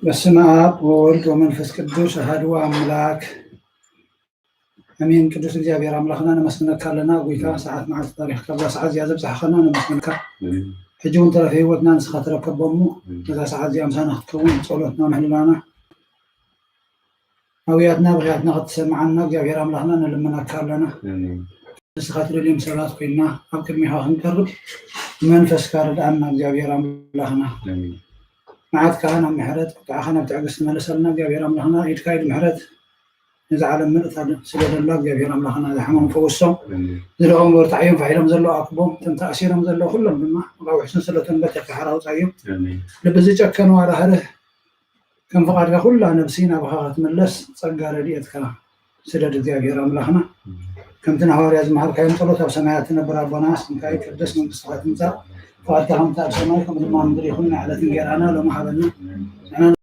በስመ አብ ወወልድ ወመንፈስ ቅዱስ አሐዱ አምላክ አሜን። ቅዱስ እግዚኣብሔር አምላኽና ነመስግነካ ኣለና። ጎይታ፣ ሰዓት መዓልቲ ባሪኽካ ኣብዛ ሰዓት እዚኣ ዘብጻሕኻና ነመስግነካ። ሕጂ እውን ተረፈ ህይወትና ንስኻ ተረከቦ እሞ፣ ነዛ ሰዓት እዚኣ ምሳና ክትከውን ጸሎትና ምህልላና ኣውያትና ብኽያትና ክትሰምዓና እግዚኣብሔር ኣምላኽና ንልምነካ ኣለና። ንስኻ ትደልዮም ሰባት ኮይንና ኣብ ቅድሚኻ ክንቀርብ ብመንፈስካ ርድኣና እግዚኣብሔር ኣምላኽና። መዓትካ ናብ ምሕረት፣ ቁጥዓኻ ናብ ትዕግስቲ መልሰልና እግዚኣብሔር ኣምላኽና። ኢድካ ኢድ ምሕረት ነዚ ዓለም ምልእታ ስደደላ እግዚኣብሔር ኣምላኽና። ዝሓመሙ ፈውሶም፣ ዝደኸሙ በርትዓዮም፣ ፋሕ ኢሎም ዘለዉ ኣክቦም፣ እቶም ተኣሲሮም ዘለዉ ኩሎም ድማ ካብ ውሕስን ስለ ተንበት ሓራ ኣውጻዮም። ልቢ ዝጨከኑ ኣራህርህ ከም ፍቓድካ ኩላ ነብሲ ናባኻ ክትምለስ ጸጋ ረድኤትካ ስደድ እግዚኣብሔር ኣምላኽና። ከምቲ ንሃዋርያ ዝመሃርካዮም ጸሎት ኣብ ሰማያት ትነብር ኣቦና ስምካ ይቀደስ መንግስትኻ ትምጻእ ፍቓድካ ከምቲ ኣብ ሰማይ ከምኡ ድማ ኣብ ምድሪ ይኹን። ናይ ዕለት እንጌራና ሎሚ ሃበና። ንሕና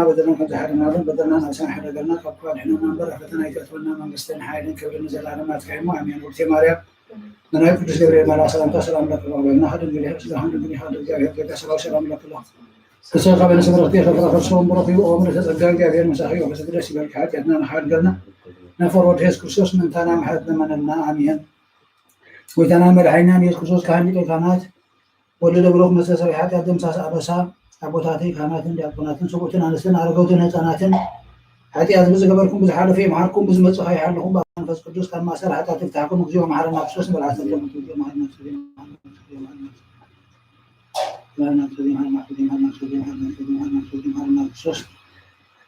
በደልና ከም ዝሓደግናሎም በደልና ናብ ሰማይ ሕደገልና ካብ ክፉእ ኣድሕነና እምበር ኣብ ፈተና ኣይተእትወና መንግስትን ሓይልን ክብርን ንዘለኣለም ናትካ እሞ ኣሜን። ውድቴ ማርያም ብናይ ቅዱስ ገብርኤል መልኣኽ ሰላምታ ሰላም ለኪ ይበል። ድንግል ኢኺ፣ ስጋኺ ድንግል ኢኺ፣ ወልደ እግዚኣብሔር ጌታ ሰራዊት ሰላም ለኪ። ክሰካ በነሰ በረክቲ ከፍራ ከርሶም ብሩክ እዩ። ኦም ርእሰ ጸጋ እግዚኣብሔር ምሳኺ እዩ። ደስ ይበልኪ፣ ሓጢኣትና ንሓድገልና ነፈር ወድ የሱስ ክርስቶስ ምእንታና ምሕረት ለመነልና። ኣሜን። ጎይታና መድሓኒና ንየሱስ ክርስቶስ ካህን ሊቀ ካህናት ወልደ ብሩክ መስተስርሒ ሓጢኣት ደምሳስ ኣበሳ ኣቦታተይ ካህናትን ዲያቆናትን ሰብኡትን ኣንስትን ኣረገውትን ህፃናትን ሓጢኣት ብዝገበርኩም ብዝሓለፈ ይምሓርኩም ብዝመፅእ ከይሓልኹም ብኣብ መንፈስ ቅዱስ ካብ ማእሰር ሓጢኣት ይፍታሕኩም። እግዚኦ መሓረና ክርስቶስ ንበልዓ ሰለም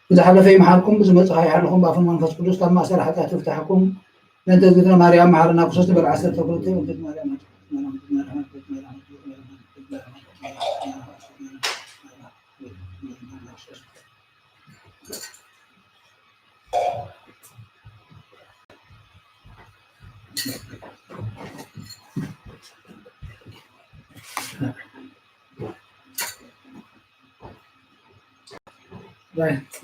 ብዝሓለፈ ይምሓርኩም ብዝመፅእ ከይሓልኹም ብኣፍን መንፈስ ቅዱስ ካብ ማእሰር ሓጢኣት ይፍታሕኩም። በእንተ እግዝእትነ ማርያም መሓረና ክርስቶስ ትበል ዓሰርተ ክልተ በእንተ ማርያም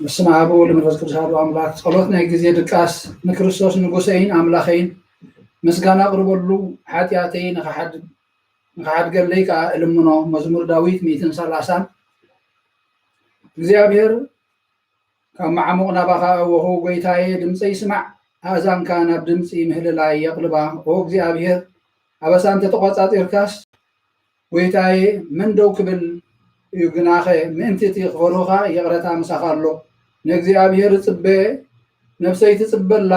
በስመ አብ ወወልድ ወመንፈስ ቅዱስ አሐዱ አምላክ። ጸሎት ናይ ግዜ ድቃስ። ንክርስቶስ ንጉሰይን ኣምላኸይን ምስጋና ኣቕርበሉ፣ ሓጢኣተይ ንኽሓድ-፣ ንኽሓድገለይ ከኣ እልምኖ። መዝሙር ዳዊት ሚእትን ሰላሳን። እግዚኣብሔር ካብ መዓሙቕ ናባኻ ኣወኹ፣ ጐይታየ፣ ድምጸይ ስማዕ፣ ኣእዛንካ ናብ ድምጺ ምህልላይ የቕልባ። ኦ እግዚኣብሔር፣ ኣበሳ እንተ ተቖጻጺርካስ፣ ጐይታየ፣ መን ደው ክብል እዩ? ግናኸ ምእንቲ እቲ ክፈርሁኻ ይቕረታ ምሳኻ ኣሎ። ንእግዚኣብሔር እጽበ፣ ነፍሰይ ትጽበ ኣላ፣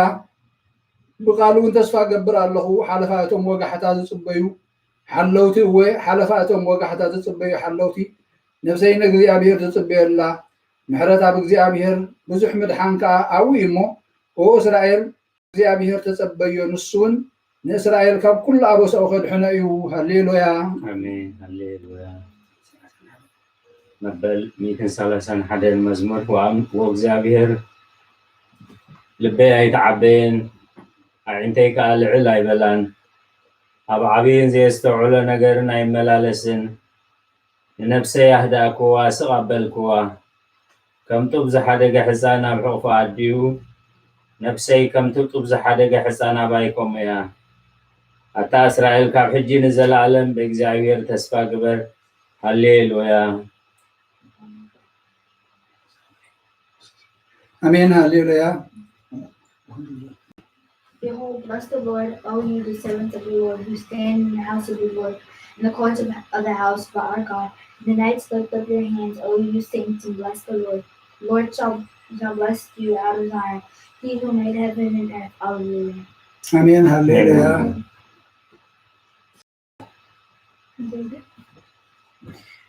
ብቓሉ እውን ተስፋ እገብር ኣለኹ። ሓለፋ እቶም ወጋሕታ ዝጽበዩ ሓለውቲ፣ እወ፣ ሓለፋ እቶም ወጋሕታ ዝጽበዩ ሓለውቲ፣ ነፍሰይ ንእግዚኣብሔር ትጽበዮ ኣላ። ምሕረት ኣብ እግዚኣብሔር፣ ብዙሕ ምድሓን ከኣ ኣብኡ እዩ እሞ፣ ኦ እስራኤል፣ እግዚኣብሔር ተጸበዮ፣ ንሱ እውን ንእስራኤል ካብ ኩሉ ኣበሳኡ ከድሕኖ እዩ። ሃሌሉያ። ኣሜን። ሃሌሉያ። መበል ሚእትን ሰላሳን ሓደን መዝሙር። ወኣም-፣ ወእግዚኣብሔር ልበይ ኣይተዓበየን፣ ኣዒንተይ ከኣ ልዕል ኣይበላን። ኣብ ዓብይን ዘየስተውዕሎ ነገርን ኣይመላለስን። ንነፍሰይ ኣህደእክዋ፣ ስቕ ኣበልክዋ። ከም ጡብ ዝሓደገ ሕጻን ኣብ ሕቑፋ ኣዲኡ፣ ነፍሰይ ከምቲ ጡብ ዝሓደገ ሕጻን ኣባይ ከምኡ እያ። ኣታ እስራኤል፣ ካብ ሕጂ ንዘለኣለም ብእግዚኣብሔር ተስፋ ግበር። ሃሌሉያ። ኣሜን። ሃሌሉያ። Behold, bless the Lord, all you the servants of the Lord, who stand in the house of the Lord, in the courts of, of the house of our God. In the nights lift up your hands, all you saints, and bless the Lord. The Lord shall, shall bless you out of Zion, he who made heaven and earth. Alleluia. ኣሜን። ሃሌሉያ።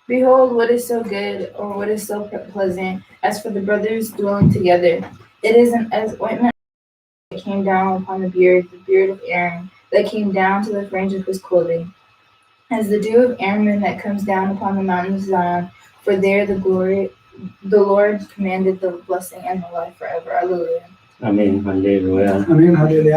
Behold, what is so good, or what is so pleasant, as for the brothers dwelling together? It is an as ointment that came down upon the beard, the beard of Aaron, that came down to the fringe of his clothing, as the dew of Hermon that comes down upon the mountain of Zion. For there the glory, the Lord commanded the blessing and the life forever. Alleluia. ኣሜን። ሃሌሉያ። ኣሜን። ሃሌሉያ።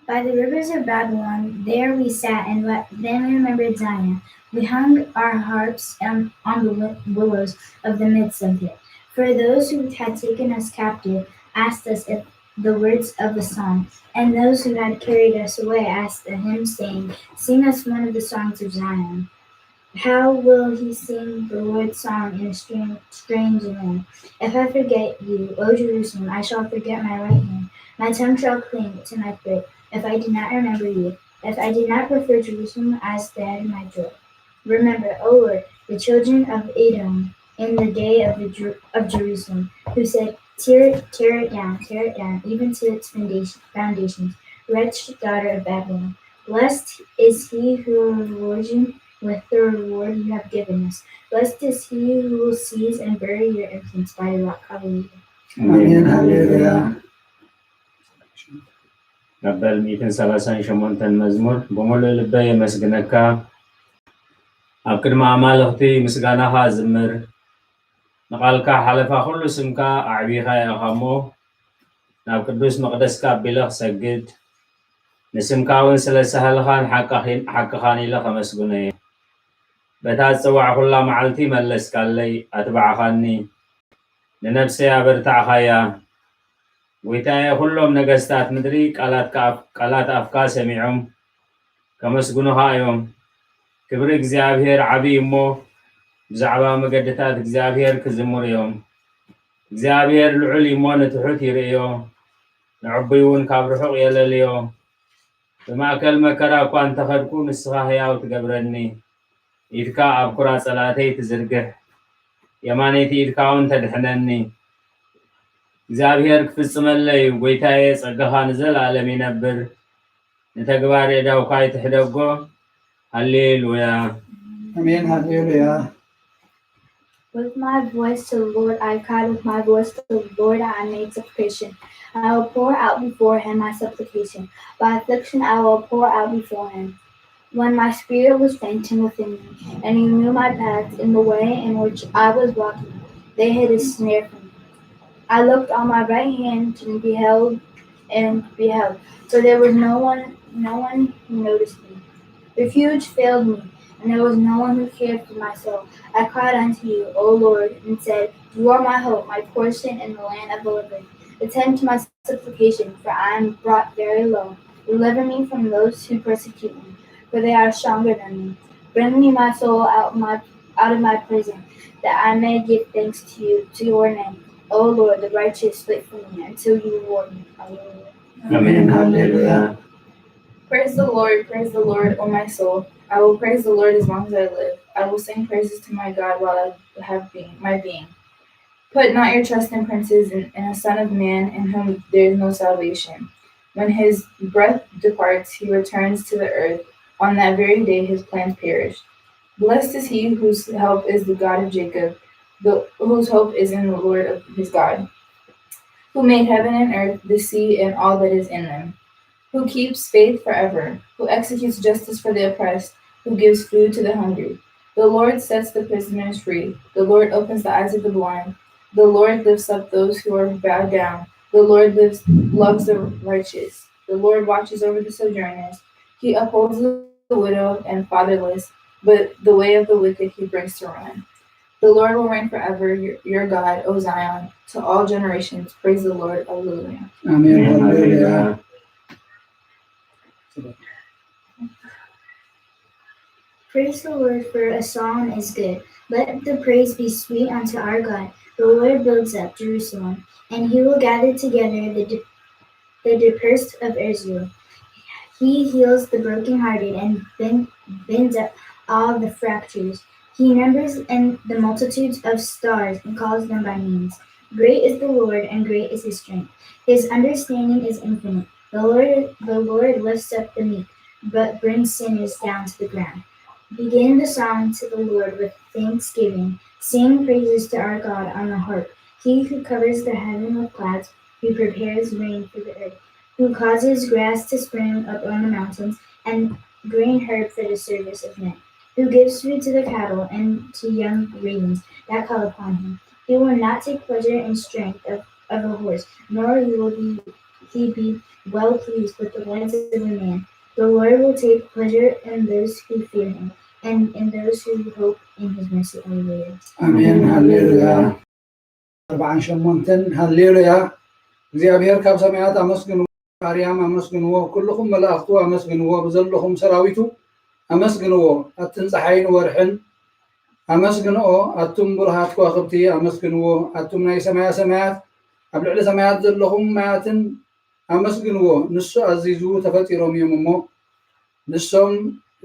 By the rivers of Babylon, there we sat and wept. Then we remembered Zion. We hung our harps on, on the wi-, willows of the midst of it. For those who had taken us captive asked us if the words of a song, and those who had carried us away asked a hymn, saying, "Sing us one of the songs of Zion." How will he sing the Lord's song in a strange, strange land? If I forget you, O Jerusalem, I shall forget my right hand. My tongue shall cling to my throat if I do not remember you, if I do not prefer Jerusalem as dead my joy. Remember, O Lord, the children of Edom in the day of, the, Jer- of Jerusalem, who said, "Tear it, tear it down, tear it down, even to its foundation, foundations, wretched daughter of Babylon. Blessed is he who rewards you with the reward you have given us. Blessed is he who will seize and bury your infants by the rock." Hallelujah. ኣሜን። ሃሌሉያ። መበል ሚእትን ሰላሳን ሸሞንተን መዝሙር። ብምሉእ ልበይ የመስግነካ፣ ኣብ ቅድሚ ኣማልኽቲ ምስጋናኻ ዝምር። ንቓልካ ሓለፋ ኩሉ ስምካ ኣዕቢኻ ኢኻ እሞ፣ ናብ ቅዱስ መቕደስካ ኣቢለ ክሰግድ፣ ንስምካ እውን ስለ ሳህልኻን ሓቃኺን- ሓቅኻን ኢለ ከመስግኖ እየ። በታ ዝጸዋዕኹላ መዓልቲ መለስካለይ፣ ኣትባዕኻኒ፣ ንነፍሰይ ኣበርታዕኻያ። ጎይታየ፣ ኩሎም ነገስታት ምድሪ ቃላትካ ኣፍ- ቃላት ኣፍካ ሰሚዖም ከመስግኑኻ እዮም። ክብሪ እግዚኣብሔር ዓብዪ እሞ፣ ብዛዕባ መገድታት እግዚኣብሔር ክዝምሩ እዮም። እግዚኣብሔር ልዑል እዩ እሞ፣ ንትሑት ይርእዮ፣ ንዕቡይ እውን ካብ ርሑቕ የለልዮ። ብማእከል መከራ እኳ እንተኸድኩ፣ ንስኻ ህያው ትገብረኒ። ኢድካ ኣብ ኩራ ጸላእተይ ትዝርግሕ፣ የማነይቲ ኢድካ እውን ተድሕነኒ። እግዚኣብሔር ክፍጽመለይ እዩ፣ ጎይታየ፣ ጸጋኻ ንዘለኣለም ይነብር። ንተግባር የእዳውካ ኣይትሕደጎ። ሃሌሉያ። ኣሜን። ሃሌሉያ። With my voice to the Lord I cried, with my voice to the Lord I made supplication. I will pour out before him my supplication. By affliction I will pour out before him. When my spirit was fainting within me, and he knew my path in the way in which I was walking, they hid a snare for me. I looked on my right hand and beheld, and beheld, for there was no one, no one who noticed me. Refuge failed me, and there was no one who cared for my soul. I cried unto you, O Lord, and said, You are my hope, my portion in the land of the living. Attend to my supplication, for I am brought very low. Deliver me from those who persecute me, for they are stronger than me. Bring me my soul out my out of my prison, that I may give thanks to you, to your name. O Lord, the righteous wait for me until you reward me. Hallelujah. ኣሜን። ሃሌሉያ። Praise the Lord, praise the Lord, O my soul. I will praise the Lord as long as I live. I will sing praises to my God while I have being, my being. Put not your trust in princes, in, in a son of man in whom there is no salvation. When his breath departs, he returns to the earth. On that very day his plans perish. Blessed is he whose help is the God of Jacob, the, whose hope is in the Lord of his God, who made heaven and earth, the sea and all that is in them, who keeps faith forever, who executes justice for the oppressed, who gives food to the hungry. The Lord sets the prisoners free. The Lord opens the eyes of the blind. The Lord lifts up those who are bowed down. The Lord lives, loves the righteous. The Lord watches over the sojourners. He upholds the widow and fatherless, but the way of the wicked he brings to ruin. The Lord will reign forever, your, your God, O Zion, to all generations. Praise the Lord. Alleluia. ኣሜን። ሃሌሉያ። Praise the Lord, for a song is good. Let the praise be sweet unto our God. The Lord builds up Jerusalem, and he will gather together the, di- the dispersed of Israel. He heals the brokenhearted and ben- bends up all the fractures. He numbers in the multitudes of stars and calls them by names. Great is the Lord, and great is his strength. His understanding is infinite. The Lord, the Lord lifts up the meek, but brings sinners down to the ground. Begin the song to the Lord with thanksgiving. Sing praises to our God on the harp. He who covers the heaven with clouds, who prepares rain for the earth, who causes grass to spring up on the mountains and green herb for the service of men, who gives food to the cattle and to young ravens that call upon him. He will not take pleasure in strength of, of a horse, nor will he, he be well pleased with the legs of a man. The Lord will take pleasure in those who fear him, and in those who hope in his mercy. Alleluia. ኣሜን። ሃሌሉያ። ኣርባዓን ሸሞንተን። ሃሌሉያ። እግዚኣብሔር ካብ ሰማያት ኣመስግንዎ፣ ኣርያም ኣመስግንዎ፣ ኩልኹም መላእኽቱ ኣመስግንዎ፣ ብዘለኹም ሰራዊቱ ኣመስግንዎ፣ ኣትን ፀሓይን ወርሕን ኣመስግንኦ፣ ኣቱም ብሩሃት ከዋኽብቲ ኣመስግንዎ፣ ኣቱም ናይ ሰማያ ሰማያት ኣብ ልዕሊ ሰማያት ዘለኹም ማያትን ኣመስግንዎ፣ ንሱ ኣዚዙ ተፈጢሮም እዮም እሞ፣ ንሶም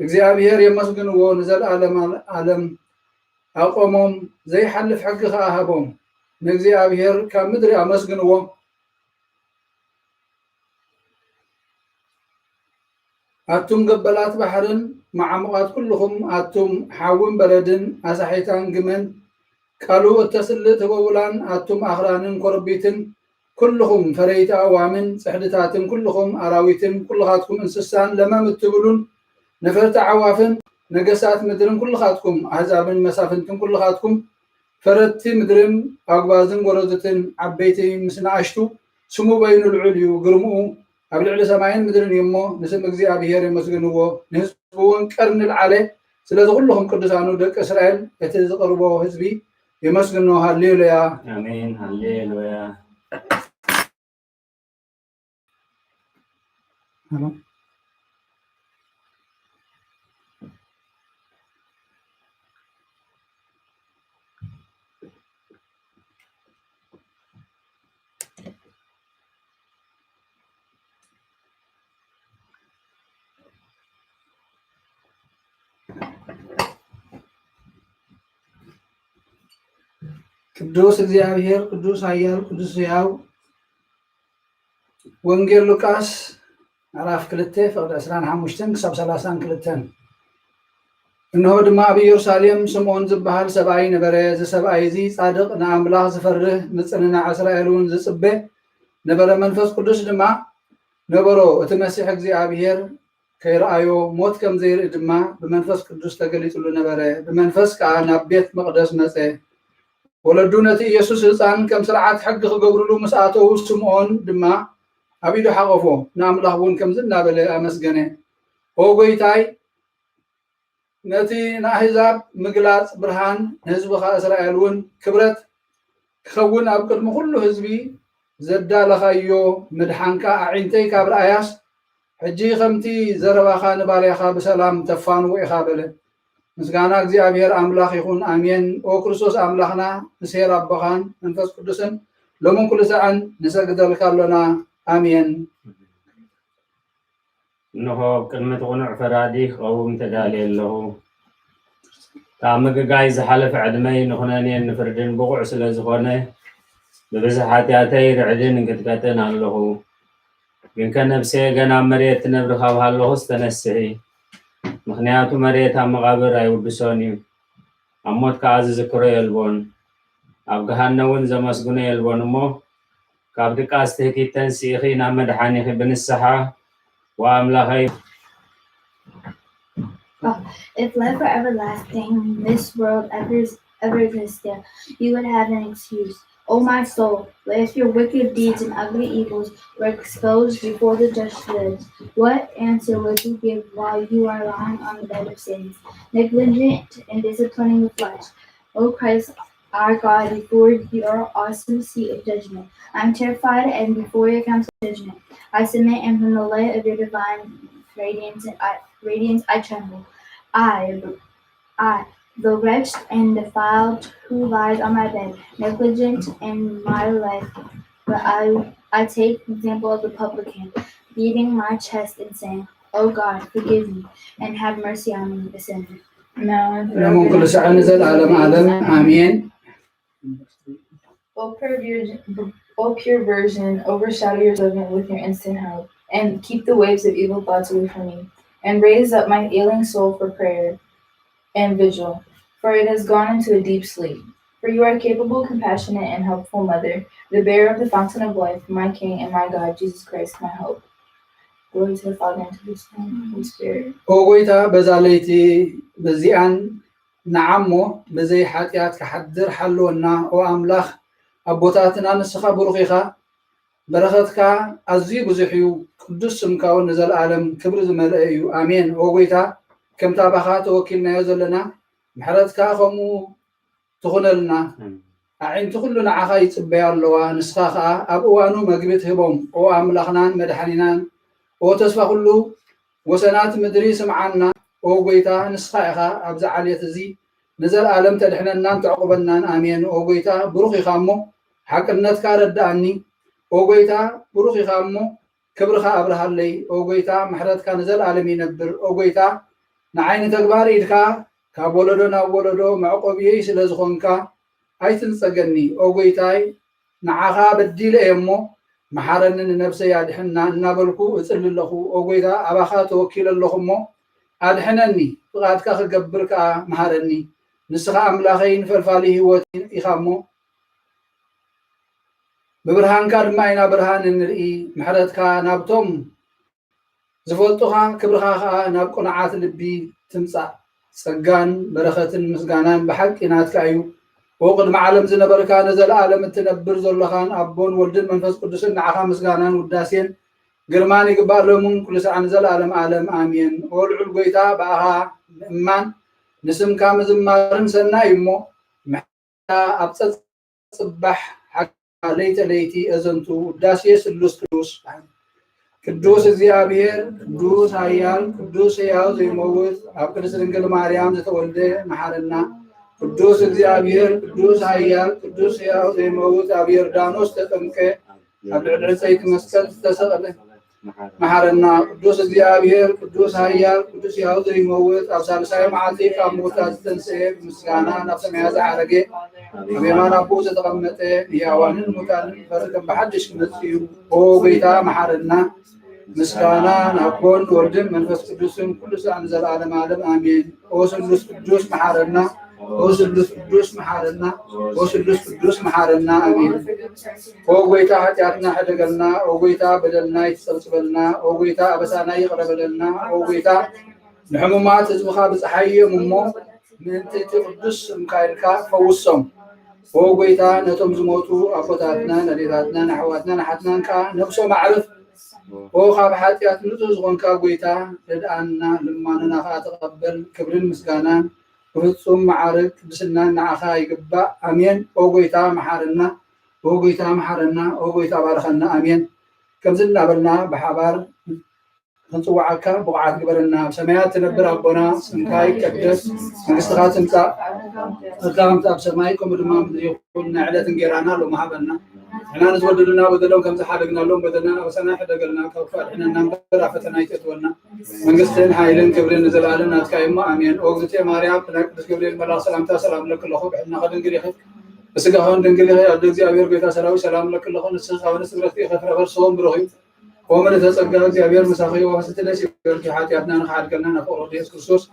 እግዚኣብሔር የመስግንዎ፣ ንዘለዓለም ዓለም ኣቆሞም፣ ዘይሓልፍ ሕጊ ኸዓ ሃቦም። ንእግዚኣብሔር ካብ ምድሪ ኣመስግንዎ። ኣቱም ገበላት ባሕርን መዓሙቓት ኩልኹም፣ ኣቱም ሓውን በረድን ኣሳሒታን ግመን፣ ቃሉ እተስልእ ትበውላን ኣቱም ኣኽራንን ኮረቢትን፣ ኩልኹም ፈረይቲ ኣእዋምን ጽሕድታትን፣ ኩልኹም ኣራዊትን፣ ኩልኻትኩም እንስሳን ለመም እትብሉን ነፈርቲ ዓዋፍን፣ ነገሳት ምድርን ኩልኻትኩም ኣህዛብን መሳፍንትን፣ ኩልኻትኩም ፈረድቲ ምድርን ኣጉባዝን ጎረዙትን፣ ዓበይቲ ምስ ንኣሽቱ፣ ስሙ በይኑ ልዑል እዩ፣ ግርምኡ ኣብ ልዕሊ ሰማይን ምድርን እዩ እሞ፣ ንስም እግዚኣብሔር የመስግንዎ፣ ንህዝቡ እውን ቀርኒ ልዓለ። ስለዚ ኩልኹም ቅዱሳኑ ደቂ እስራኤል፣ እቲ ዝቐርቦ ህዝቢ የመስግኖ። ሃሌሉያ። ኣሜን። ሃሌሉያ። ሃሎ። ቅዱስ እግዚኣብሔር፣ ቅዱስ ኃያል፣ ቅዱስ ሕያው። ወንጌል ሉቃስ ምዕራፍ ክልተ ፍቕዲ ዕስራን ሓሙሽተን ክሳብ ሰላሳን ክልተን። እንሆ ድማ ኣብ ኢየሩሳሌም ስምዖን ዝበሃል ሰብኣይ ነበረ። እዚ ሰብኣይ እዚ ጻድቕ፣ ንኣምላኽ ዝፈርህ፣ ምጽንናዕ እስራኤል እውን ዝጽበ ነበረ። መንፈስ ቅዱስ ድማ ነበሮ። እቲ መሲሕ እግዚኣብሔር ከይረኣዮ ሞት ከም ዘይርኢ ድማ ብመንፈስ ቅዱስ ተገሊጹሉ ነበረ። ብመንፈስ ከኣ ናብ ቤት መቕደስ መጸ። ወለዱ ነቲ ኢየሱስ ህጻን ከም ስርዓት ሕጊ ክገብርሉ ምስ ኣተዉ፣ ስምዖን ድማ ኣብ ኢዱ ሓቖፎ፣ ንኣምላኽ እውን ከምዚ እናበለ ኣመስገነ። ኦ ጐይታይ፣ ነቲ ንኣህዛብ ምግላጽ ብርሃን፣ ንህዝብኻ እስራኤል እውን ክብረት ክኸውን ኣብ ቅድሚ ኩሉ ህዝቢ ዘዳለኻዮ ምድሓንካ ኣዒንተይ ካብ ረኣያስ፣ ሕጂ ከምቲ ዘረባኻ ንባርያኻ ብሰላም ተፋንዎ ኢኻ በለ። ምስጋና እግዚኣብሔር ኣምላኽ ይኹን፣ ኣሜን። ኦ ክርስቶስ ኣምላኽና፣ ምስ ኄር ኣቦኻን መንፈስ ቅዱስን ሎምን ኩሉ ሳዕን ንሰግደልካ ኣሎና፣ ኣሜን። እንሆ፣ ኣብ ቅድሚ እቲ ቅኑዕ ፈራዲ ክቐውም ተዳልየ ኣለኹ። ካብ ምግጋይ ዝሓለፈ ዕድመይ ንኹነኔን ንፍርድን ብቑዕ ስለ ዝኾነ፣ ብብዝሒ ሓጢኣተይ ርዕድን እንቅጥቀጥን ኣለኹ። ግንከ ነብሰየ ገና ኣብ መሬት ትነብሪ ካብ ሃለኹስ ተነስሒ፣ ምኽንያቱ መሬት ኣብ መቓብር ኣይውድሶን እዩ፣ ኣብ ሞት ከኣ ዝዝክሮ የልቦን፣ ኣብ ገሃነም እውን ዘመስግኖ የልቦን እሞ፣ ካብ ድቃስ ትህኪት ተንሲእኺ ናብ መድሓኒኺ ብንስሓ፣ ወኣምላኸይ። Oh, if life were everlasting, this world ever, ever existed, you would have an excuse. O my soul, what if your wicked deeds and ugly evils were exposed before the just lived? What answer would you give while you are lying on the bed of sins, negligent in disciplining the flesh? O Christ, our God, before your awesome seat of judgment, I am terrified, and before your council of judgment, I submit, and from the light of your divine radiance, I, radiance, I tremble. I, I, the wretched and defiled who lies on my bed, negligent in my life, but I, I take example of the publican, beating my chest and saying, O God, forgive me, and have mercy on me, a sinner. ሎምን ኩሉ ሳዕ ንዘለዓለም ዓለም ኣሜን። O pure, virgin, o pure virgin, overshadow your servant with your instant help, and keep the waves of evil thoughts away from me, and raise up my ailing soul for prayer and vigil, for it has gone into a deep sleep. For you are a capable, compassionate, and helpful mother, the bearer of the fountain of life, my King and my God, Jesus Christ, my hope. Glory to the Father, and to the Son, and to the Holy Spirit. ኦ ጎይታ፣ በዛ ለይቲ በዚኣን ንዓሞ ብዘይ ሓጢኣት ክሓድር ሓልወና። ኦ ኣምላኽ ኣቦታትና፣ ንስኻ ብሩኽ ኢኻ፣ በረኸትካ ኣዝዩ ብዙሕ እዩ፣ ቅዱስ ስምካ እውን ንዘለኣለም ክብሪ ዝመልአ እዩ። ኣሜን። ኦ ጎይታ፣ ከምቲ ኣባኻ ተወኪልናዮ ዘለና፣ ምሕረትካ ከምኡ ትኹነልና። ኣዒንቲ ኩሉ ንዓኻ ይጽበያ ኣለዋ። ንስኻ ኸኣ ኣብ እዋኑ መግቢ ትህቦም። ኦ ኣምላኽናን መድሓኒናን፣ ኦ ተስፋ ኩሉ ወሰናት ምድሪ ስምዓና። ኦ ጎይታ፣ ንስኻ ኢኻ ኣብዚ ዓሌት እዚ ንዘለኣለም ተድሕነናን ተዕቁበናን። ኣሜን። ኦ ጎይታ፣ ብሩኽ ኢኻ እሞ ሓቅነትካ ረድኣኒ። ኦ ጎይታ፣ ብሩኽ ኢኻ እሞ ክብርኻ ኣብርሃለይ። ኦ ጎይታ፣ ምሕረትካ ንዘለኣለም ይነብር። ኦ ጎይታ፣ ንዓይ ንተግባር ኢድካ ካብ ወለዶ ናብ ወለዶ መዕቆብየይ ስለ ዝኾንካ ኣይትንጸገኒ። ኦ ጎይታይ፣ ንዓኻ በዲለ እየ እሞ መሓረኒ፣ ንነብሰይ ኣድሕና እናበልኩ እጽሊ ኣለኹ። ኦ ጎይታ፣ ኣባኻ ተወኪለ ኣለኹ እሞ ኣድሕነኒ፣ ፍቓድካ ክገብር ከኣ መሃረኒ። ንስኻ ኣምላኸይን ፈልፋሊ ህይወትን ኢኻ እሞ ብብርሃንካ ድማ ኢና ብርሃን እንርኢ። ምሕረትካ ናብቶም ዝፈልጡኻ፣ ክብርኻ ኸኣ ናብ ቅኑዓት ልቢ ትምጻእ። ጸጋን በረኸትን ምስጋናን ብሓቂ ናትካ እዩ። ኦ ቅድሚ ዓለም ዝነበርካ፣ ንዘለኣለም እትነብር ዘሎኻን ኣቦን ወልድን መንፈስ ቅዱስን፣ ንዓኻ ምስጋናን ውዳሴን ግርማን ይግባእ፣ ሎምን ኩሉ ሰዓት ንዘለኣለም ዓለም። ኣሜን። ኦ ልዑል ጎይታ፣ ብኣኻ ምእማን ንስምካ ምዝማርን ሰናይ እዩ እሞ፣ ኣብ ጸጽባሕ ሓጋ ለይተ ለይቲ እዘንቱ ውዳሴ ስሉስ ቅዱስ። ቅዱስ እግዚኣብሔር፣ ቅዱስ ኃያል፣ ቅዱስ ሕያው ዘይመውት፣ ኣብ ቅድስት ድንግል ማርያም ዝተወልደ መሓረና። ቅዱስ እግዚኣብሔር፣ ቅዱስ ኃያል፣ ቅዱስ ሕያው ዘይመውት፣ ኣብ ዮርዳኖስ ተጠምቀ፣ ኣብ ልዕሊ ዕፀይቲ መስቀል ዝተሰቕለ መሓረና። ቅዱስ እግዚኣብሔር፣ ቅዱስ ኃያል፣ ቅዱስ ሕያው ዘይመውት፣ ኣብ ሳልሳይ መዓልቲ ካብ ምውታት ዝተንስኤ፣ ብምስጋና ናብ ሰማያት ዝዓረገ፣ ኣብ የማን ኣቦኡ ዝተቐመጠ፣ ንሕያዋንን ሙታንን ክፈርድ ከም ብሓድሽ ክመጽእ እዩ። ኦ ጎይታ መሓረና። ምስጋና ንኣቦን ወልድን መንፈስ ቅዱስን ኩሉ ሳዕ ንዘለዓለም ዓለም ኣሜን። ኦ ስሉስ ቅዱስ መሓረና። ኦ ስሉስ ቅዱስ መሓረና። ኦ ስሉስ ቅዱስ መሓረና። ኣሜን። ኦ ጎይታ፣ ሓጢኣትና ሕደገልና። ኦ ጎይታ፣ በደልና ይትጸብጽበልና። ኦ ጎይታ፣ ኣበሳና ይቕረ በለልና። ኦ ጎይታ፣ ንሕሙማት ህዝብኻ ብጽሓዮም እሞ፣ ምእንቲ እቲ ቅዱስ ስምካ ኢልካ ፈውሶም። ኦ ጎይታ፣ ነቶም ዝሞቱ ኣቦታትናን ኣዴታትናን ኣሕዋትናን ኣሓትናን ከኣ ነብሶም ኣዕርፍ። ኦ ካብ ሓጢኣት ንጹህ ዝኾንካ ጎይታ፣ ርድኣና፣ ልማኖና ከኣ ተቐበል። ክብርን ምስጋናን ብፍጹም መዓርግ ቅድስናን ንዓኻ ይግባእ። ኣሜን። ኦ ጎይታ፣ መሓረና። ኦ ጎይታ፣ መሓረና። ኦ ጎይታ፣ ባርኸና። ኣሜን። ከምዚ እናበልና ብሓባር ክንጽውዓካ ብቑዓት ግበረና። ኣብ ሰማያት ትነብር ኣቦና፣ ስምካ ይቀደስ፣ መንግስትኻ ትምጻእ፣ ፈቃድካ ከምቲ ኣብ ሰማይ ከምኡ ድማ ኣብ ምድሪ ይኹን። ናይ ዕለት እንጌራና ሎሚ ሃበና። ንሕና ንዝበደሉና በደሎም ከም ዝሓደግናሎም በደልና ኣበሳና ይሕደገልና፣ ካብ ክፉእ ኣድሕነና እምበር ኣብ ፈተና ኣይተእትወና። መንግስትን ሓይልን ክብርን ንዘለኣለም ናትካ እዩ እሞ ኣሜን። ኦ እግዝእትየ ማርያም፣ ብናይ ቅዱስ ገብርኤል መልኣኽ ሰላምታ ሰላም እለኪ ኣለኹ፣ ብሕልናኺ ድንግል ኢኺ፣ ብስጋኺ እውን ድንግል ኢኺ። ኣደ እግዚኣብሔር፣ ጎይታ ሰራዊት፣ ሰላም እለኪ ኣለኹ፣ ንስኺ ካብ ኣንስቲ ብርኽቲ ኢኺ፣ ፍረ ከርስኺ እውን ብሩኽ እዩ። ኦ ምልዕተ ጸጋ፣ እግዚኣብሔር ምሳኺ፣ ኦ ፍስሕቲ ደስ ይበልኪ፣ ሓጢኣትና ንኽሓድገልና ናብ ፍቕሪ ወዲ የሱስ ክርስቶስ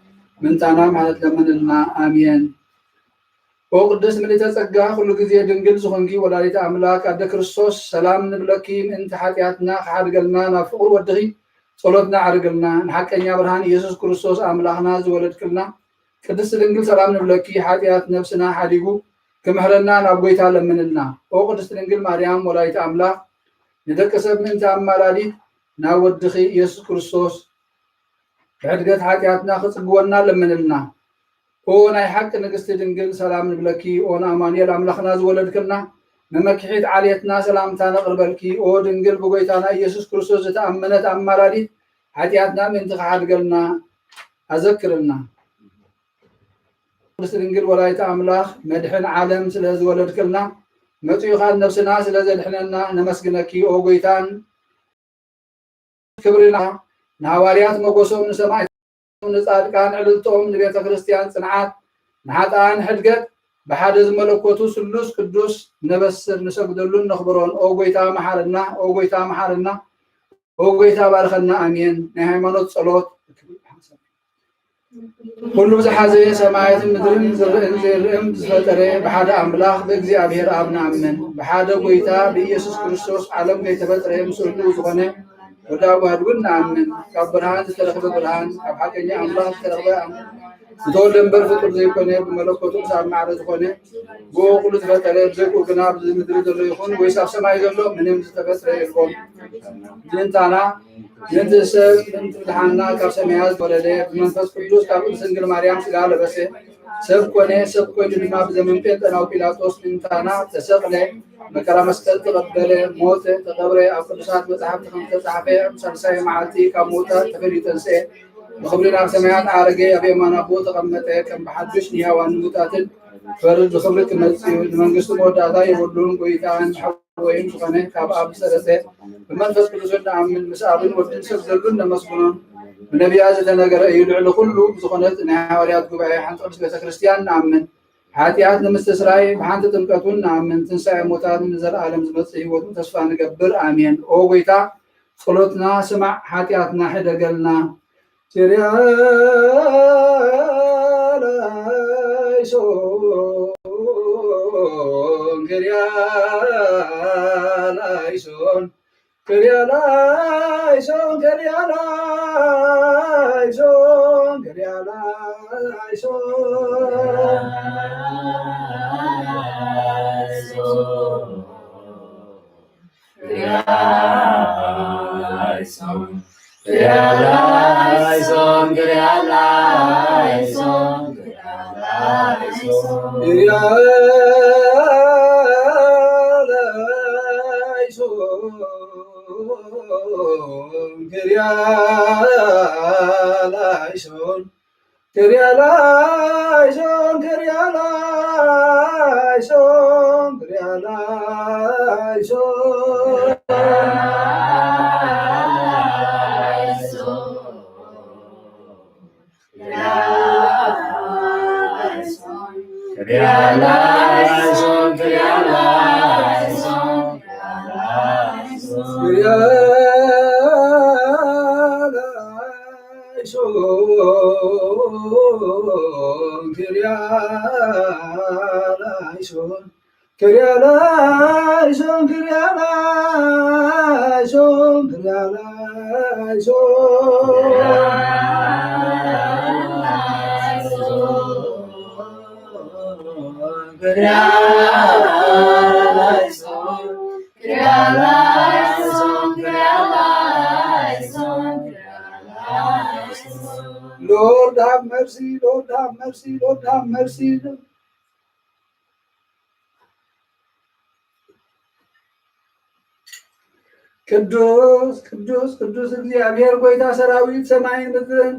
ምእንታና ምሕረት ለምንልና። ኣሜን። ኦ ቅድስት ምልዕተ ጸጋ፣ ኩሉ ግዜ ድንግል ዝኾንኪ ወላዲተ ኣምላክ ኣደ ክርስቶስ፣ ሰላም ንብለኪ፣ ምእንቲ ሓጢኣትና ክሓድገልና ናብ ፍቕሪ ወድኺ ጸሎትና ኣዕርግልና። ንሓቀኛ ብርሃን ኢየሱስ ክርስቶስ ኣምላኽና ዝወለድክልና ቅድስት ድንግል፣ ሰላም ንብለኪ፣ ሓጢኣት ነፍስና ሓዲጉ ክምሕረና ናብ ጎይታ ለምንልና። ኦ ቅድስት ድንግል ማርያም ወላዲተ ኣምላኽ፣ ንደቂ ሰብ ምእንቲ ኣማላዲት ናብ ወድኺ ኢየሱስ ክርስቶስ ብሕድገት ሓጢኣትና ክጽግወና ለምንልና። ኦ ናይ ሓቂ ንግስቲ ድንግል፣ ሰላም ንብለኪ። ኦ ንኣማኑኤል ኣምላኽና ዝወለድክልና፣ መመኪሒት ዓሌትና፣ ሰላምታ ነቕርበልኪ። ኦ ድንግል ብጎይታና ኢየሱስ ክርስቶስ ዝተኣመነት ኣማላዲት፣ ሓጢኣትና ምእንቲ ክሓድገልና ኣዘክርልና። ቅድስት ድንግል ወላዲተ ኣምላኽ፣ መድሕን ዓለም ስለ ዝወለድክልና፣ መጺኡ ኻብ ነፍስና ስለ ዘድሕነና ነመስግነኪ። ኦ ጎይታን ክብርና፣ ንሃዋርያት ሞገሶም፣ ንሰማዕት ንጻድቃን ዕልልቶም፣ ንቤተ ክርስቲያን ጽንዓት፣ ንሓጥኣን ሕድገት፣ ብሓደ ዝመለኮቱ ስሉስ ቅዱስ ነበስር፣ ንሰግደሉን ነኽብሮን። ኦ ጎይታ መሓረና፣ ኦ ጎይታ መሓረና፣ ኦ ጎይታ ባርኸና። ኣሜን። ናይ ሃይማኖት ጸሎት። ኩሉ ዝሓዘ ሰማያትን ምድርን ዝርእን ዘይርእን ዝፈጠረ ብሓደ ኣምላኽ ብእግዚኣብሔር ኣብ ንኣምን። ብሓደ ጎይታ ብኢየሱስ ክርስቶስ ዓለም ከይተፈጥረ ምስሉ ዝኾነ ወዲ ኣጓድ እውን ንኣምን። ካብ ብርሃን ዝተረኽበ ብርሃን፣ ካብ ሓቀኛ ኣምላኽ ዝተረኽበ ኣም-፣ ዝተወልደ እምበር ፍጡር ዘይኮነ፣ ብመለኮቱ ክሳብ ማዕረ ዝኾነ፣ ብኡ ኩሉ ዝፈጠረ፣ ብዘይብኡ ግና ኣብዚ ምድሪ ዘሎ ይኹን ወይስ ኣብ ሰማይ ዘሎ ምንም ዝተፈጥረ የልቦን። ምእንታና ምእንቲ ሰብ ምእንቲ ምድሓንና ካብ ሰማያት ዝወረደ፣ ብመንፈስ ቅዱስ ካብ ቅድስት ድንግል ማርያም ሥጋ ለበሰ፣ ሰብ ኮነ፣ ሰብ ኮይኑ ድማ ብዘመን ጴንጠናዊ ጲላጦስ ምእንታና ተሰቕለ፣ መከራ መስቀል ተቐበለ፣ ሞተ፣ ተቐብረ፣ ኣብ ቅዱሳት መጻሕፍቲ ከም ዝተጻሕፈ ኣብ ሳልሳይ መዓልቲ ካብ ምውታት ተፈልዩ ተንስኤ፣ ብኽብሪ ናብ ሰማያት ዓረገ፣ ኣብ የማን ኣቦ ተቐመጠ፣ ከም ብሓድሽ ንሕያዋን ንሙታትን ክፈርድ ብኽብሪ ክመጽእ እዩ፣ ንመንግስቱ መወዳእታ የብሉን፣ ጎይታን ወይም ዝኾነ ካብ ኣብ ዝሰለጸ ብመንፈስ ቅዱስ እንኣምን፣ ምስ ኣብን ወድን ሰብ ዘሉን ነመስግኖን፣ ብነቢያት ዝተነገረ እዩ። ልዕሊ ኩሉ ብዝኾነት ናይ ሃዋርያት ጉባኤ ሓንቲ ቅድስት ቤተ ክርስቲያን ንኣምን። ሓጢኣት ንምስትስራይ ብሓንቲ ጥምቀት እውን ንኣምን። ትንሳኤ ሙታን ንዘለኣለም ዝመጽእ ህይወትን ተስፋ ንገብር። ኣሜን። ኦ ጎይታ ጸሎትና ስማዕ፣ ሓጢኣትና ሕደገልና። ኪርያ ላይሶን፣ ኪርያ ላይሶን፣ ኪርያ ላይሶን፣ ኪርያ ላይሶን፣ ኪርያ ላይሶን። ኪርያ ላይሶን፣ ኪርያ ላይሶን፣ ኪርያ ላይሶን፣ ኪርያ ላይሶን። ኪርያ ላይሶን፣ ኪርያ ላይሶን፣ ኪርያ ላይሶን። ኪርያ ላይሶን፣ ኪርያ ላይሶን፣ ኪርያ ላይሶን፣ ኪርያ ላይሶን፣ ኪርያ ላይሶን። ኪርያ ላይሶን፣ ኪርያ ላይሶን፣ ኪርያ ላይሶን፣ ኪርያ ላይሶን። Lord have mercy, Lord have mercy, Lord have mercy። ቅዱስ ቅዱስ ቅዱስ እግዚኣብሔር ጎይታ ሰራዊት ሰማይን ምድርን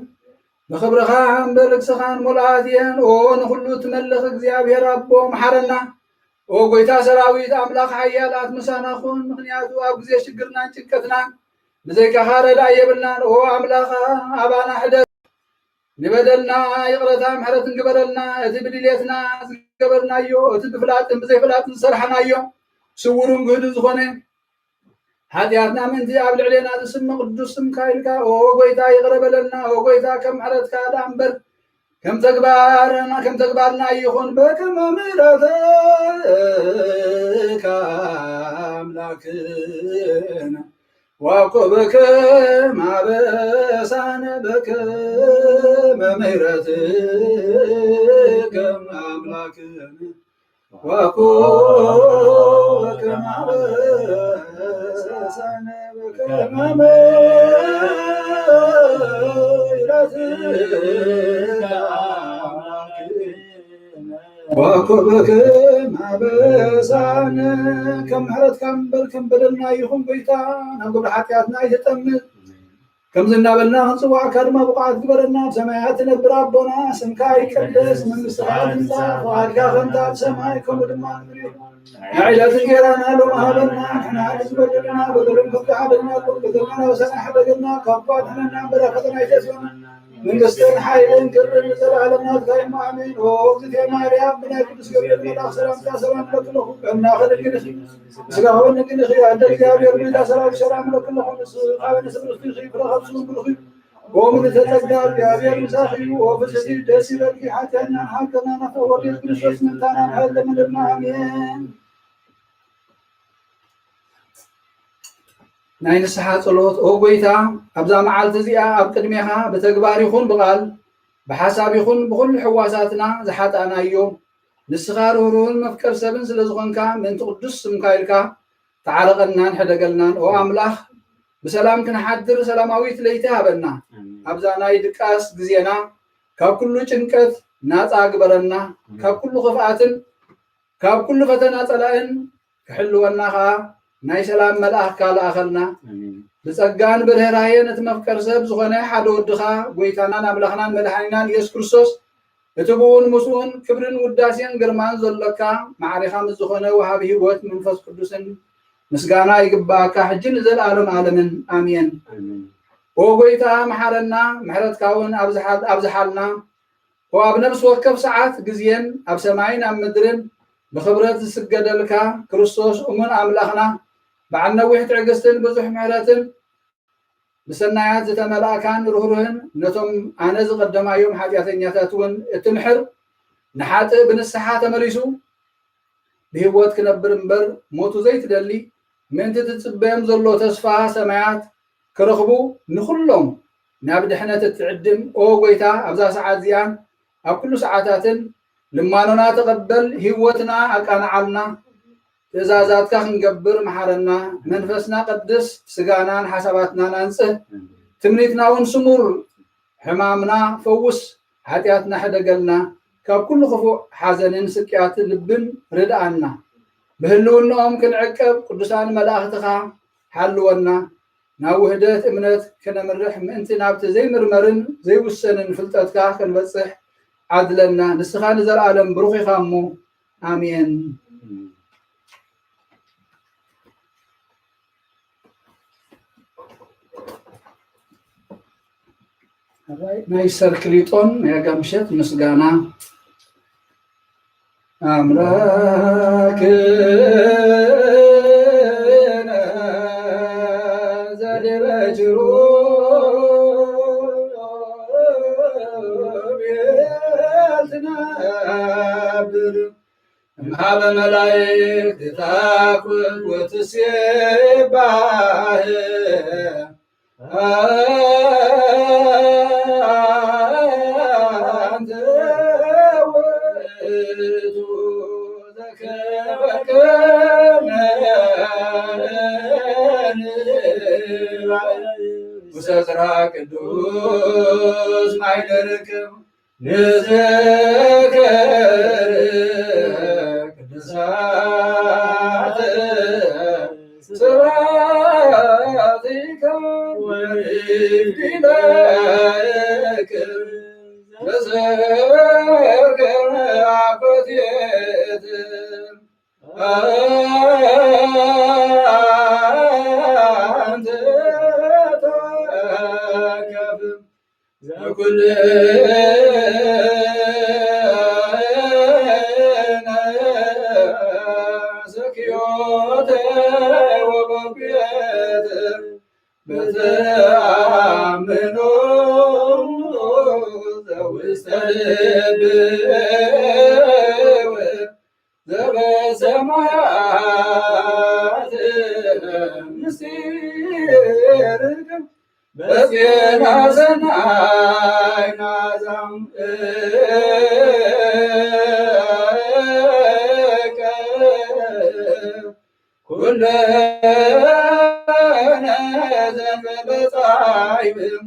ብኽብርኻ እምበር ልግስኻን ምሉኣት እየን። ኦ ንኹሉ እትመልኽ እግዚኣብሔር ኣቦ መሓረና። ኦ ጎይታ ሰራዊት ኣምላኽ ሓያላት ምሳና ኩን። ምኽንያቱ ኣብ ግዜ ሽግርናን ጭንቀትናን ብዘይካኻ ረዳኢ የብልናን። ኦ ኣምላኽ ኣባና ሕደግ። ንበደልና ይቕረታ ምሕረትን ግበረልና። እቲ ብድሌትና ዝገበርናዮ፣ እቲ ብፍላጥን ብዘይፍላጥን ዝሰርሓናዮ ስውርን ግህዱን ዝኾነ ሓጢኣትና ምእንቲ ኣብ ልዕሌና ዝስመ ቅዱስ ስምካ ኢልካ፣ ኦ ጎይታ ይቕረ በለልና። ኦ ጎይታ ከም ምሕረትካ ደኣ እምበር ከም ተግባርና፣ ከም ተግባርና ኣይኹን። በከመ ምሕረትካ ኣምላክነ ዋኮ በከመ አበሳነ በከመ ምሕረትከ አምላክነ ዋኮ በከመ አበሳነ በከመ ምሕረትከ አምላክነ ወኮበክም አበሳነ። ከም ምሕረትካ እምበር ከም በደልና ይኹን ጎይታ፣ ናብ ግብሪ ሓጢኣትና ኣይተጠምት። ከምዚ እናበልና ክንጽዋዕካ ድማ ብቑዓት ግበረና። ኣብ ሰማያት ትነብር ኣቦና፣ ስምካ ይቀደስ፣ መንግስትኻ ትምጻእ፣ ፍቓድካ ከምታ ኣብ ሰማይ ከምኡ ድማ ኣብ ምድሪ። ናይ ዕለት እንጀራና ሎሚ ሃበና፣ ንሕና ንዝበደሉና በደሎም ከም ዝሓለና፣ በደልና ኣበሳና ሓደገና፣ ካብ ክፉእ ኣድሕነና እምበር፣ ኣብ ፈተና ኣይተእትወና። መንግስትን ሓይልን ክብርን ንዘለኣለም ናትካ እዩ። ኣሜን። ኦ እግዝእትየ ማርያም፣ ብናይ ቅዱስ ገብርኤል መልኣኽ ሰላምታ ሰላም እብለኪ ኣለኹ። ጥዕናኺ ድንግል ኢኺ፣ ስጋኺ እውን ድንግል ኢኺ። ኣደ እግዚኣብሔር፣ ብእንተ ሰላም ሰላም እብለኪ ኣለኹ። ንስኺ ካብ ኣንስቲ ብሩኽቲ ኢኺ፣ ፍረ ከርስኺ እውን ብሩኽ እዩ። ኦ ምልዕተ ጸጋ፣ እግዚኣብሔር ምሳኺ እዩ። ኦ ፍስሕቲ ደስ ይበልኪ፣ ሓጥያትናን ሓቀናን ኣፈወርዴት ክርስቶስ ምእንታና ንሓይል ለምንልና። ኣሜን። ናይ ንስሓ ጸሎት። ኦ ጐይታ፣ ኣብዛ መዓልቲ እዚኣ ኣብ ቅድሜኻ ብተግባር ይኹን ብቓል፣ ብሓሳብ ይኹን ብኹሉ ሕዋሳትና ዝሓጣእናዮ፣ ንስኻ ርህሩህን መፍቀር ሰብን ስለ ዝኾንካ፣ ምእንቲ ቅዱስ ስምካ ኢልካ ተዓረቐናን ሕደገልናን። ኦ ኣምላኽ፣ ብሰላም ክንሓድር ሰላማዊት ለይቲ ሃበና። ኣብዛ ናይ ድቃስ ግዜና ካብ ኩሉ ጭንቀት ናፃ ግበረና። ካብ ኩሉ ክፍኣትን ካብ ኩሉ ፈተና ጸላእን ክሕልወና ኸኣ ናይ ሰላም መልኣኽካ ለኣኸልና። ብጸጋን ብርህራሄን እቲ መፍቀር ሰብ ዝኾነ ሓደ ወድኻ ጎይታናን ኣምላኽናን መድሓኒናን ኢየሱስ ክርስቶስ እቲ ብኡን ምስኡን ክብርን ውዳሴን ግርማን ዘሎካ ማዕሪኻ ምስ ዝኾነ ወሃቢ ህይወት መንፈስ ቅዱስን ምስጋና ይግባኣካ ሕጂ ንዘለኣለም ዓለምን ኣሜን። ኦ ጎይታ መሓረና፣ ምሕረትካ እውን ኣብዝሓልና። ኦ ኣብ ነፍሲ ወከፍ ሰዓት ግዜን ኣብ ሰማይን ኣብ ምድርን ብኽብረት ዝስገደልካ ክርስቶስ እሙን ኣምላኽና በዓል ነዊሕ ትዕግስትን ብዙሕ ምሕረትን ብሰናያት ዝተመላእካን ርህሩህን ነቶም ኣነ ዝቐደማዮም ሓጢኣተኛታት እውን እትምሕር ንሓጥእ ብንስሓ ተመሊሱ ብህይወት ክነብር እምበር ሞቱ ዘይትደሊ ምእንቲ ትጽበዮም ዘሎ ተስፋ ሰማያት ክረኽቡ ንኹሎም ናብ ድሕነት እትዕድም ኦ ጎይታ ኣብዛ ሰዓት እዚኣን ኣብ ኩሉ ሰዓታትን ልማኖና ተቐበል ህይወትና ኣቃንዓልና ትእዛዛትካ ክንገብር መሓረና መንፈስና ቀድስ ስጋናን ሓሳባትናን ኣንጽህ ትምኒትና እውን ስሙር ሕማምና ፈውስ ሓጢኣትና ሕደገልና ካብ ኩሉ ክፉእ ሓዘንን ስቅያት ልብን ርድኣና ብህልውናኦም ክንዕቀብ ቅዱሳን መላእኽትኻ ሓልወና ናብ ውህደት እምነት ከነምርሕ ምእንቲ ናብቲ ዘይምርመርን ዘይውሰንን ፍልጠትካ ክንበጽሕ ዓድለና ንስኻ ንዘለኣለም ብሩኽ ኢኻ እሞ ኣሜን። ናይ ሰርክሊጦን ናይ ኣጋ ምሸት ምስጋና ኣምላክነ ዘዲበ ኪሩቤል ትነብር እምሃበ መላእክት ታኩት ወትሴባህ አንተ ውእቱ ዘከበከነ ውሰትራ ቅዱስ ማይደርክም ንዘከር ቅዱሳት ስብሐቲከ ወይድነቅ በዘከር አኮቴት አንተ ተከብር ዘኩልነ ዘክዮተ ወበኩየተ በተአምኖ ዘውስተ ልብ ዘበሰማያት ምስጢርክም በዜና ሰናይ ናዛም እከ ኩለነ ዘንበጻይብም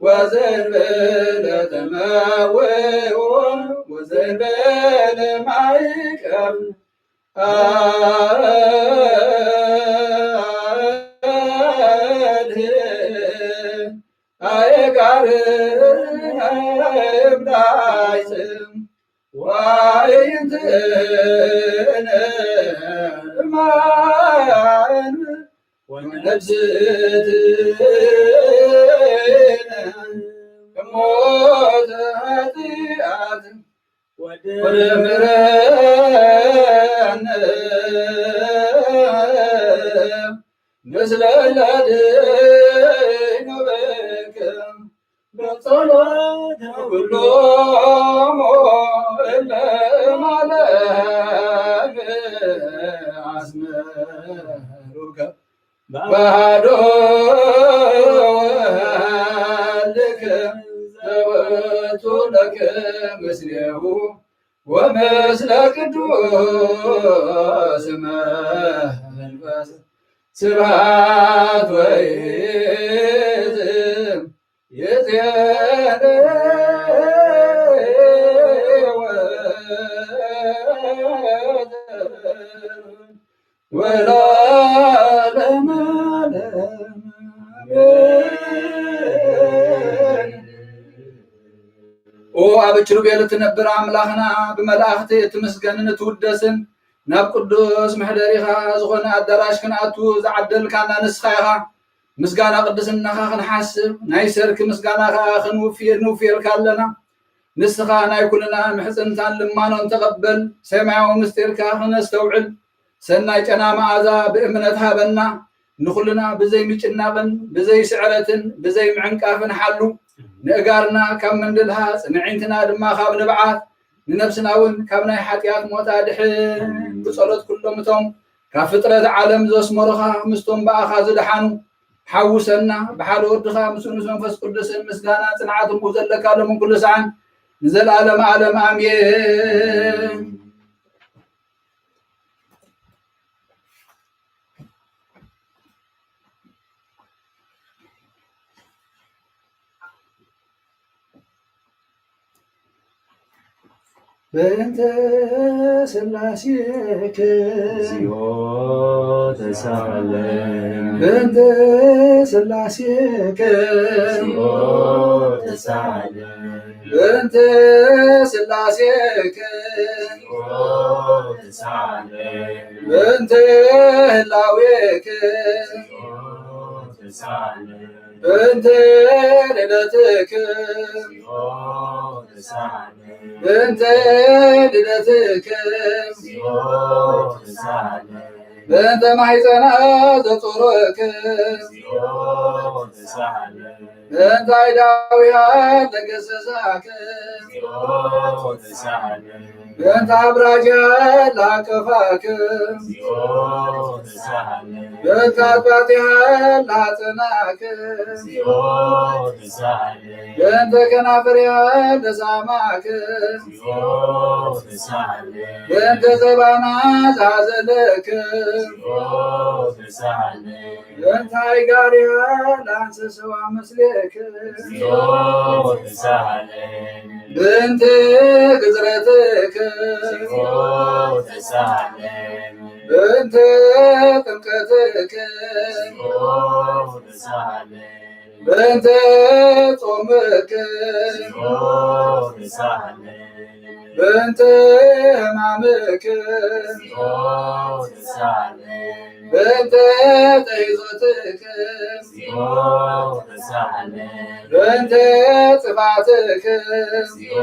ወዘንበለ ተመውኦ ወዘንበለ ማይቀር አድህን አይቃርም ዳይጽም ዋይንትነ ማን ወነብዝትነ እሞተ ኃጢአት ወደ ምሕረነ ምስለ ለድይኑ ብክም በጸሎተ ኩሎሙ እለ ማለም አስመሩከ ባህዶ ወልድከ ዘውእቱ ለከ ምስሌሁ ወምስለ ቅዱስ መንፈስ ስብሐት ወይእቲ ይእዜኒ ወለዓለመ ዓለም። ኦ ኣብ ኪሩቤል እትነብር ኣምላኽና፣ ብመላእኽቲ እትምስገንን እትውደስን፣ ናብ ቅዱስ መሕደሪኻ ዝኾነ ኣዳራሽ ክንኣቱ ዝዓደልካና ንስኻ ኢኻ። ምስጋና ቅድስናኻ ክንሓስብ፣ ናይ ሰርክ ምስጋና ኸኣ ክንውፍየ ንውፍየልካ ኣለና። ንስኻ ናይ ኩልና ምሕጽንታን ልማኖን ተቐበል፣ ሰማያዊ ምስጢርካ ክነስተውዕል፣ ሰናይ ጨና መኣዛ ብእምነት ሃበና። ንኹልና ብዘይ ምጭናቕን ብዘይ ስዕረትን ብዘይ ምዕንቃፍን ሓሉ። ንእጋርና ካብ ምንድልሃጽ፣ ንዕንትና ድማ ካብ ንብዓት፣ ንነብስና እውን ካብ ናይ ሓጢኣት ሞት ኣድሕን። ብጸሎት ኩሎም እቶም ካብ ፍጥረት ዓለም ዘስመሩኻ ምስቶም ብኣኻ ዝደሓኑ ሓውሰና። ብሓደ ወድኻ ምስኡ ምስ መንፈስ ቅዱስን ምስጋና ጽንዓትን ዘለካ ሎምን ኩሉ ሰዓን ንዘለዓለም ዓለም ኣሜን። በእንተ ሥላሴከ እግዚኦ ተሳለን። በእንተ ሥላሴከ እግዚኦ ተሳለን። በእንተ ሥላሴከ እግዚኦ ተሳለን። በእንተ ህላዌከ እግዚኦ ተሳለን። በእንተ ልደትከ እግዚኦ ተሳለን። በእንተ ልደትከ እግዚኦ ተሳለን። በእንተ ማሕፀና ዘጾረከ እግዚኦ ተሳለን። በእንተ አይዳውያን ለገሰሳከ እግዚኦ ተሳለን። በእንተ አብራጃ ላቀፋከ እግዚኦ ተሳለን። በእንተ አጥባቲሃ ላጸናከ እግዚኦ ተሳለን። በእንተ ከናፍሪሃ ለሳማከ እግዚኦ ተሳለን። በእንተ ዘባና ዛዘለከ እግዚኦ ተሳለን። በእንተ አይጋሪሃ ለአንሰሰዋ ምስሌከ እግዚኦ ተሳለን። በእንተ ግዝረትከ እግዚኦ ተሳለን። በእንተ ጥምቀትከ እግዚኦ ተሳለን። በእንተ ጾምከ እግዚኦ ተሳለን። በእንተ ሕማምከ እግዚኦ ተሳለን። በእንተ ጤዞትከ እግዚኦ ተሳለን። በእንተ ጽፋትከ እግዚኦ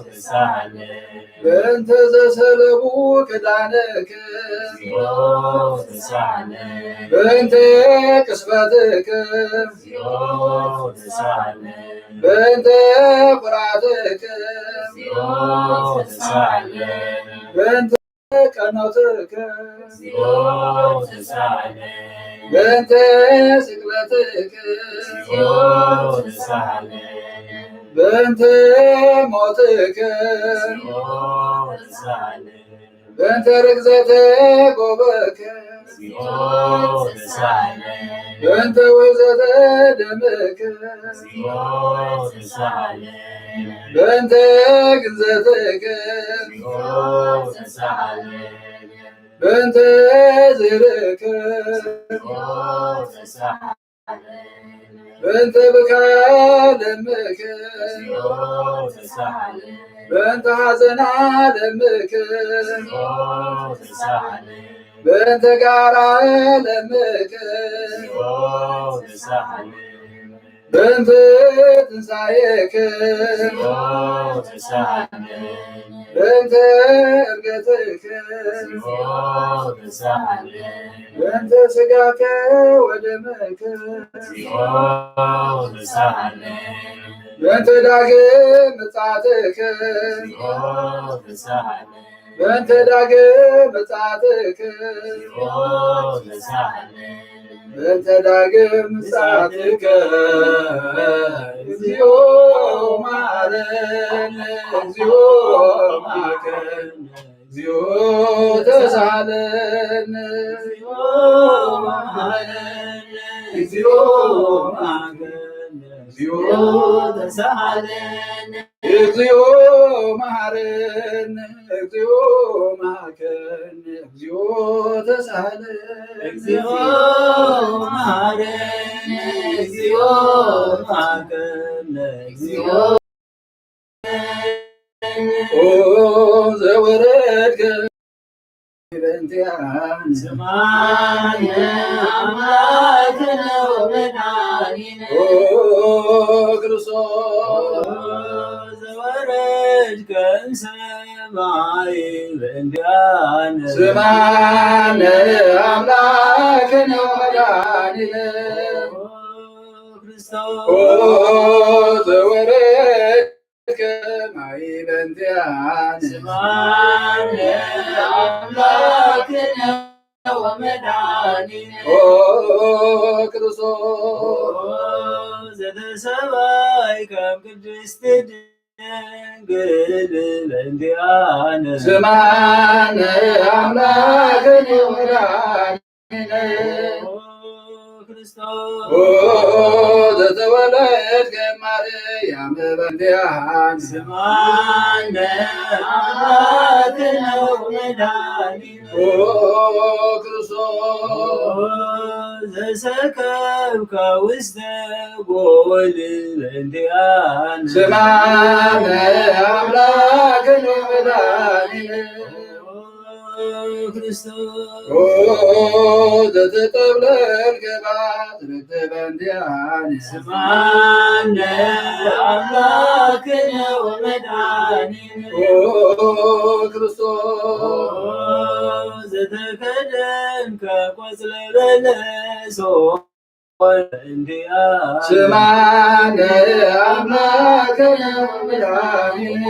ተሳለን። በእንተ ዘሰለቡ ክዳንከ እግዚኦ ተሳለን። በእንተ ቅስፈትከ እግዚኦ ተሳለን። በእንተ ኩራትከ እግዚኦ ተሳለን። በእንተ ቀኖትከ እግዚኦ ተሳለን። በእንተ ስቅለትከ እግዚኦ ተሳለን። በእንተ ሞትከ እግዚኦ ተሳለን። በእንተ ርግዘተ ጎበከ እግዚኦ ተሳለን። በእንተ ውሕዘተ ደምከ እግዚኦ ተሳለን። በእንተ ግንዘትከ እግዚኦ ተሳለን። በእንተ ዝርእከ እግዚኦ ተሳለን። በእንተ ብካ ለምከ እግዚኦ ተሳለን። በእንተ ሐዘና ለምከ እግዚኦ ተሳለን። በእንተ ጋራ ለምከ እግዚኦ ተሳለን። በእንተ ትንሳኤከ እግዚኦ ተሳለን። በእንተ እርገትከ እግዚኦ ተሳለን። በእንተ ስጋከ ወደምከ እግዚኦ ተሳለን። በእንተ ዳግም ምጽአትከ እግዚኦ ተሳለን። በእንተ ዳግም ምጽአትከ እግዚኦ ተሳለን። በእንተ ዳግም ምጽአትከ እግዚኦ መሐረነ፣ እግዚኦ መሐረነ፣ እግዚኦ ተሳለን። እግዚኦ ተሳሃለነ። እግዚኦ መሐረነ። እግዚኦ መሐረነ። እግዚኦ ተሳሃለነ። እግዚኦ መሐረነ። እግዚኦ መሐረነ። እግዚኦ ኦ ዘወረድከ በእንቲአነ። ስማነ አምላክነ ወመድኃኒነ። ኦ ክርስቶስ ዘወረድከ እምሰማይ በእንቲአነ። ስማነ አምላክነ ወመድኃኒነ። ኦ ክርስቶስ ኦ ዘወረድከ ማይ በእንቲአነ። ስማነ አምላክነ ወመድኃኒነ። ኦ ክርስቶስ ዘተሰባይ ካብ ቅድስት ድንግል በእንቲአነ። ስማነ አምላክነ ወመድኃኒነ። ኦ ክርስቶስ ኦ ዘተወለድከ ማርያም በእንቲአነ። ስማነ አምላክነ ወመድኃኒነ። ኦ ክርስቶስ ኦ ዘሰከብከ ውስተ ጎል በእንቲአነ። ስማነ አምላክነ ወመድኃኒነ። ኦ ክርስቶስ ኦ ዘተጠብለልከ ባትርክተ በእንቲአነ። ስማነ አምላክነ ወመድኃኒነ። ኦ ክርስቶስ ኦ ዘተከደንከ ቆጽለ በለሶ እንዲያ ስማነ አምላክነ ወመድኃኒነ።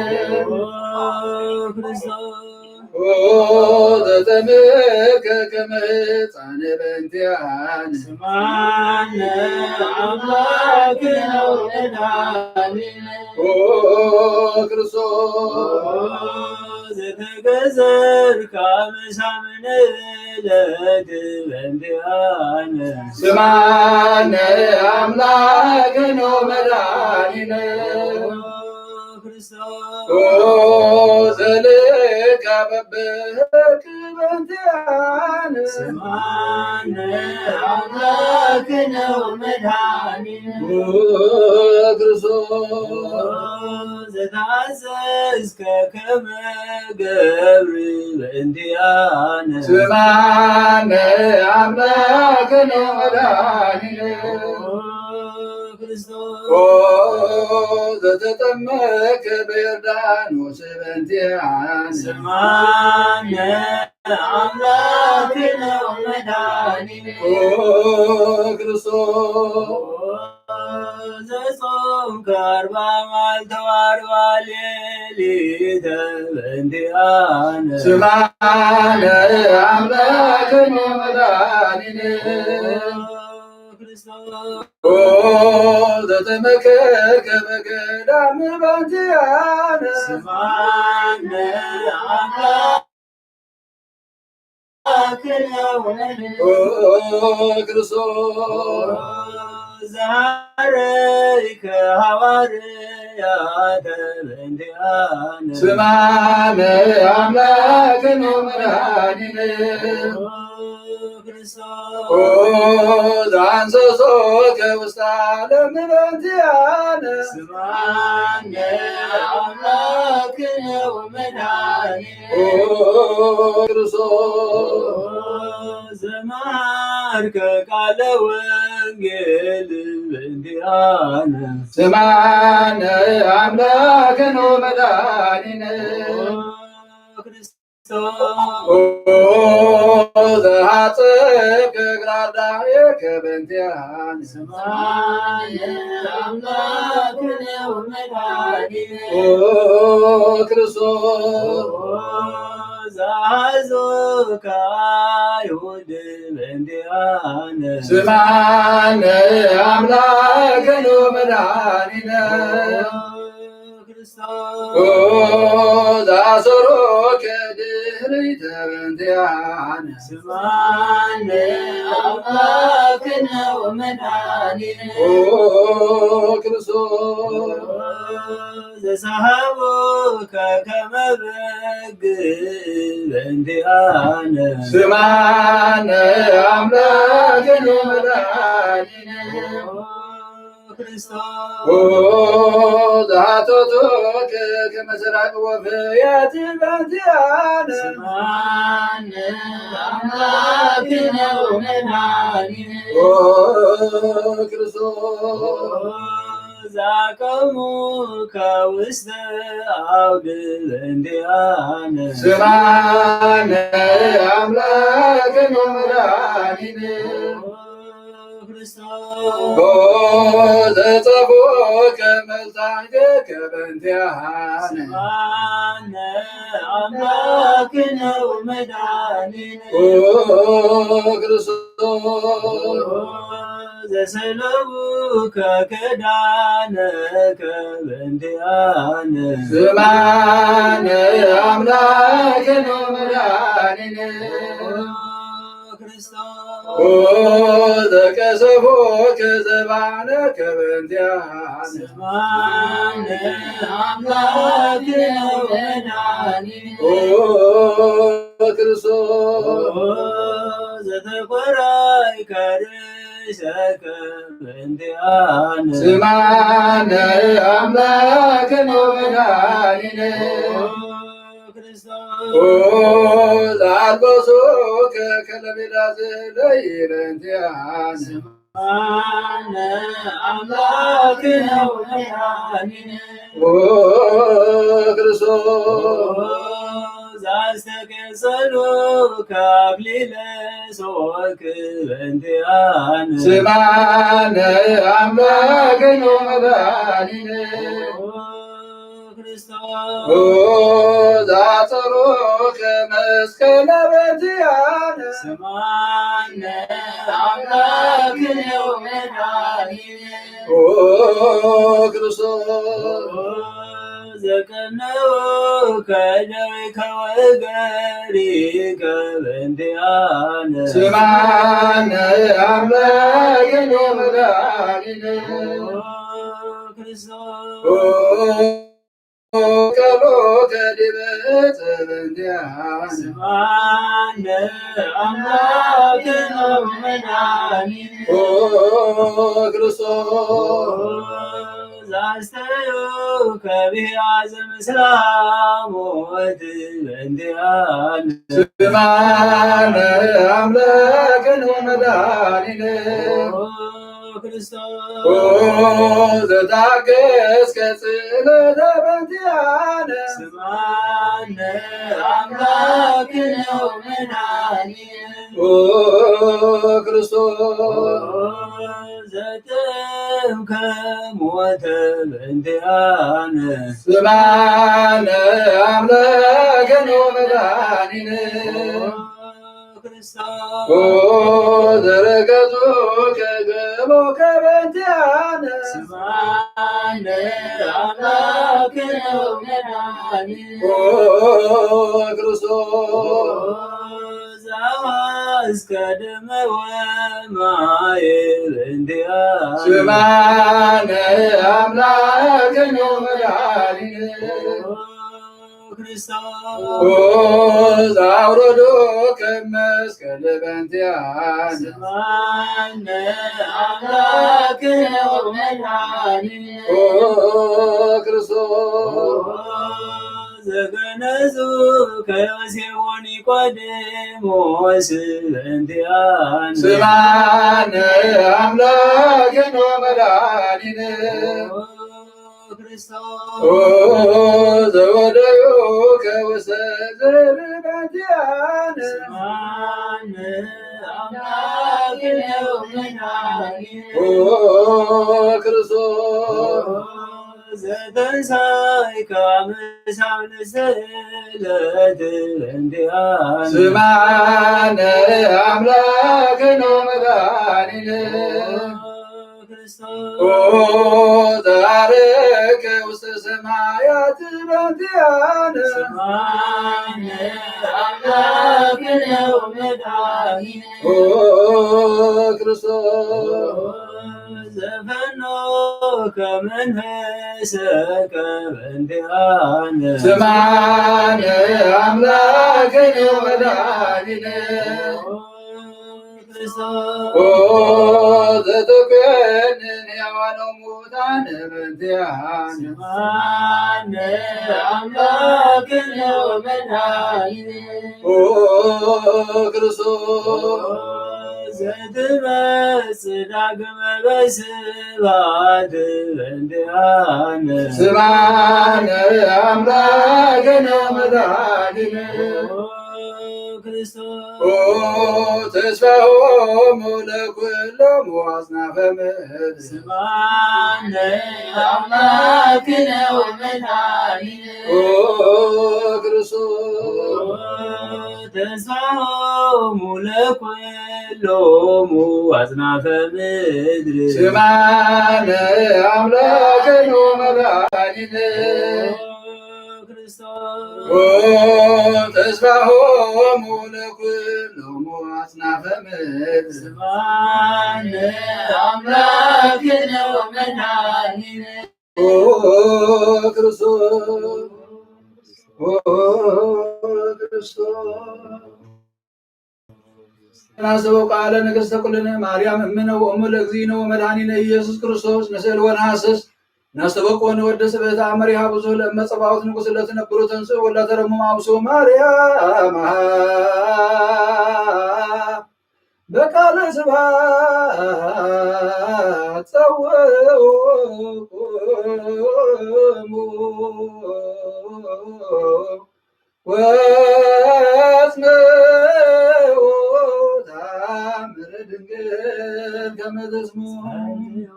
ኦ ክርስቶስ ኦ ዘተምከ ከመ ሕፃን በእንቲአነ። ስማነ አምላክነ ወመድኃኒነ። ኦ ክርስቶስ ኦ ዘተገዘርካ መሳምነ ዕለት በእንቲአነ። ስማነ አምላክነ ወመድኃኒነ። ኦ ክርስቶስ ኦ ዘልካ በበህክ በእንቲአነ። ስማነ አምላክነ ወመድኃኒነ። ኦ ክርስቶስ ኦ ዘተአዘዝከ ከመ ገብር በእንቲአነ። ስማነ አምላክነ ወመድኃኒነ። ኦ ክርስቶስ ኦ ዘተጠመከ በዮርዳኖስ በእንቲአነ። ስማነ አምላክነ ወመድኃኒነ። ኦ ክርስቶስ ኦ ዘጾምከ አርባ መዓልተ ወአርባ ሌሊተ በእንቲአነ። ስማነ አምላክነ ወመድኃኒነ። ኦ ክርስቶስ ኦ ዘተመከርከ በገዳም በእንቲአነ። ስማነ አምላክነ ወመድኃኒነ። ኦ ክርስቶስ ዛረይከ ሐዋርያተ በእንቲአነ። ስማነ አምላክነ ወመድኃኒነ። ኦ ክርስቶስ ኦ ዘአንሰሶከ ውስተ ዓለም በእንቲአነ። ስማነ አምላክነ ወመድኃኒነ። ኦ ክርስቶስ ዘመሃርከ ቃለ ወንጌል በእንቲአነ። ስማነ አምላክነ ወመድኃኒነ። ኦ ክርስቶስ ኦ ዘሐጸብከ እግረ አርዳኢከ በእንቲአነ። ስማነ አምላክነ ወመድኃኒነ። ኦ ክርስቶስ ኦ ዘሐዞከ አይሁድ በእንቲአነ። ስማነ አምላክነ ወመድኃኒነ። ኦ ክርስቶስ ኦ ዘአሰሮከ ድህረ በእንቲአነ። ስማነ አምላክነ ወመድኃኒነ። ኦ ክርስቶስ ዘሰሃቡከ ከመ በግ በእንቲአነ። ስማነ አምላክነ ወመድኃኒነ። ኦ ክርስቶስ ኦ ዘአተቶከ ከመ ሰራቂ ወፍያት በእንቲአነ። ስማነ አምላክነ ወመድኃኒነ። ኦ ክርስቶስ ዘአቀሙከ ውስተ አውድ በእንቲአነ። ስማነ አምላክነ ወመድኃኒነ። ክርስቶስ ኦ ዘጸፎከ መጻእከ በእንቲአነ። ስማነ አምላክነ ወመድኃኒነ። ኦ ክርስቶስ ዘሰለቡከ ክዳነከ በእንቲአነ። ስማነ አምላክነ ወመድኃኒነ። ክርስቶስ ኦ ዘቀሰፎከ ዘባነከ በእንቲአነ። ስማነ አምላክነ ወመድኃኒነ። ኦ ክርስቶስ ኦ ዘተቆራይከ ርእሰከ በእንቲአነ። ስማነ አምላክነ ወመድኃኒነ። ኦ ክርስቶስ ኦ ዘአልበሶከ ከለቤላ ዘለይ በእንቲአነ። ስማነ አምላክነ ወመድኃኒነ። ኦ ክርስቶስ ኦ ዘአስተቀጸሉከ አክሊለ ሶክ በእንቲአነ። ስማነ አምላክነ ወመድኃኒነ። ኦ ክርስቶስ ኦ ዘአጸሮከ መስቀለ በእንቲአነ። ስማነ አምላክነ ወመድኃኒነ። ኦ ክርስቶስ ኦ ዘቀነውከ ደዊከ ወእገሪከ በእንቲአነ። ስማነ አምላክነ ወመድኃኒነ። ኦ ክርስቶስ ኦ ቀሎከ ዲበ ዕፀ በእንቲአነ። ስማነ አምላክነ ወመድኃኒነ። ኦ ክርስቶስ ዛስተዩ ከቢያ ዘምስላ ሞት በእንቲአነ። ስማነ አምላክነ ወመድኃኒነ። ኦ ክርስቶስ ኦ ዘታገስከ ጽልእተ በእንቲአነ። ስማነ አምላክነ ወመድኃኒነ። ኦ ክርስቶስ ኦ ዘተምከ ሞተ በእንቲአነ። ስማነ አምላክነ ወመድኃኒነ። ኦ ክርስቶስ ኦ ዘረገጹ ከገቦ ከበንቲአነ። ስማነ አምላክነ ወመድኃኒነ። ኦ ክርስቶስ ኦ ዘአስከደመ ወማየ በእንቲአነ። ስማነ አምላክነ ወመድኃኒነ። ኦ ክርስቶስ ኦ ዘአውረዶ ከመስቀል በእንቲአነ። ስማነ አምላክነ ወመድኃኒነ። ኦ ክርስቶስ ኦ ዘገነዙ ከዮሴፍ ወኒቆዲሞስ በእንቲአነ። ስማነ አምላክነ ወመድኃኒነ። ኦ ክርስቶስ ኦ ዘወደዩ ከውሰ ዘርበንቲአነ። ስማነ አምላክነ ወመድኃኒነ። ኦ ክርስቶስ ኦ ዘተንሳይካ ምሳለ ስእለት በእንቲአነ። ስማነ አምላክነ ወመድኃኒነ። ኦ ኦ ዘዐረገ ውስተ ሰማያት በእንቲአነ። ሰማዕነ አምላክነ ወመድኃኒነ። ኦ ክርስቶስ። ዘፈኖከ መንፈሰከ በእንቲአነ። ስምዓነ አምላክነ ወመድኃኒነ። ኦ ክርስቶስ። ኦ ዘትኮንን ሕያዋን ሙታን በእንቲአነ። ስምዓነ አምላክነ ወመድኃኒነ። ኦ ክርስቶስ። ዘትመጽእ ዳግመ በስብሐት በእንቲአነ። ስምዓነ አምላክነ ወመድኃኒነ። ኦ ክርስቶስ። ኦ ተስፋሆሙ ለኩሎሙ አጽናፈ ምድር። ስምዓነ አምላክነ ወመድኃኒነ። ኦ ክርስቶስ። ተስፋሆሙ ለኩሎሙ አጽናፈ ምድር። ስምዓነ አምላክነ ወመድኃኒነ። ኦ ክርስቶስ። ኦ ተስፋሆሙ ለኩሎሙ አጽናፈ ምድር። ስምዓነ አምላክነ ወመድኃኒነ። ኦ ክርስቶስ፣ ኦ ክርስቶስ። ናስተበቁ ቃለ ንግሥተ ኩልነ ማርያም እምነ ወእሙ ለእግዚእነ ወመድኃኒነ ኢየሱስ ክርስቶስ ንስእል ወነሐስስ። ናስተበቁ ወንወድስ በተአምር ይሃቡ ዞ ለእመ ጸባኦት ንጉሥ ለትነብሩ ተንሥኡ ወለተረሙ አብሱ ማርያም በቃለ ስብሐት ጸውዑ ቁሙ ወአጽምዑ ተአምረ ድንግል ከመ ተስምዑ።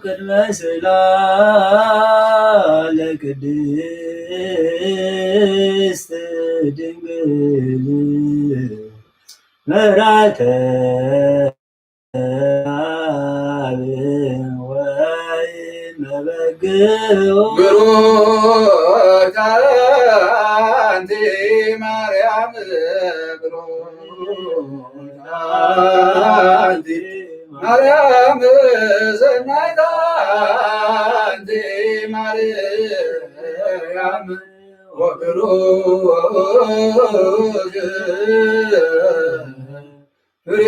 ቅድመ ስእላ ለቅድስት ድንግል መራተ አብ ወይመበግው። ብሩክ አንቲ ማርያም፣ ብሩክ አንቲ ማርያም፣ ሰናይት አንቲ ማርያም፣ ወብሩክ ፍሬ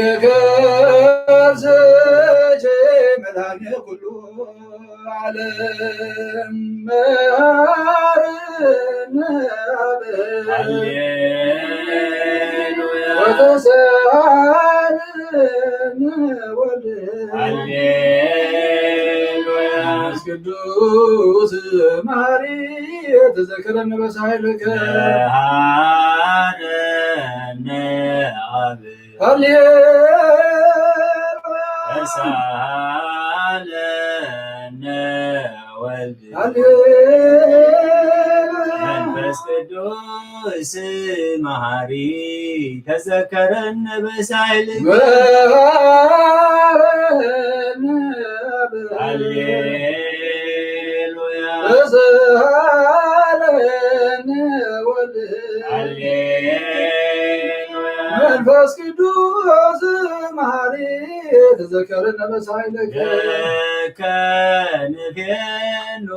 ከርሥኪ መድኃኔ ኩሉ ዓለም መሐረነ አብ። ሃሌሉያ። ወተሳሃለነ ወልድ። ሃሌሉያ። መንፈስ ቅዱስ መሐሪ ተዘከረነ በሳይልከ። መሐረነ አብ። ሃሌሉያ። ተሳሃለነ ወልድ። ሃሌሉያ። መንፈስ ቅዱስ መሐሪ ተዘከረነ በሳይል። መሐረነ አብ። ሃሌሉያ። ተሳሃለነ ወልድ። ሃሌሉያ። መንፈስ ቅዱስ መሐሪ ተዘከረነ በሳይልከ። ለከ ንፌኑ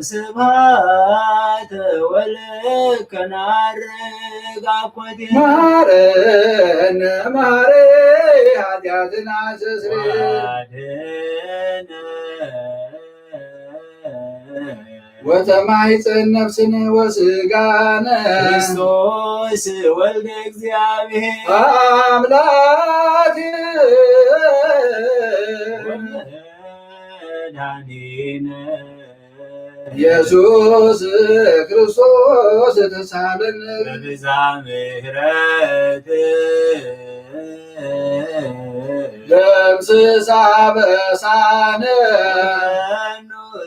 ስብሐተ ወለከ ናርግ አኮቴ። መሐረነ መሐሪ ኃጢአትና አስተስሪ። ወአድኅነነ ወተማይፀን ነፍስነ ወስጋነ። ክርስቶስ ወልደ እግዚአብሔር። አምላክ ወመድኃኒነ። ኢየሱስ ክርስቶስ ተሳለን። በብዛ ምሕረት ደምስስ አበሳነ።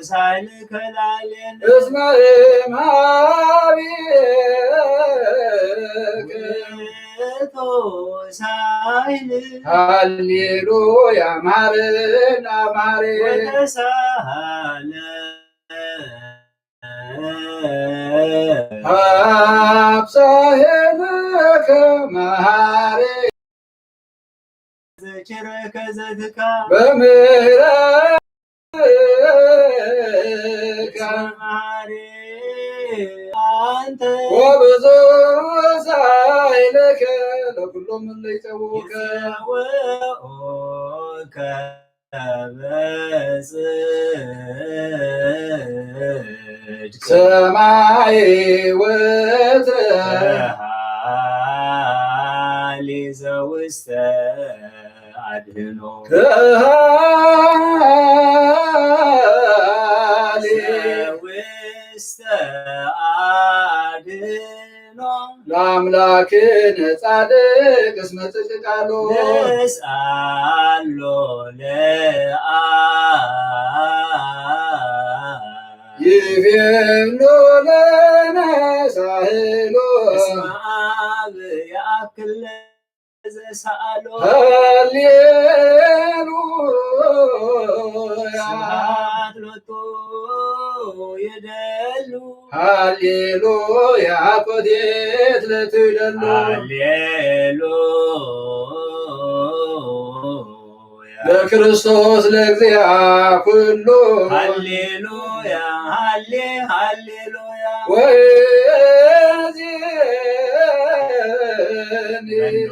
ሳይል ከላሌነ። እስመ እምሃቤከ ቶሳይን ሃሌሉያ ማረን አማሬ ወተሳለ አብሳሄነ ከማሬ ዘችረከ ዘትካ በምህረትከ መሐሪ አንተ ወብዙ ሳይለከ ለኩሎም እለ ይጸውከ ይጸውዑከ በጽድቅ ሰማይ ወትረ ሃሊ ዘውስተ አድህኖ ሃሊ ዘውስተ አድህኖ ለአምላክነ ጻድቅ እስመ ጽድቅ ቃሉ ንስአሎ ለአብ ይፌኖ ለነ ሳህሎ እስመ አብ የአክል ለዘሰአሎ ሃሌሉያ ስብሐት ሎቱ ይደሉ ሃሌሉያ ኮቴት ለትደሎ ሃሌሉያ ለክርስቶስ ለእግዚአ ኩሉ ሃሌሉያ ሃሌ ሃሌሉያ ወእዜኒ መኑ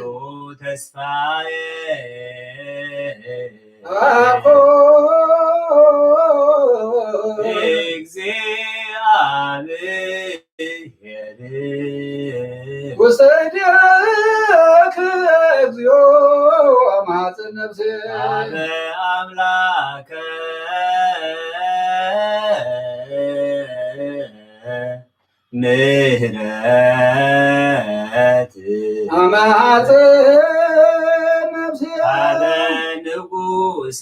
ተስፋዬ አኮ እግዚአብሔር ውስተ እዴከ እግዚኦ አማጽን ነፍሴ አበ አምላከ ምህረት አማጽን ነፍሴ አበ ንጉሰ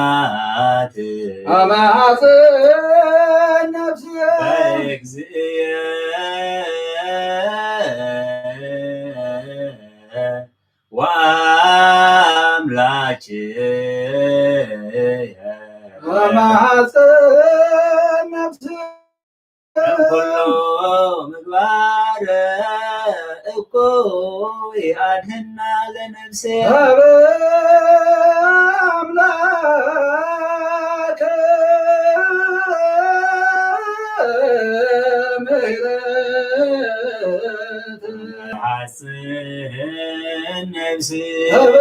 ስብሐት አማጽን ነፍስየ በእግዚእየ ወአምላክየ አማጽን ነፍስየ እምኩሉ ምግባር እኩይ አድህና ለነፍሴ። ሀበ አምላከ ምህረት ሐጽን ነፍሴ። ሀበ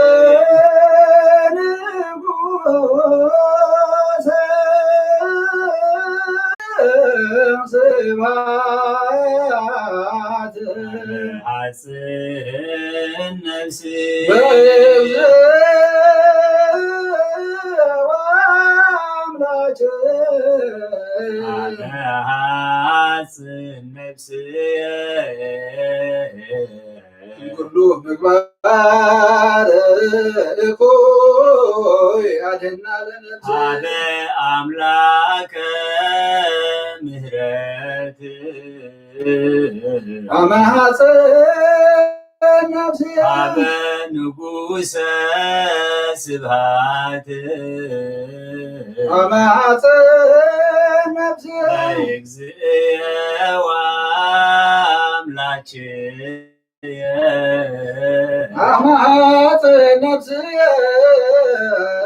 ንጉሰ ስብሐት ሐጽን ነፍሲ በእግዚኦ አምላክ ሐጽን ነፍሲ ኩሉ ምግባር እኩይ አድህና ለነፍሲ። አለ አምላከ ምህረት አመ ሐፀ ነፍሲ። አበ ንጉሰ ስብሐት አመ ሐፀ ነፍሲ። ለእግዚእየ ወአምላክየ። አመ ሐፀ ነፍስየ።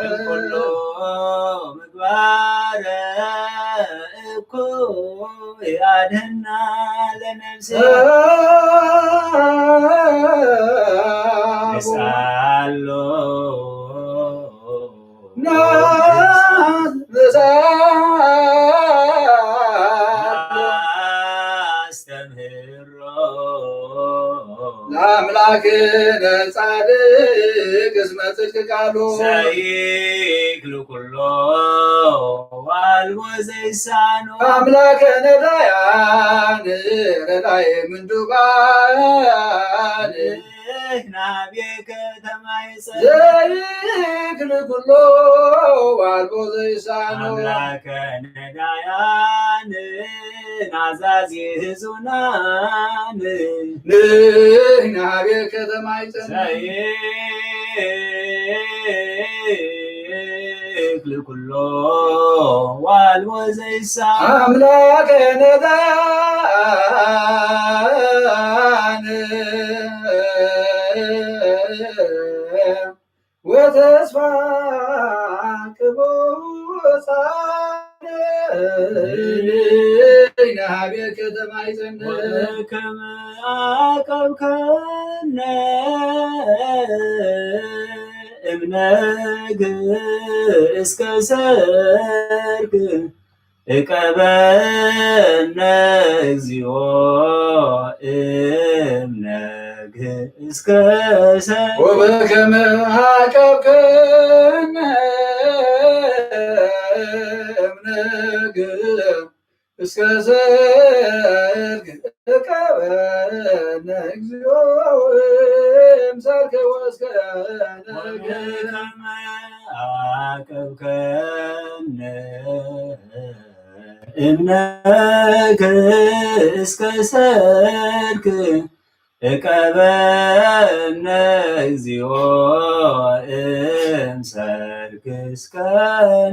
እምኩሉ ምግባረ እኩይ አድህና ለነፍስየ። ንስአሎ አስተምህሮ ለአምላክነ ጻድቅ እስመ ጽድቅ ቃሉ ዘይክል ኩሎ ዋልቦ ዘይሳኖ አምላከ ነዳያን ረዳይ ምንዱባን ናቤከ ተማይጸን ዘይክል ኩሎ ዋልቦ ዘይሳኖ ኣምላከ ነዳያን ናዛዚ ህዙናን ንሕና ናቤከ ተማይጸን ዘይክል ኩሎ ዋልቦ ዘይሳ ኣምላከ ነዳያን ወተስፋ ቅቡጻን ናቤከ ተማይጸን ወከመ አቀብከነ እምነግ እስከ ሰርክ እቀበነ እግዚኦ እምነግ እስከ ሰርክ ወበከመ አቀብከነ እምነግ እስከ ሰርክ እቀበነ እግዚኦ እምሰርክ ወእስከ ነግ ወበከመ አቀብከነ እምነክ እስከ ሰርክ እቀበነ እግዚኦ እምሰርክ እስከ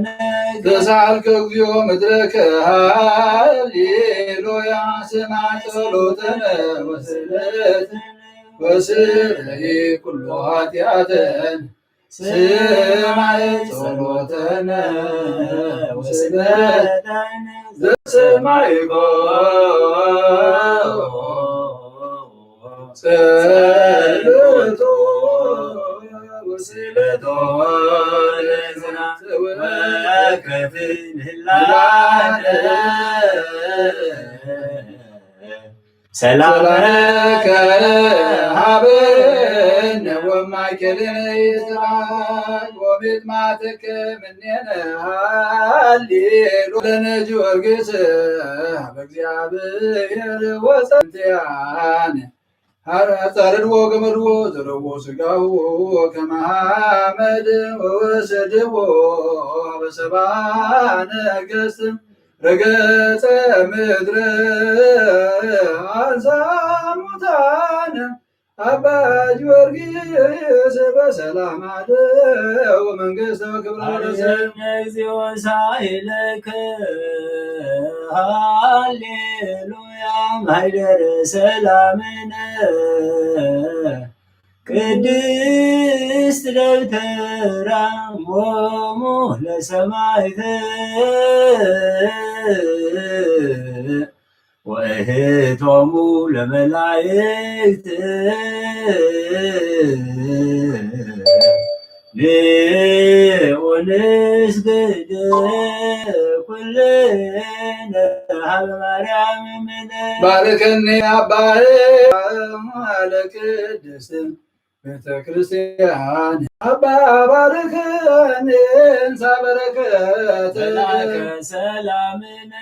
ነግ ተሳልከ እግዚኦ ምድረከ ሃሌሉያ ስማዕ ጸሎተነ ወስእለተነ ወስረይ ኩሎ ኃጢአተን ስማይ ጸሎተነ ወስእለተነ ዘሰማይኮ ጸሎቶ ወስእለቶ ለዘናተ ወከፍንህላነ ሰላመከ ሀበነ ወማእከለነ ይትባረክ ወምጥማትከ እምኔነ ሃሌሉ ለነ ጊዮርጊስ ሀበ እግዚአብሔር ወጸንትያን ሀረ ጸርድዎ ገመድዎ ዘረዎ ስጋሁ ከመ ሐመድ ወወሰድዎ ሀበ ሰብአ ነገሥት ረገጸ ምድረ አንሳ ሙታነ አባ ጊዮርጊስ በሰላም አለ ወመንግስተ ክብረ ለዘ አርያም እግዚኦ ሳይለከ ሃሌሉያ ማይደር ሰላምነ ቅድስት ደብተራ ሞሙ ለሰማይተ ወእህቶሙ ለመላእክት ንኡንስግድ ኩልነ ሀበ ማርያም እምነ ባርከኒ አባዬ ለቅድስት ቤተ ክርስቲያን አባ ባርከኒ እንሳ በረከት መላከ ሰላምነ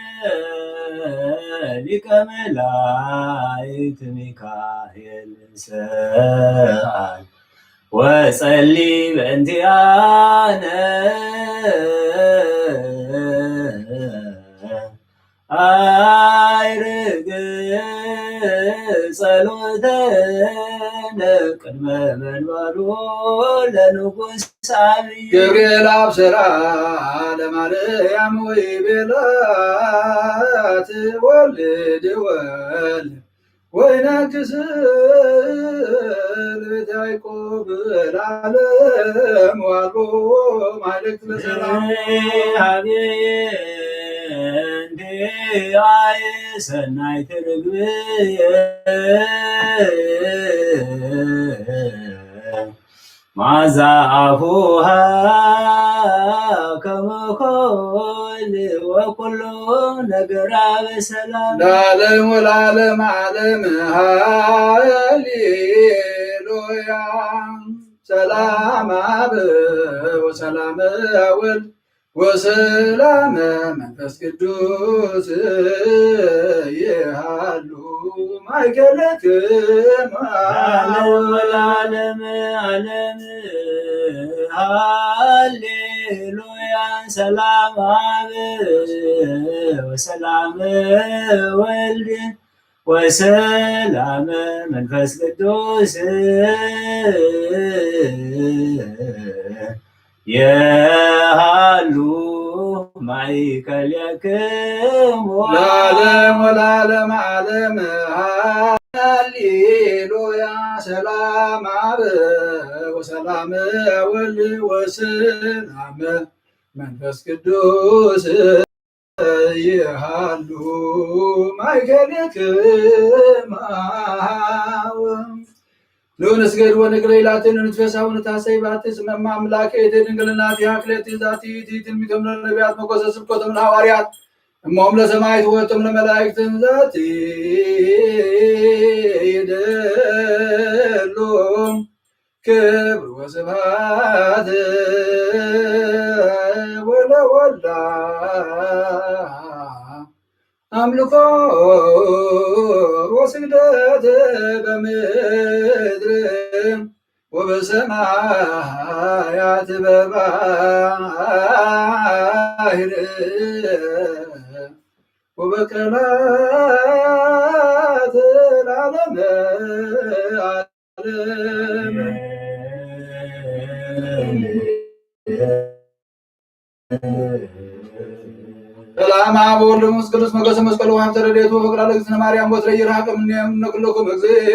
ሊቀ መላእክት ሚካኤል ሰአል ወጸሊ በእንቲአነ አይርግ ጸሎተነ ቅድመ መንበሩ ለንጉስ አብይ ገብርኤል አብሰራ ለማርያም ወይ ቤላ ትወልድ ወል ወይነግስ ለቤት ያዕቆብ ለዓለም ዋልቦ ማይልክ ለሰላም ሀቤ እንዲአይ ሰናይ ትርግብየ ማዛ አፉሃ ከመኮል ወኩሎ ነገራ በሰላም ለዓለም ወለዓለም ዓለም ሃሌሉያ። ሰላም አብ ወሰላም ወልድ ወሰላም መንፈስ ቅዱስ ይሃሉ ማእከለ ክማው ለዓለመ ዓለም። ሃሌሉያ። ሰላም አብ ወሰላም ወልድ ወሰላም መንፈስ ቅዱስ የሃሉ ማእከሌክሙ ለዓለም ወለዓለመ ዓለም። ሃሌሉያ። ሰላም አብ ወሰላም ወልድ ወሰላም መንፈስ ቅዱስ ይሃሉ ማእከሌክሙ። ንስገድ ወንግረ ኢላትን ንትፈሳ ወንታሰይ ባቲ ስመማ አምላክ እቲ ድንግልና ዲሃ ክለቲ ዛቲ እቲ ትንቢቶም ለነቢያት መጎሰ ስብከቶም ለሐዋርያት እሞም ለሰማይት ወቶም ለመላእክትን ዛቲ ይደሉ ክብር ወስብሐት ወለወልዳ አምልኮ ወስግደት በምድር ወበሰማያት በባህር ወበቀላት ለዓለመ ዓለም። ሰላም አብ ወወልድ ወመንፈስ ቅዱስ። ሞገሰ መስቀሉ ወሀብተ ረድኤቱ ወፍቅራ ለእግዝእትነ ማርያም ወትረ ይርሐቅ እምኔነ ኩልኩም። እግዚእ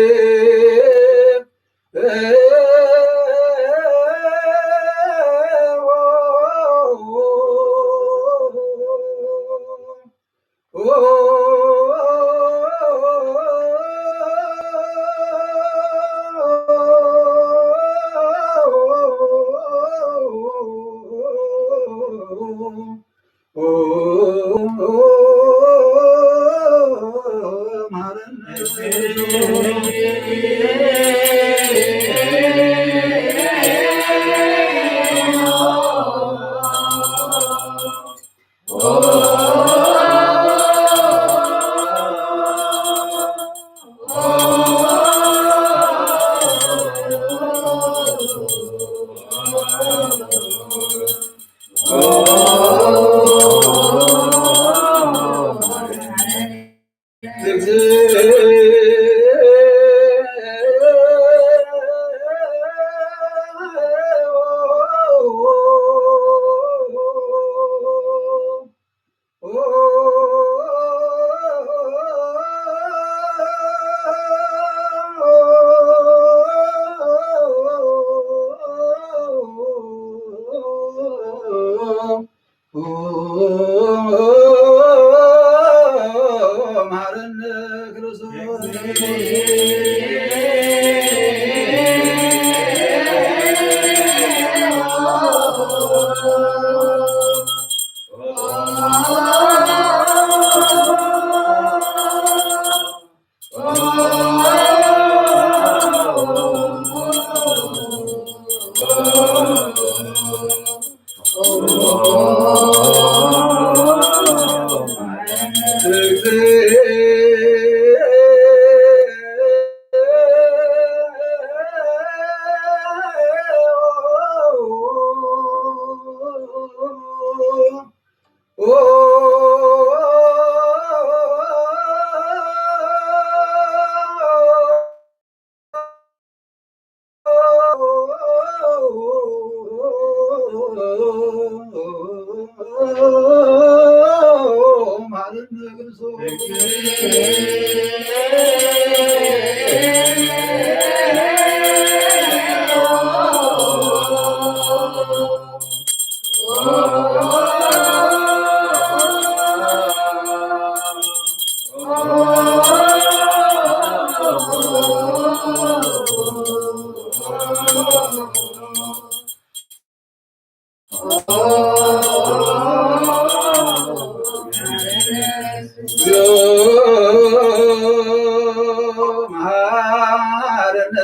መሐረነ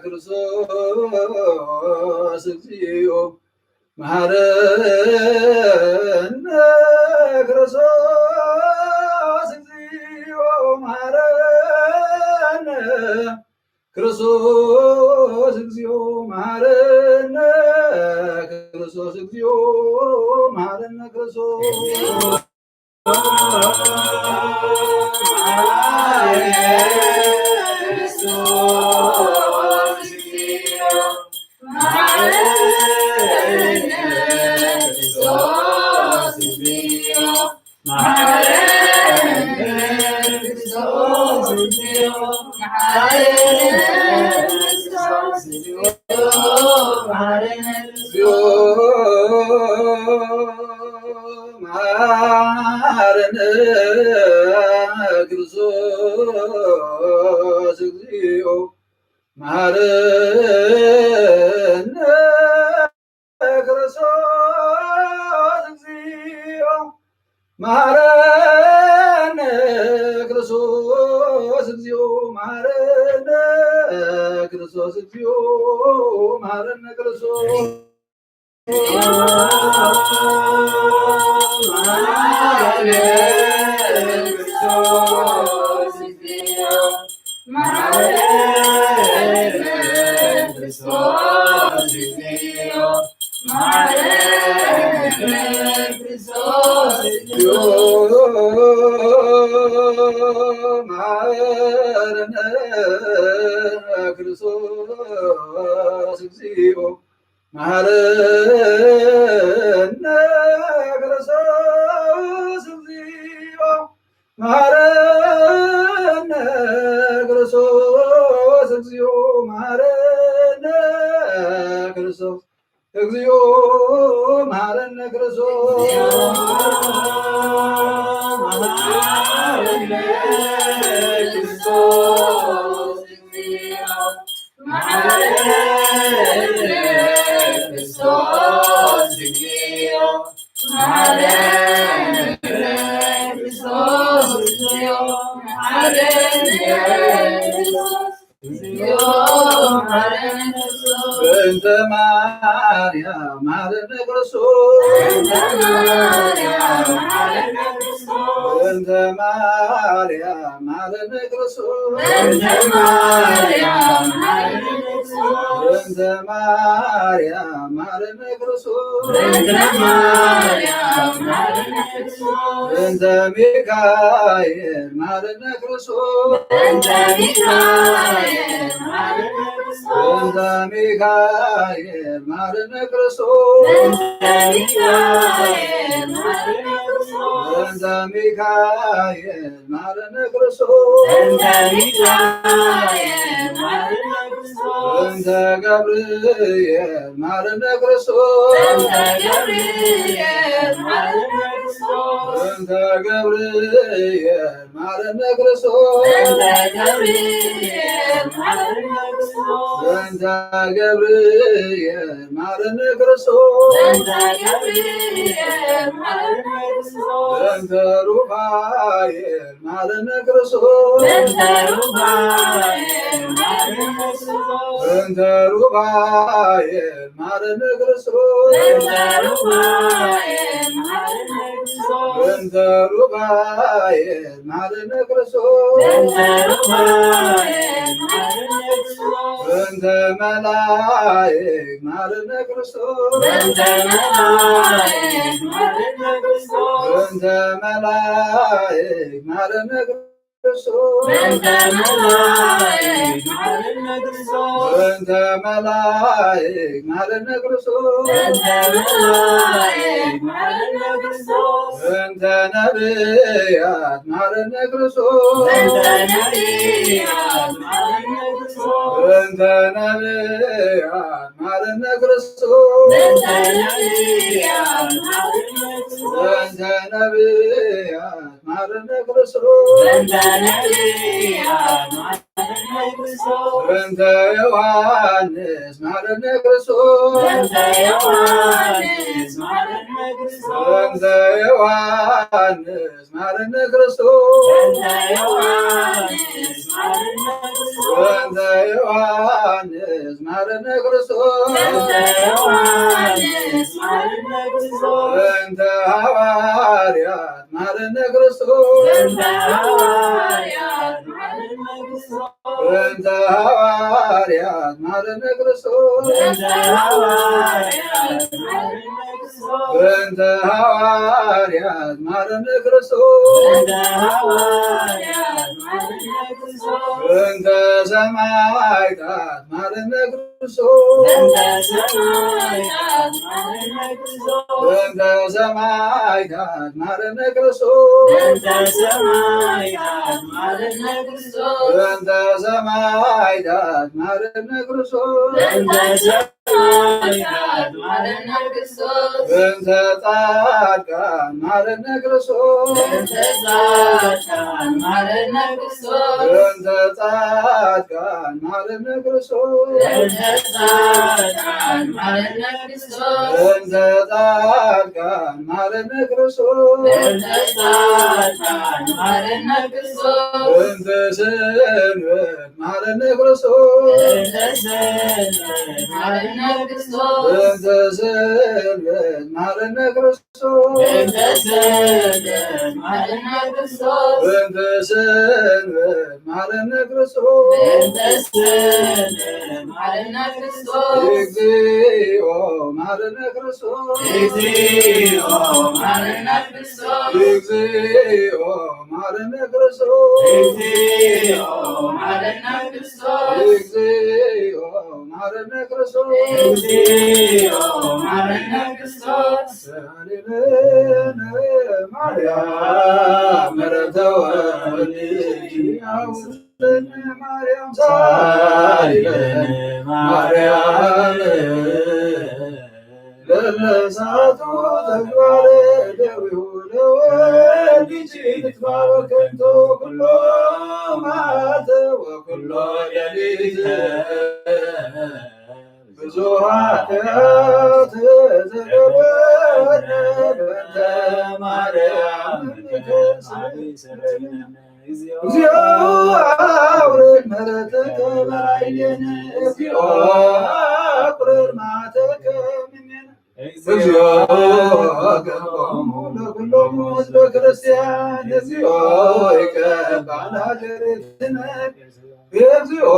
ክርስቶስ። መሐረነ ክርስቶስ እግዚኦ። መሐረነ ክርስቶስ እግዚኦ። ክርስቶስ እግዚኦ መሐረነ፣ ክርስቶስ እግዚኦ መሐረነ፣ ክርስቶስ መሐረነ ክርስቶስ እግዚኦ መሐረነ ክርስቶስ እግዚኦ መሐረነ ክርስቶስ እግዚኦ መሐረነ ክርስቶስ እግዚኦ መሐረነ ክርስቶስ መሐረነ ክርስቶስ እግዚኦ መሐረነ ክርስቶስ እግዚኦ መሐረነ ክርስቶስ እግዚኦ መሐረነ ክርስቶስ እግዚኦ መሐረነ ክርስቶስ መሐረነ ክርስቶስ በእንተ ማርያም መሐረነ ክርስቶስ በእንተ ማርያም መሐረነ ክርስቶስ በእንተ ማርያም መሐረነ ክርስቶስ በእንተ ማርያም መሐረነ ክርስቶስ በእንተ ማርያም መሐረነ ክርስቶስ በእንተ ሚካኤል መሐረነ ክርስቶስ በእንተ ሚካኤል መሐረነ ክርስቶስ በእንተ ሚካኤል መሐረነ ክርስቶስ በእንተ ሚካኤል መሐረነ ክርስቶስ በእንተ ሚካኤል መሐረነ ክርስቶስ በእንተ ሚካኤል መሐረነ ክርስቶስ በእንተ ገብርኤል መሐረነ ክርስቶስ በእንተ ገብርኤል መሐረነ ክርስቶስ በእንተ ገብርኤል መሐረነ ክርስቶስ በእንተ ገብርኤል መሐረነ ክርስቶስ በእንተ ገብርኤል መሐረነ ክርስቶስ በእንተ ገብርኤል መሐረነ ክርስቶስ በእንተ ሩፋኤል መሐረነ ክርስቶስ በእንተ ሩፋኤል መሐረነ ክርስቶስ በእንተ ሩፋኤል መሐረነ ክርስቶስ በእንተ ሩፋኤል መሐረነ ክርስቶስ በእንተ ሩፋኤል መሐረነ ክርስቶስ በእንተ ሩፋኤል መሐረነ ክርስቶስ በእንተ መላእክት መሐረነ ክርስቶስ በእንተ መላእክት መሐረነ ክርስቶስ በእንተ መላእክት መሐረነ ክርስቶስ በእንተ መላእክት መሐረነ ክርስቶስ በእንተ መላእክት መሐረነ ክርስቶስ በእንተ መላእክት መሐረነ ክርስቶስ በእንተ ነቢያት መሐረነ ክርስቶስ በእንተ ነቢያት መሐረነ ክርስቶስ በእንተ ነቢያት መሐረነ ክርስቶስ በእንተ ነቢያት መሐረነ ክርስቶስ በእንተ ነቢያት መሐረነ ክርስቶስ በእንተ ነቢያት መሐረነ ክርስቶስ በእንተ ዮሐንስ መሐረነ ክርስቶስ በእንተ ዮሐንስ መሐረነ ክርስቶስ በእንተ ዮሐንስ መሐረነ ክርስቶስ በእንተ ዮሐንስ መሐረነ ክርስቶስ በእንተ ዮሐንስ መሐረነ ክርስቶስ በእንተ ዮሐንስ መሐረነ ክርስቶስ በእንተ ሐዋርያት መሐረነ ክርስቶስ በእንተ ሐዋርያት መሐረነ በእንተ ሃዋርያት ማረነ ክርስቶስ። በእንተ ሃዋርያት ማረነ ክርስቶስ። በእንተ ሰማዕታት ማረነ ክርስቶስ። በእንተ ሰማዕታት ማረነ ክርስቶስ። በእንተ ሰማዕታት ማረነ ክርስቶስ። በእንተ ጻድቃን ማረነ ክርስቶስ። በእንተ ጻድቃን ማረነ ክርስቶስ። በእንተ ጻድቃን ማረነ ክርስቶስ። በእንተ ጻድቃን ማረነ ክርስቶስ። በእንተ ጻድቃን ማረነ ክርስቶስ። በእንተ ጻድቃን ማረነ ክርስቶስ። በእንተ ሰንበት ማረነ ክርስቶስ። በእንተ ሰንበት ማረነ ክርስቶስ። በእንተ ሰንበት ማረነ ክርስቶስ። በእንተ ሰንበት ማረነ ክርስቶስ። በእንተ ሰንበት ማረነ ክርስቶስ። በእንተ ሰንበት ማረነ ክርስቶስ። እግዚኦ ማረነ ክርስቶስ። እግዚኦ ማረነ ክርስቶስ። እግዚኦ ማረነ ክርስቶስ። እግዚኦ ማረነ ክርስቶስ። እግዚኦ ማረነ ክርስቶስ። እግዚኦ ማረነ ክርስቶስ። ሰአሊ ለነ ማርያም ምሕረተ ወልድኪ፣ አውስለነ ማርያም፣ ሰአሊ ለነ ማርያም። ለለሳቱ ተግባረ ደዊሁ ለወልድኪ ይትባበ ከንቶ ኩሎ መዓልተ ወኩሎ ሌሊት። ብዙ ኃጢአት ዘገበነ በእንተ ማርያም። እግዚኦ አውርድ ምሕረትከ በላዕሌነ። እግዚኦ አቁርር መዓተከ እምኔነ። እግዚኦ ገቦሙ ለኩሎሙ ህዝበ ክርስቲያን። እግዚኦ ይቀባል ሀገርነ። እግዚኦ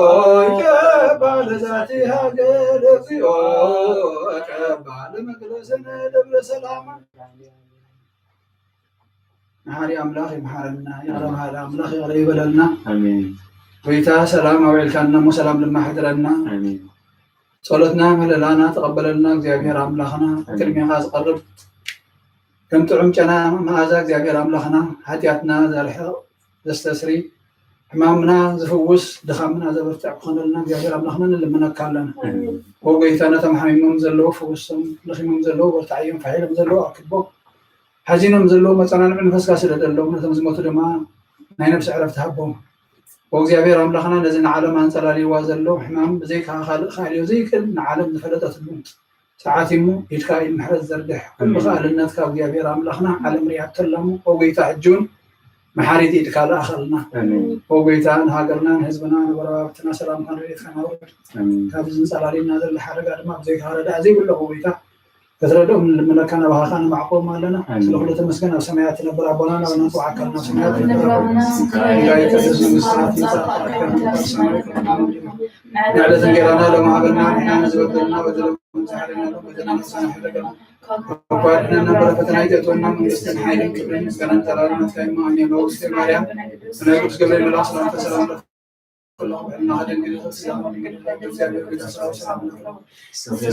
ይቀባል ዛቲ ሀገር። እግዚኦ ይቀባል መቅደስነ ደብረ ሰላም። መሓሪ ኣምላኽ ይምሓረና፣ ይቕረ በሃሊ ኣምላኽ ይቕረ ይበለልና። ኣሜን። ጎይታ ሰላም ኣውዒልካና እሞ ሰላም ድማ ሕድረና። ኣሜን። ጸሎትና ምህለላና ተቐበለልና እግዚኣብሔር ኣምላኽና። ኣሜን። ቅድሜኻ ዝቐርብ ከም ጥዑም ጨና መኣዛ እግዚኣብሔር ኣምላኽና፣ ሓጢኣትና ዘርሕቕ ዘስተስሪ፣ ሕማምና ዝፍውስ፣ ድኻምና ዘበርትዕ ክኾነልና እግዚኣብሔር ኣምላኽና ንልምነካ ኣለና። ኣሜን። ኦ ጎይታ፣ ነቶም ሓሚሞም ዘለዉ ፍውሶም፣ ደኺሞም ዘለዉ በርትዓዮም፣ ፋሒሎም ዘለዉ ኣክቦም፣ ሓዚኖም ዘለዉ መጸናንዒ መንፈስካ ስደደሎም፣ ነቶም ዝሞቱ ድማ ናይ ነፍሲ ዕረፍቲ ሃቦም። ኦ እግዚኣብሔር ኣምላኽና፣ ነዚ ንዓለም ኣንጸላልይዋ ዘሎ ሕማም ብዘይካ ካልእ ክኣልዮ ዘይክእል ንዓለም ዝፈለጠትሉ ሰዓት እሞ ኢድካ ኢድ ምሕረት ዘርግሕ። ኩሉ ኣሜን። ከኣልነትካ እግዚኣብሔር ኣምላኽና ዓለም ሪኣቶ ኣላ እሞ፣ ኦ ጎይታ፣ ሕጂ እውን መሓሪት ኢድካ ልኣኸልና። ኣሜን። ኦ ጎይታ፣ ንሃገርና፣ ንህዝብና፣ ንጎረባብትና ሰላምካን ረድኤትካን ኣውርድ። ኣሜን። ካብዚ ዘንጸላልየና ዘሎ ሓደጋ ድማ ብዘይካ ረዳእ ዘይብሎ፣ ኦ ጎይታ፣ ክትረድኦም ንልምነካ፣ ናባኻ ከኣ ነማዕቁቦም ኣለና። ኣሜን። ስለ ኩሉ ተመስገን። ኣብ ሰማያት ትነብር ኣቦና፣ ናብና ንጽውዓካ፣ ናብ ሰማያት ትነብር ኣቦና፣ ስምካ ይትቀደስ፣ መንግስትካ ትምጻእ፣ ፈቃድካ ከም ኣብ ሰማይ ከምኡ እውን ኣብ ምድሪ። ንዕለት እንጌራና ሎሚ ሃበና፣ ንሕና ንዝበደልና በደለና፣ በደለና ንስሓ፣ ካብ ክፉ ኣድሕነና፣ እምበር ፈተና ኣይተእትወና፣ መንግስትን ሓይልን ክብርን ምስጋናን ዘላለማት ናትካ እዩ። ኣሜን። ውእግዝእትየ ማርያም፣ ብናይ ቅዱስ ገብርኤል መልኣክ ሰላምታ ሰላም እልኪ፣ ኩሉ ብዕልናኺ ድንግል ኢኺ፣ ስጋኺ ድንግል እዩ፣ እግዚኣብሔር ቤተ ሰራዊት ሰላም እልኪ።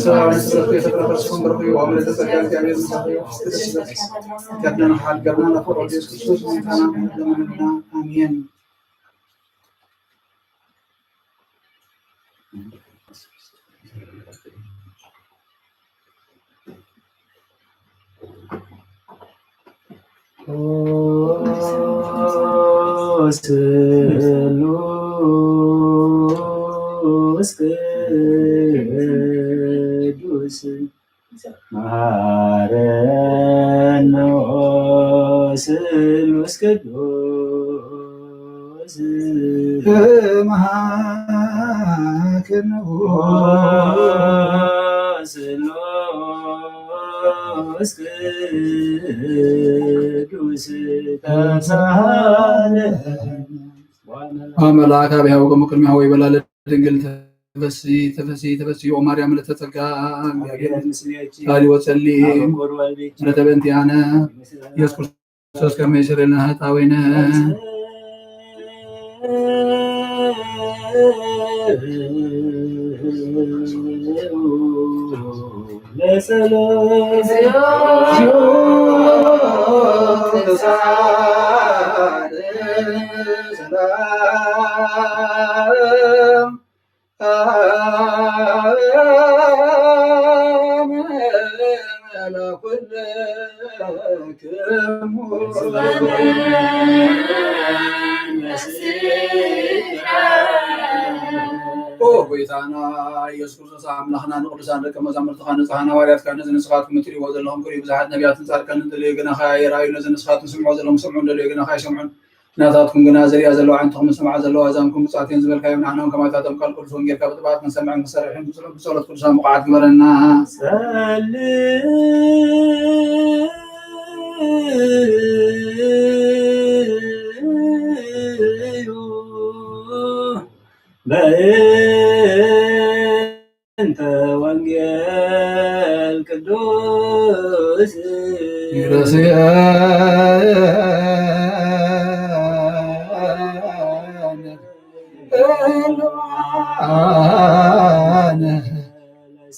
ሰላም ለኪ፣ ተፈጥሮ ፍጹም ብሩክ እዩ፣ ወምልዕተ ጸጋ፣ እግዚኣብሔር ምሳኺ እዩ። ከድነን ሓድገርና ናፍቆ ኢየሱስ ክርስቶስ መምጣና ለምንና። ኣሜን። ስሉስ ቅዱስ መሐረነ ስሉስ ቅዱስ እምሃክን ስሉስ ቅዱስ ተሳሃለ። መልአክ አብ ያዕቆብ ቅድሚያ ሆይ በላለ ድንግል ተፈሲ ተፈሲ ተፈሲ ኦ ማርያም ለተጸጋ እግዚአብሔር ምስሌኪ ቃሊ ወጸሊ አብ ወልድ ምሕረተ በእንቲአነ ኢየሱስ ክርስቶስ ከመ ይስረይ ለነ ኃጣውኢነ። ኦ ጎይታና ኢየሱስ ክርስቶስ ኣምላኽና፣ ንቅዱሳን ደቀ መዛሙርትኻ፣ ንጹሓን ሃዋርያትካ፣ ነዚ ንስኻትኩም እትርእይዎ ዘለኹም ክርእዩ ብዙሓት ነቢያትን ጻድቃንን ዝደለዩ ግናኻ ይረኣዩ፣ ነዚ ንስኻትኩም ትስምዑ ዘለኹም ክስምዑ ዝደለዩ ግናኻ ይሰምዑን፣ ናታትኩም ግና ዝርእያ ዘለዋ ዓይኒ ትኹም ዝሰምዓ ዘለዋ ኣእዛንኩም ብፅዓት እየን ዝበልካዮም ንዓና እውን ከማታቶም ቃል ቅዱስ ወንጌልካ ብጥብዓት ክንሰምዕን ክንሰርሕን ብጸሎት ብጸሎት ቅዱሳን ብቑዓት ግበረና። ጸልዩ በእንተ ወንጌል ቅዱስ ረስአነ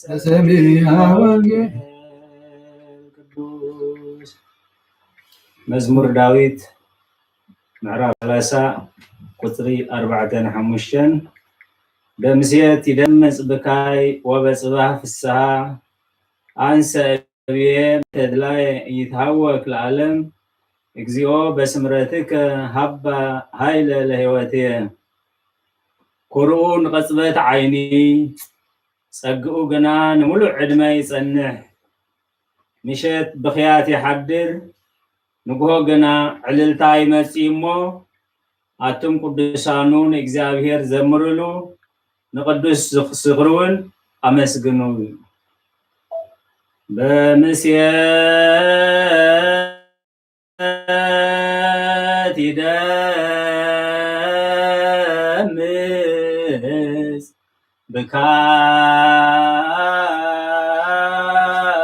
ለሰሚዐ ወንጌል ቅዱስ። መዝሙር ዳዊት ምዕራፍ ሰላሳ ቁጽሪ ኣርባዕተን ሓሙሽተን። በምስየት ይደምጽ ብካይ ወበጽባሕ ፍስሃ፣ አንሰ እብዬ ተድላየ ይትሃወክ ለዓለም፣ እግዚኦ በስምረትከ ሀባ ኃይለ ለሕይወትየ። ኩርኡ ንቐጽበት ዓይኒ፣ ጸግኡ ግና ንምሉእ ዕድመ ይጸንሕ። ምሸት ብኽያት ይሓድር፣ ንግሆ ግና ዕልልታ ይመጽእ እሞ፣ ኣቱም ቅዱሳኑ ንእግዚኣብሔር ዘምርሉ፣ ንቅዱስ ዝኽ-፣ ዝኽሪ እውን ኣመስግኑ። በምስየት ይደምጽ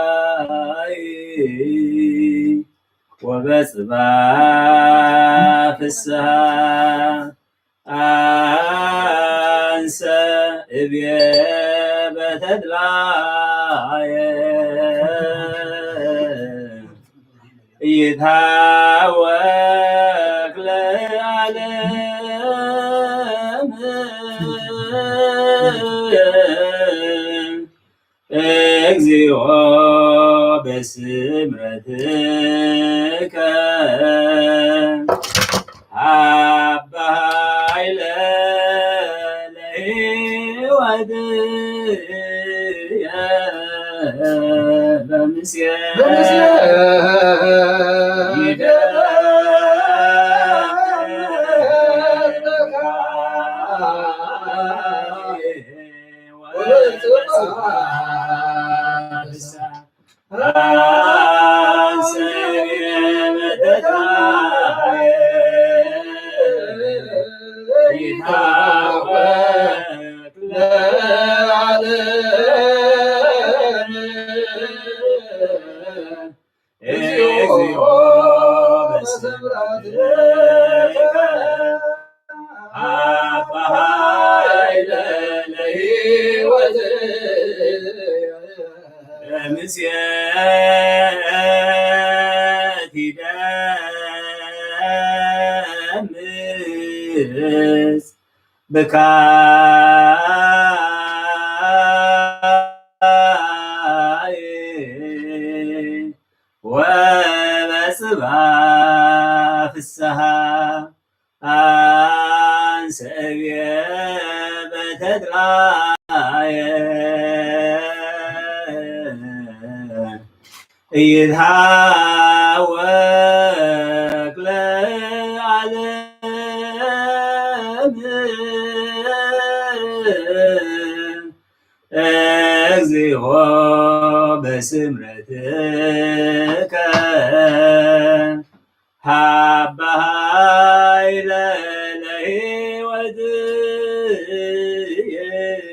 ብካይ ወበጽባሕ ፍስሃ አንሰ እብየ በተድላየ ይትሃወክ ለዓለም። እግዚኦ በስምረትከ ሀበ ኃይለ ለሕይወትየ። በምስየ በምስየ ወበጽባሕ ፍስሃ አንሰብየ በተድላየ ይትሃወክ ለዓለም። እግዚኦ በስምረትከ ሀበ ኃይለ ለሕይወት።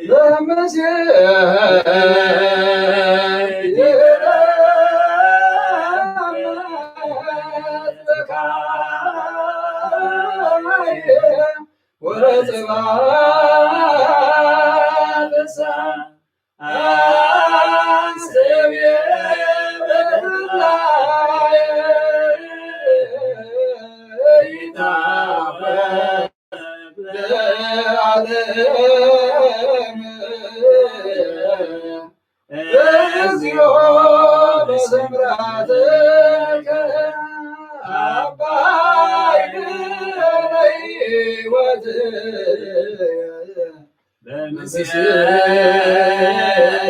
ለዓለም እግዚኦ በስምረትከ አባይ ለሕይወት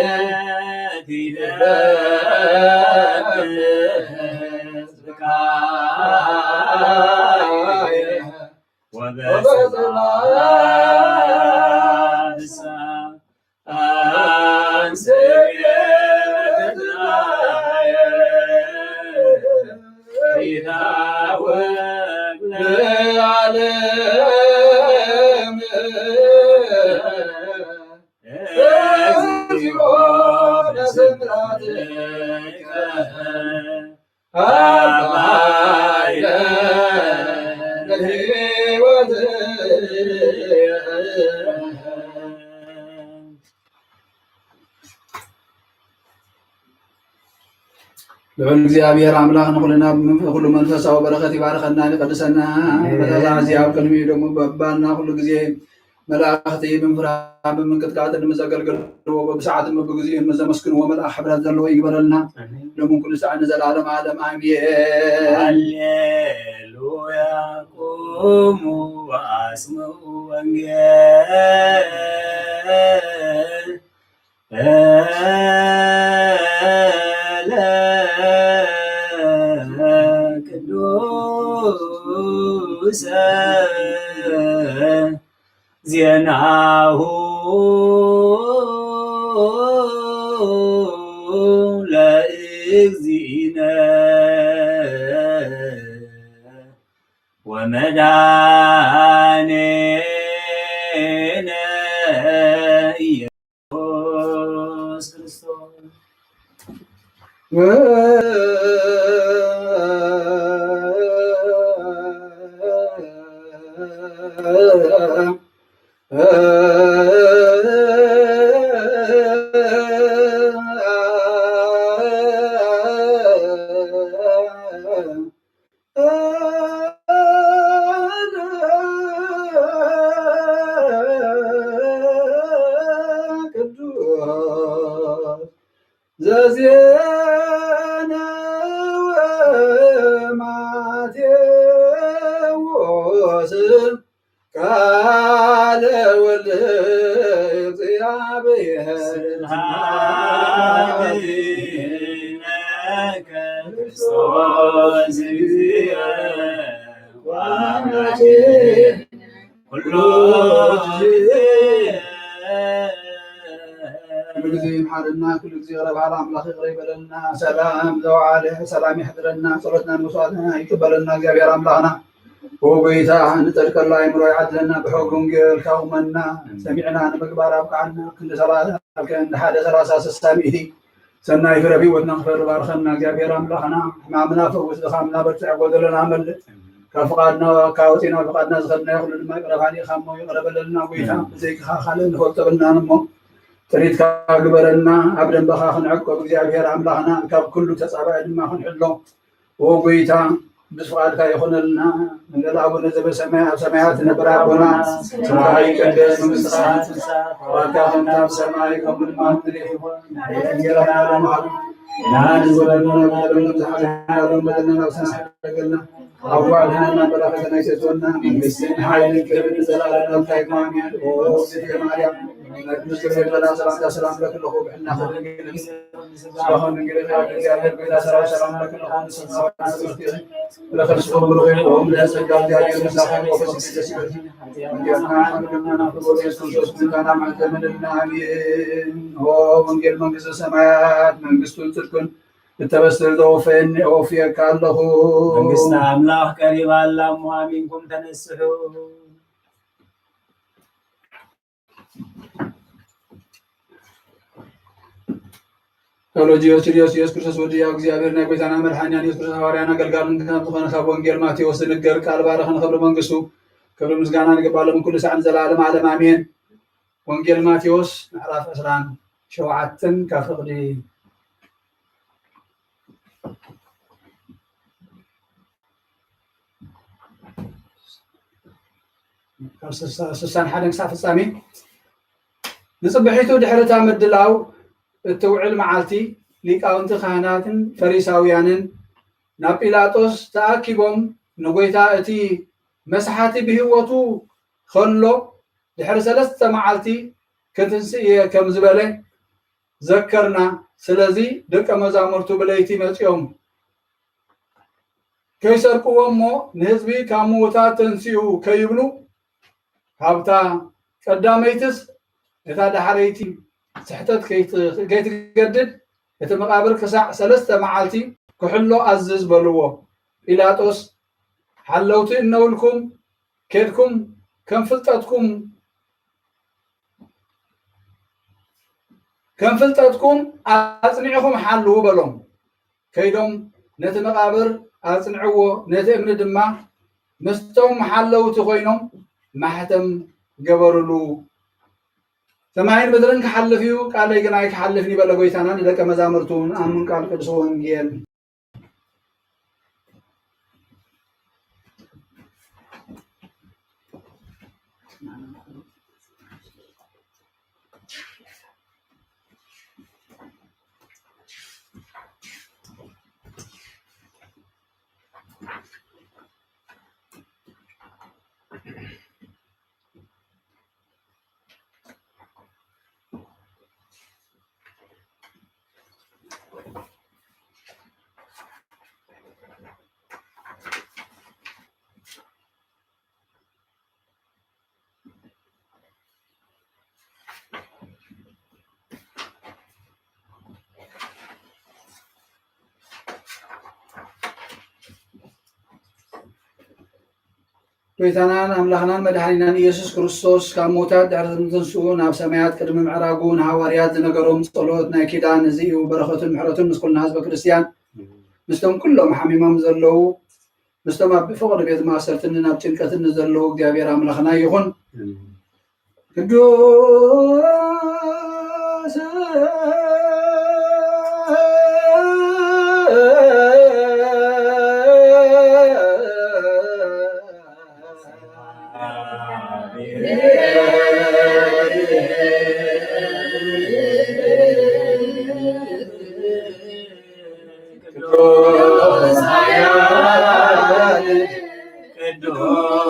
በምስየት ይደርስ ብቃየ ወበሰላም አንሰ ልዑል እግዚኣብሔር ኣምላኽ ንኹልና ብመንፈ-፣ ኩሉ መንፈሳዊ በረኸት ይባርኸና፣ ይቐድሰና። ኣሜን። በዛ እዚኣ ኣብ ቅድሚኡ ደግሞ በባና ኩሉ ግዜ መላእኽቲ ብምፍራህ ብምንቅጥቃጥን ምስ ዘገልገልዎ፣ በብሰዓትን በብግዚኡን ምስ ዘመስግንዎ መልኣኽ ሕብረት ዘለዎ ይግበረልና። ኣሜን። ሎምን ኩሉ ሰዓት ንዘለዓለም ዓለም። ኣሜን። ሃሌሉያ። ቁሙ ወአስምዑ ወንጌል ቅዱሰ ዜናሁ ለእግዚእነ ወመድኃኒነ ኢየሱስ ክርስቶስ። ቅዱስ ዘዜነወ ማቴዎስ ቃለ ወልደ እግዚአብሔር። ስብሐት ለከ ክርስቶስ እግዚእ ወአምላኬ ኩሉ ጊዜ። ኩሉ ጊዜ ይምሓረና፣ ኩሉ ጊዜ ይቕረ በሃል ኣምላኽ ይቕረ ይበለልና። ሰላም ዘውዓለ ሰላም ይሕድረና፣ ጸሎትና መስዋዕትና ይቀበለልና እግዚኣብሔር ኣምላኽና። ኦ ጎይታ፣ ንጸድቀሉ ኣእምሮ ይዓድለና፣ ብሕጊ ወንጌል ካውመና፣ ሰሚዕና ንምግባር ኣብቅዓና። ክንዲ ሰላ-፣ ክንዲ ሓደ ሰላሳ ስሳ ሚእቲ ሰናይ ፍረ ብህይወትና ክፈሪ ባርኸና እግዚኣብሔር ኣምላኽና። ሕማምና ፈውስ፣ ድኻምና በርትዕ፣ ጎደሎና መልእ። ካብ ፍቓድና ካብ ወፂና ፍቓድና ዝኸድናዮ ኩሉ ድማ ይቕረ በሃል ኢኻ እሞ ይቕረ በለልና ጎይታ። እም። ብዘይካኻ ካልእ ንፈልጦ የብልናን እሞ ጥሪትካ ግበረልና። ኣብ ደንበኻ ክንዕቆብ እግዚኣብሔር ኣምላኽና፣ ካብ ኩሉ ተጻባኢ ድማ ክንሕሎ። ኦ ጎይታ፣ ብፍቓድካ ይኹነልና። እንበል፣ ኣቡነ ዘበሰማይ፣ ኣብ ሰማያት ትነብር ኣቦና፣ ስምካ ይቀደስ፣ መንግስትኻ ትምጻእ፣ ፍቓድካ ከምቲ ኣብ ሰማይ ከምኡ ድማ ኣብ ምድሪ ይኹን። እንጀራና ሃበና፣ ንሕና ንበደልና፣ በደልና፣ ኣብ ሰማይ በደልና፣ ኣብ ሰማይ በደልና፣ ኣዋርደና፣ በረከትና ኣይትእትወና፣ መንግስትን ሓይልን ክብርን ንዘለኣለም ናትካ ይኹን፣ ኣሜን። ኦ እግዝእትየ ማርያም፣ ቅድስት ገብርኤል ሰላምታ ሰላም እብለኪ ኣለኹ፣ ብሕልና ከደንግል ሳሆን ድንግል እያ፣ እግዚኣብሔር ጎይታ ሰራዊት ሰላም ለኪ ለኹሉ ስብሐት ለኪ። ለክርስቶስ ብሩክ ኦም ለጸጋ እግዚኣብሔር ምስሌኪ ወመንፈስ ቅዱስ ይበል። ወንጌል መንግስተ ሰማያት መንግስቱን ጽድቁን እተበስር ዘወፈየኒ እወፍየካ ኣለኹ። መንግስተ ኣምላኽ ቀሪባ ኣላ እሞ ኣሚንኩም ተነስሑ። ሎጂዮስ ችልዮስ ኢየሱስ ክርስቶስ ወዲ ያው እግዚኣብሔር ናይ ጎይታና መድሓኒና ኢየሱስ ክርስቶስ ሃዋርያን ኣገልጋልን ካብ ዝኾነ ካብ ወንጌል ማቴዎስ ዝንገር ቃል ባረኸ ንኽብሪ መንግስቱ ክብሪ ምስጋና ንግባሎም ኩሉ ሳዕ ንዘለዓለም ዓለም ኣሜን። ወንጌል ማቴዎስ ምዕራፍ ዕስራን ሸውዓተን ካብ ፍቕዲ ካብ ስሳ- ስሳን ሓደን ክሳብ ፍጻሜ። ንጽብሒቱ ድሕሪ እታ ምድላው እትውዕል መዓልቲ፣ ሊቃውንቲ ካህናትን ፈሪሳውያንን ናብ ጲላጦስ ተኣኪቦም፣ ንጎይታ እቲ መስሓቲ ብህይወቱ ከሎ ድሕሪ ሰለስተ መዓልቲ ክትንስእ እየ ከም ዝበለ ዘከርና። ስለዚ ደቀ መዛሙርቱ ብለይቲ መጺኦም ከይሰርቅዎ እሞ ንህዝቢ ካብ ምዉታት ተንሲኡ ከይብሉ፣ ካብታ ቀዳመይትስ እታ ዳሕረይቲ ስሕተት ከይት- ከይትገድድ እቲ መቓብር ክሳዕ ሰለስተ መዓልቲ ክሕሎ ኣዝዝ በልዎ። ጲላጦስ ሓለውቲ እነውልኩም ኬድኩም ከም ፍልጠትኩም ከም ፍልጠትኩም ኣጽኒዕኹም ሓልዉ በሎም። ከይዶም ነቲ መቓብር ኣጽንዕዎ፣ ነቲ እምኒ ድማ ምስቶም ሓለውቲ ኮይኖም ማሕተም ገበሩሉ። ሰማይን ምድርን ክሓልፍ እዩ፣ ቃለይ ግን ኣይክሓልፍን እዩ በለ ጎይታና ንደቀ መዛሙርቱ። ኣምን ቃል ቅዱስ ወንጌል። ጎይታናን ኣምላኽናን መድሓኒናን ኢየሱስ ክርስቶስ ካብ ሞታት ድሕሪ ምትንስኡ ናብ ሰማያት ቅድሚ ምዕራጉ ንሃዋርያት ዝነገሮም ጸሎት ናይ ኪዳን እዚ እዩ። በረኸቱን ምሕረቱን ምስ ኩልና ህዝበ ክርስቲያን ምስቶም ኩሎም ሓሚሞም ዘለዉ ምስቶም ኣብ ፍቕሪ ቤት ማእሰርትን ኣብ ጭንቀትን ዘለዉ እግዚኣብሔር ኣምላኽና ይኹን። ቅዱስ ቅዱስ ኃያል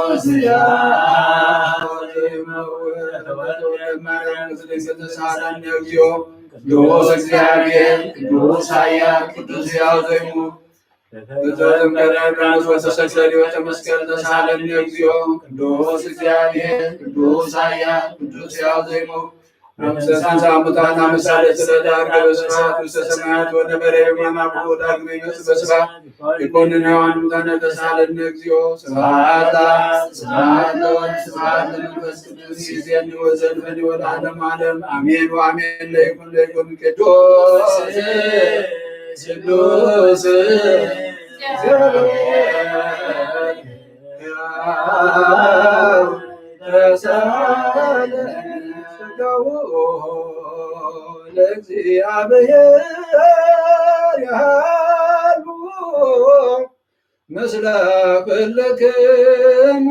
ቅዱስ ሕያው ዘይመውት ተወልደ ማርያም ቅድስት ተሳለነ እግዚኦ። ቅዱስ እግዚአብሔር ቅዱስ ኃያል ቅዱስ ሕያው ዘይመውት በዘመነ ዮርዳኖስ ወተሰቅለ ዲበ መስቀል ተሳለነ እግዚኦ። ቅዱስ እግዚአብሔር ቅዱስ ኃያል ቅዱስ ሕያው ዘይመውት መንግሥተ ሙታን አምሳለ ስለ ዳር ገበ ስብሐት ውስተ ሰማያት ወነበረ የማነ አቡሁ ዳግመ ይመጽእ በስብሐት ይኮንን ሕያዋን ሙታነ ተሳለነ እግዚኦ። ስብሐት ለአብ ስብሐት ለወልድ ስብሐት ለመንፈስ ቅዱስ ይእዜኒ ወዘልፈኒ ወለዓለመ ዓለም አሜን ወአሜን። ለይኩን ለይኩን ቅዱስ ቅዱስ እግዚአብሔር ተሳለ ሥጋሁ ለእግዚአብሔር ያሉ ምስለ ኩልክሙ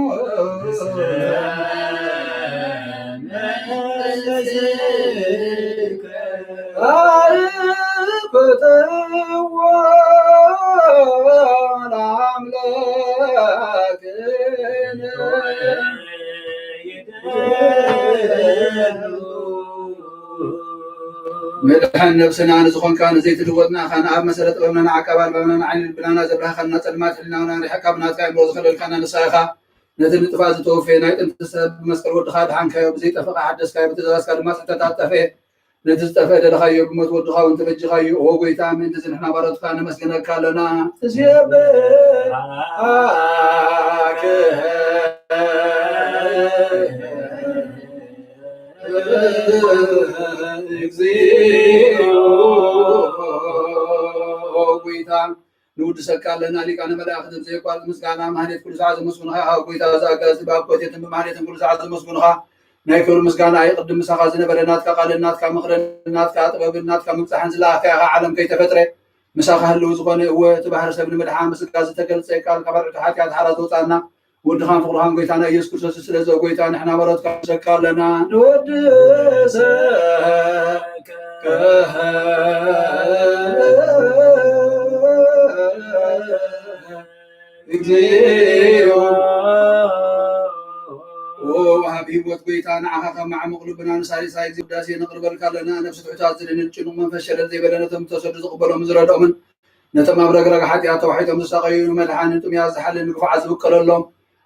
አርክትዎ ለአምላክነ። መድኃን ነፍስና ንዝኾንካ ንዘይትልወጥና ኢኻ። ንኣብ መሰለ ጥበብና ንዓቃብ ኣልባብና ንዓይኒ ልብናና ዘብራህኻና ጸልማት ሕሊናና ርሕቃ ብናትካ ኣእምሮ ዝኸለልካና ንስኻ ኢኻ። ነቲ ንጥፋእ ዝተወፈየ ናይ ጥንቲ ሰብ ብመስቀል ወድኻ ኣድሓንካዮ። ብዘይጠፍእ ሓደስካዮ፣ ብትእዛዝካ ድማ ስሕተታት ጠፍኤ። ነቲ ዝጠፍአ ደለኻዮ፣ ብሞት ወድኻ እውን ተበጅኻዮ። ኦ ጎይታ፣ ምእንቲ እዚ ንሕና ባሮትካ ነመስግነካ ኣለና። ንሴብሐኪ እግዚኦ። ጎይታ፣ ንውድሰካ ኣለና። ሊቃነ መላእኽትን ዘየቋርጽ ምስጋና፣ ማህሌት ኩሉ ሰዓት ዘመስግኑኻ ኢኻ። ጎይታ፣ እዚ ኣጋዚ ብኣብ ኮቴትን ብማህሌትን ኩሉ ሰዓት ዘመስግኑኻ። ናይ ክብሪ ምስጋና ኣይቕድም ምሳኻ ዝነበረ ናትካ ቃልን ናትካ ምኽርን ናትካ ጥበብን ናትካ ምብጻሕን ዝለኣኽካ ኢኻ። ዓለም ከይተፈጥረ ምሳኻ ህልው ዝኾነ፣ እወ፣ እቲ ባህሪ ሰብ ንምድሓን ብስጋ ዝተገልጸ ቃል ካብ ኣርዑት ሓጢኣት ሓራ ዘውጻና፣ ወድኻን ፍቕርኻን ጎይታና ኢየሱስ ክርስቶስ፣ ስለዚ ጎይታ ንሕና በረትካ ንሰካ ኣለና። ንወድሰከ እግዚኦ። ወሃብ ህይወት ጎይታ፣ ንዓኻ ካብ ማዕሙቕ ልብና ንሳልሳይ ግዜ ውዳሴ ነቕርበልካ ኣለና። ነፍሲ ትሑታት ዝድንን ጭኑቕ መንፈስ ሸለል ዘይበለ ነቶም ተሰዱ ዝቕበሎም ዝረድኦምን ነቶም ኣብ ረግረግ ሓጢኣት ተዋሒጦም ዝሳቐዩ ንመድሓንን ጥሙያት ዝሓልን ንግፉዓት ዝብቀለሎም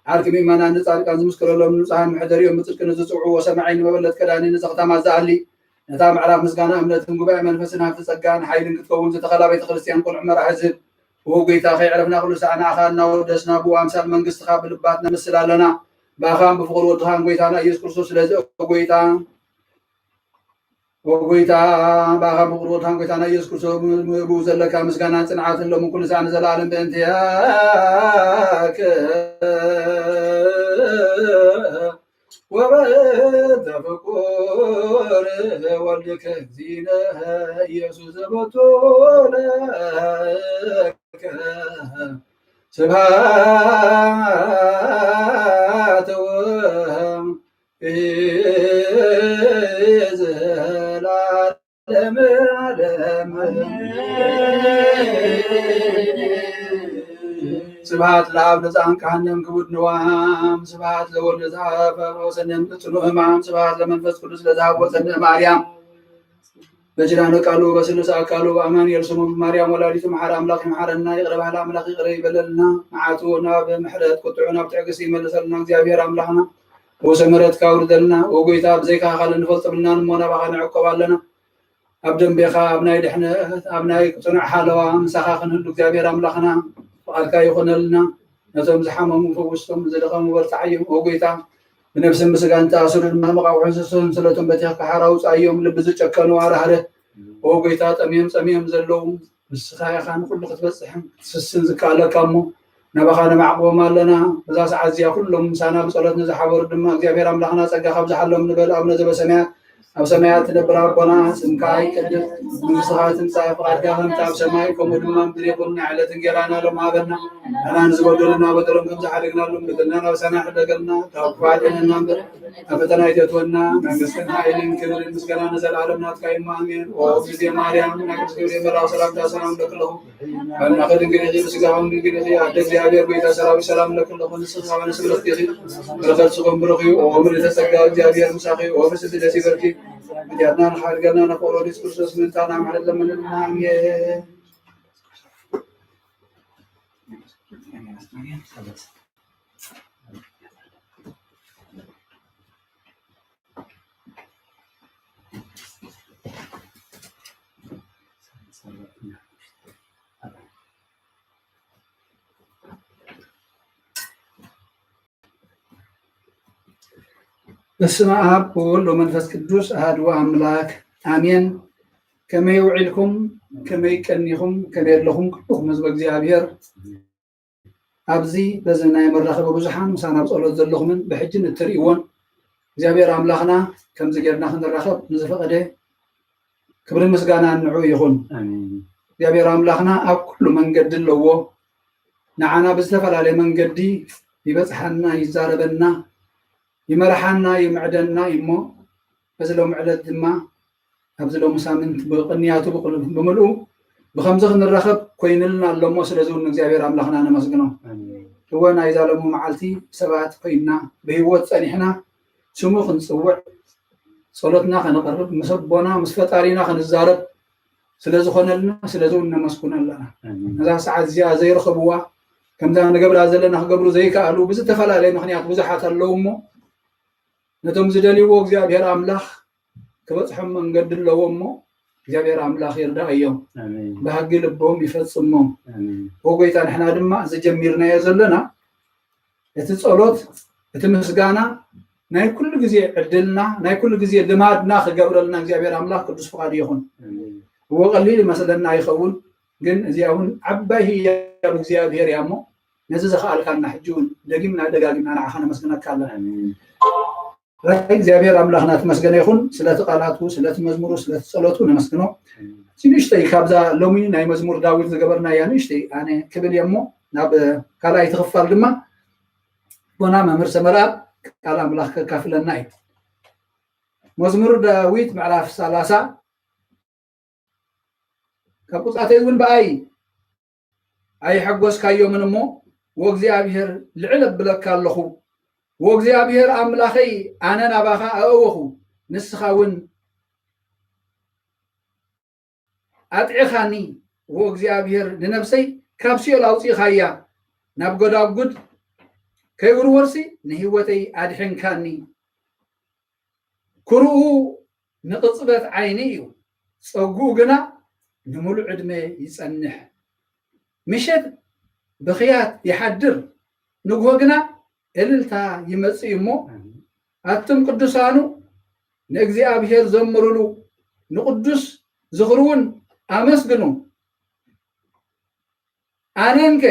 ዓርኪ ምእመናን ንጻድቃን ዝምስክረሎም ንጹሃን መሕደሪኦም ብጽድቂ ንዝጽውዕዎ ሰማዒ ንመበለት ቀዳኒ ንዘኽታማት ዝኣሊ ነታ ምዕራፍ ምስጋና እምነትን ጉባኤ መንፈስን ሃብቲ ጸጋን ሓይልን ክትከውን ዝተኸላ ቤተ ክርስቲያን ቆልዑ መራሒ ዝህብ ኦ ጎይታ ከይዕረፍና ኩሉ ሳዕ ንዓኻ እናወደስና ብኡ ኣምሳል መንግስትኻ ብልባትና ንመስል ኣለና ብኣኻን ብፍቕሪ ወድኻን ጎይታና ኢየሱስ ክርስቶስ ስለዚ ኦ ጎይታ ወጎይታ ብኣኻ ብቕርቦታን ጎይታና ኢየሱስ ክርስቶስ ብኡ ዘለካ ምስጋናን ጽንዓትን ሎሚ ኩሉ ሳዕ ንዘለኣለም ብእንትያከ ወበእንተ ፍቁር ወልድከ እግዚእነ ኢየሱስ ዘበቱ ለከ ስብሐት ወ ስብሐት ለአብ ለጻንቃ ሀነም ክቡድ ንዋም ስብሐት ለወልድ ለዘሀበ ፈውሰ እምጽኑ ህማም ስብሐት ለመንፈስ ቅዱስ ለዘሀብ ወፀንዕ ማርያም በኪዳነ ቃሉ በስሉስ አካሉ በአማኑኤል ስሙ በማርያም ወላዲቱ መሓረ አምላክ ይምሓረና። ይቅረ በሃሊ አምላክ ይቅረ ይበለልና። መዓቱ ናብ ምሕረት ቁጥዑ ናብ ትዕግስቲ ይመልሰልና። እግዚኣብሔር አምላክና ፈውሰ ምሕረትካ አውርደልና። ኦ ጎይታ ብዘይካ ካልእ እንፈልጦ የብልናን እሞ ናባኻ ንዕቆብ ኣለና። ኣብ ደንቤኻ ኣብ ናይ ድሕነት ኣብ ናይ ጽኑዕ ሓለዋ ምሳኻ ክንህሉ እግዚኣብሔር ኣምላኽና ፍቓድካ ይኹነልና። ነቶም ዝሓመሙ ፈውሶም፣ ዝደኸሙ በርትዓዮም። ኦ ጎይታ ብነብስን ብስጋን ተኣስሩ ድማ መቓውሒ ሰንሰለቶም በቲኽካ ሓራ ውጻዮም። ልቢ ዝጨከኑ ኣራህርህ። ኦ ጎይታ ጠምዮም ጸሚዮም ዘለዉ ንስኻ ኢኻ ንኹሉ ክትበጽሕን ክትስስን ዝከኣለካ እሞ ናባኻ ነማዕቁቦም ኣለና። በዛ ሰዓት እዚኣ ኩሎም ምሳና ብጸሎት ንዝሓበሩ ድማ እግዚኣብሔር ኣምላኽና ጸጋ ካብዝሓሎም ንበል። ኣቡነ ዘበሰማያት ኣብ ሰማያት ትነብር ኣቦና ስምካ ይቀደስ፣ መንግስትኻ ትምጻእ፣ ፍቓድካ ከምቲ ኣብ ሰማይ ከምኡ ድማ ኣብ ምድሪ ይኹን። ናይ ዕለት እንጌራና ሎም ሃበና፣ ንሕና ንዝበደሉና በደሎም ከም ዝሓደግናሎም በደልና ናብ ሰና ሕደገልና፣ ካብ ክፉእ ኣድሕነና እምበር፣ ናብ ፈተና ኣይተእትወና፣ መንግስትን ሓይልን ክብርን ምስጋና ንዘለኣለም ናትካ እዩ፣ ኣሜን። ኦ እግዝእትየ ማርያም፣ ናይ ቅዱስ ገብርኤል መልኣክ ሰላምታ ሰላም እብለኪ ኣለኹ፣ ኣምላኸ ድንግል ኢኺ፣ ብስጋኹም ድንግል ኢኺ፣ ኣደ እግዚኣብሔር፣ ጎይታ ሰራዊት፣ ሰላም እብለኪ ኣለኹ፣ ንስኺ ካብ ኣንስቲ ብርኽቲ ኢኺ፣ በረኸት ስኽም ብሩኽ እዩ። ኦ ምልዕተ ጸጋ፣ እግዚኣብሔር ምሳኺ፣ ኦ ፍስሕቲ ደስ ይበልኪ፣ ኃጢአትና ንኻሕድገልና ንፍቕር ወልድ ኢየሱስ ክርስቶስ ምእንታና ምሕረት ለምንልና፣ ኣሜን። በስመ አብ ወወልድ ወመንፈስ ቅዱስ አሐዱ አምላክ አሜን። ከመይ ውዒልኩም? ከመይ ቀኒኹም? ከመይ ኣለኹም? ኩልኹም ህዝበ እግዚኣብሔር ኣብዚ በዚ ናይ መራኸቢ ብዙሓን ምሳና ኣብ ጸሎት ዘለኹምን ብሕጂ ንእትርእይዎን እግዚኣብሔር ኣምላኽና ከምዚ ጌርና ክንራኸብ ንዝፈቐደ ክብሪ ምስጋና ንዑ ይኹን። ኣሜን። እግዚኣብሔር ኣምላኽና ኣብ ኩሉ መንገዲ ኣለዎ። ንዓና ብዝተፈላለየ መንገዲ ይበጽሓና፣ ይዛረበና፣ ይመርሓና፣ ይምዕደና እዩ እሞ በዚ ሎም ዕለት ድማ ኣብዚ ሎሚ ሳምንት ብቕንያቱ ብቕል-፣ ብምልኡ ብኸምዚ ክንራኸብ ኮይንልና ኣሎ እሞ ስለዚ እውን እግዚኣብሔር ኣምላኽና ነመስግኖ። ኣሜን። እወ ናይዛ ሎሚ መዓልቲ ሰባት ኮይንና ብህይወት ጸኒሕና ስሙ ክንጽውዕ ጸሎትና ከነቕርብ ምስ ኣቦና ምስ ፈጣሪና ክንዛረብ ስለ ዝኾነልና ስለዚ እውን ነመስግኖ ኣለና። ኣሜን። ነዛ ሰዓት እዚኣ ዘይረኸብዋ ከምዛ ንገብራ ዘለና ክገብሩ ዘይከኣሉ ብዝተፈላለየ ምኽንያት ብዙሓት ኣለዉ እሞ ነቶም ዝደልይዎ እግዚኣብሔር ኣምላኽ ክበጽሖም መንገዲ ኣለዎ እሞ እግዚኣብሔር ኣምላኽ ይርዳእዮም። ኣሜን። ባህጊ ልቦም ይፈጽሞም። ኣሜን። ኦ ጎይታ ንሕና ድማ እዚ ጀሚርናዮ ዘለና እቲ ጸሎት እቲ ምስጋና ናይ ኩሉ ግዜ ዕድልና ናይ ኩሉ ግዜ ልማድና ክገብረልና እግዚኣብሔር ኣምላኽ ቅዱስ ፍቓዱ ይኹን። ኣሜን። እዎ ቀሊል ይመስለና ይኸውን ግን እዚኣ እውን ዓባይ ህያብ እግዚኣብሔር እያ እሞ፣ ነዚ ዘኽኣልካና ሕጂ እውን ደጊምና ደጋጊምና ንዓኻ ነመስግነካ ኣለና። ራይ እግዚኣብሔር ኣምላኽና ተመስገነ ይኹን፣ ስለቲ ቃላቱ፣ ስለቲ መዝሙሩ፣ ስለቲ ጸሎቱ ነመስግኖ። እቲ ንእሽተይ ካብዛ ሎሚ ናይ መዝሙር ዳዊት ዝገበርናያ ንእሽተይ ኣነ ክብል እየ እሞ፣ ናብ ካልኣይቲ ክፋል ድማ ኣቦና መምህር ሰመረኣብ ቃል ኣምላኽ ከካፍለና እዩ። መዝሙር ዳዊት ምዕራፍ ሰላሳ ካብ ቁጻተይ እውን ብኣይ ኣይሐጎስካዮምን እሞ፣ ወእግዚኣብሔር ልዕል ኣብለካ ኣለኹ። ወእግዚኣብሔር ኣምላኸይ፣ ኣነ ናባኻ ኣእወኹ፣ ንስኻ እውን ኣጥዒኻኒ። ወእግዚኣብሔር፣ ንነብሰይ ካብ ሲኦል ኣውጺእኻያ፣ ናብ ጎዳጉድ ከይውርወርሲ ንህይወተይ ኣድሒንካኒ። ኩርኡ ንቕጽበት ዓይኒ እዩ፣ ጸግኡ ግና ንምሉእ ዕድመ ይጸንሕ። ምሸት ብኽያት ይሓድር፣ ንግሆ ግና እልልታ ይመጽእ እዩ እሞ፣ ኣቱም ቅዱሳኑ ንእግዚኣብሔር ዘምሩሉ፣ ንቅዱስ ዝኽሩ እውን ኣመስግኑ። ኣነንከ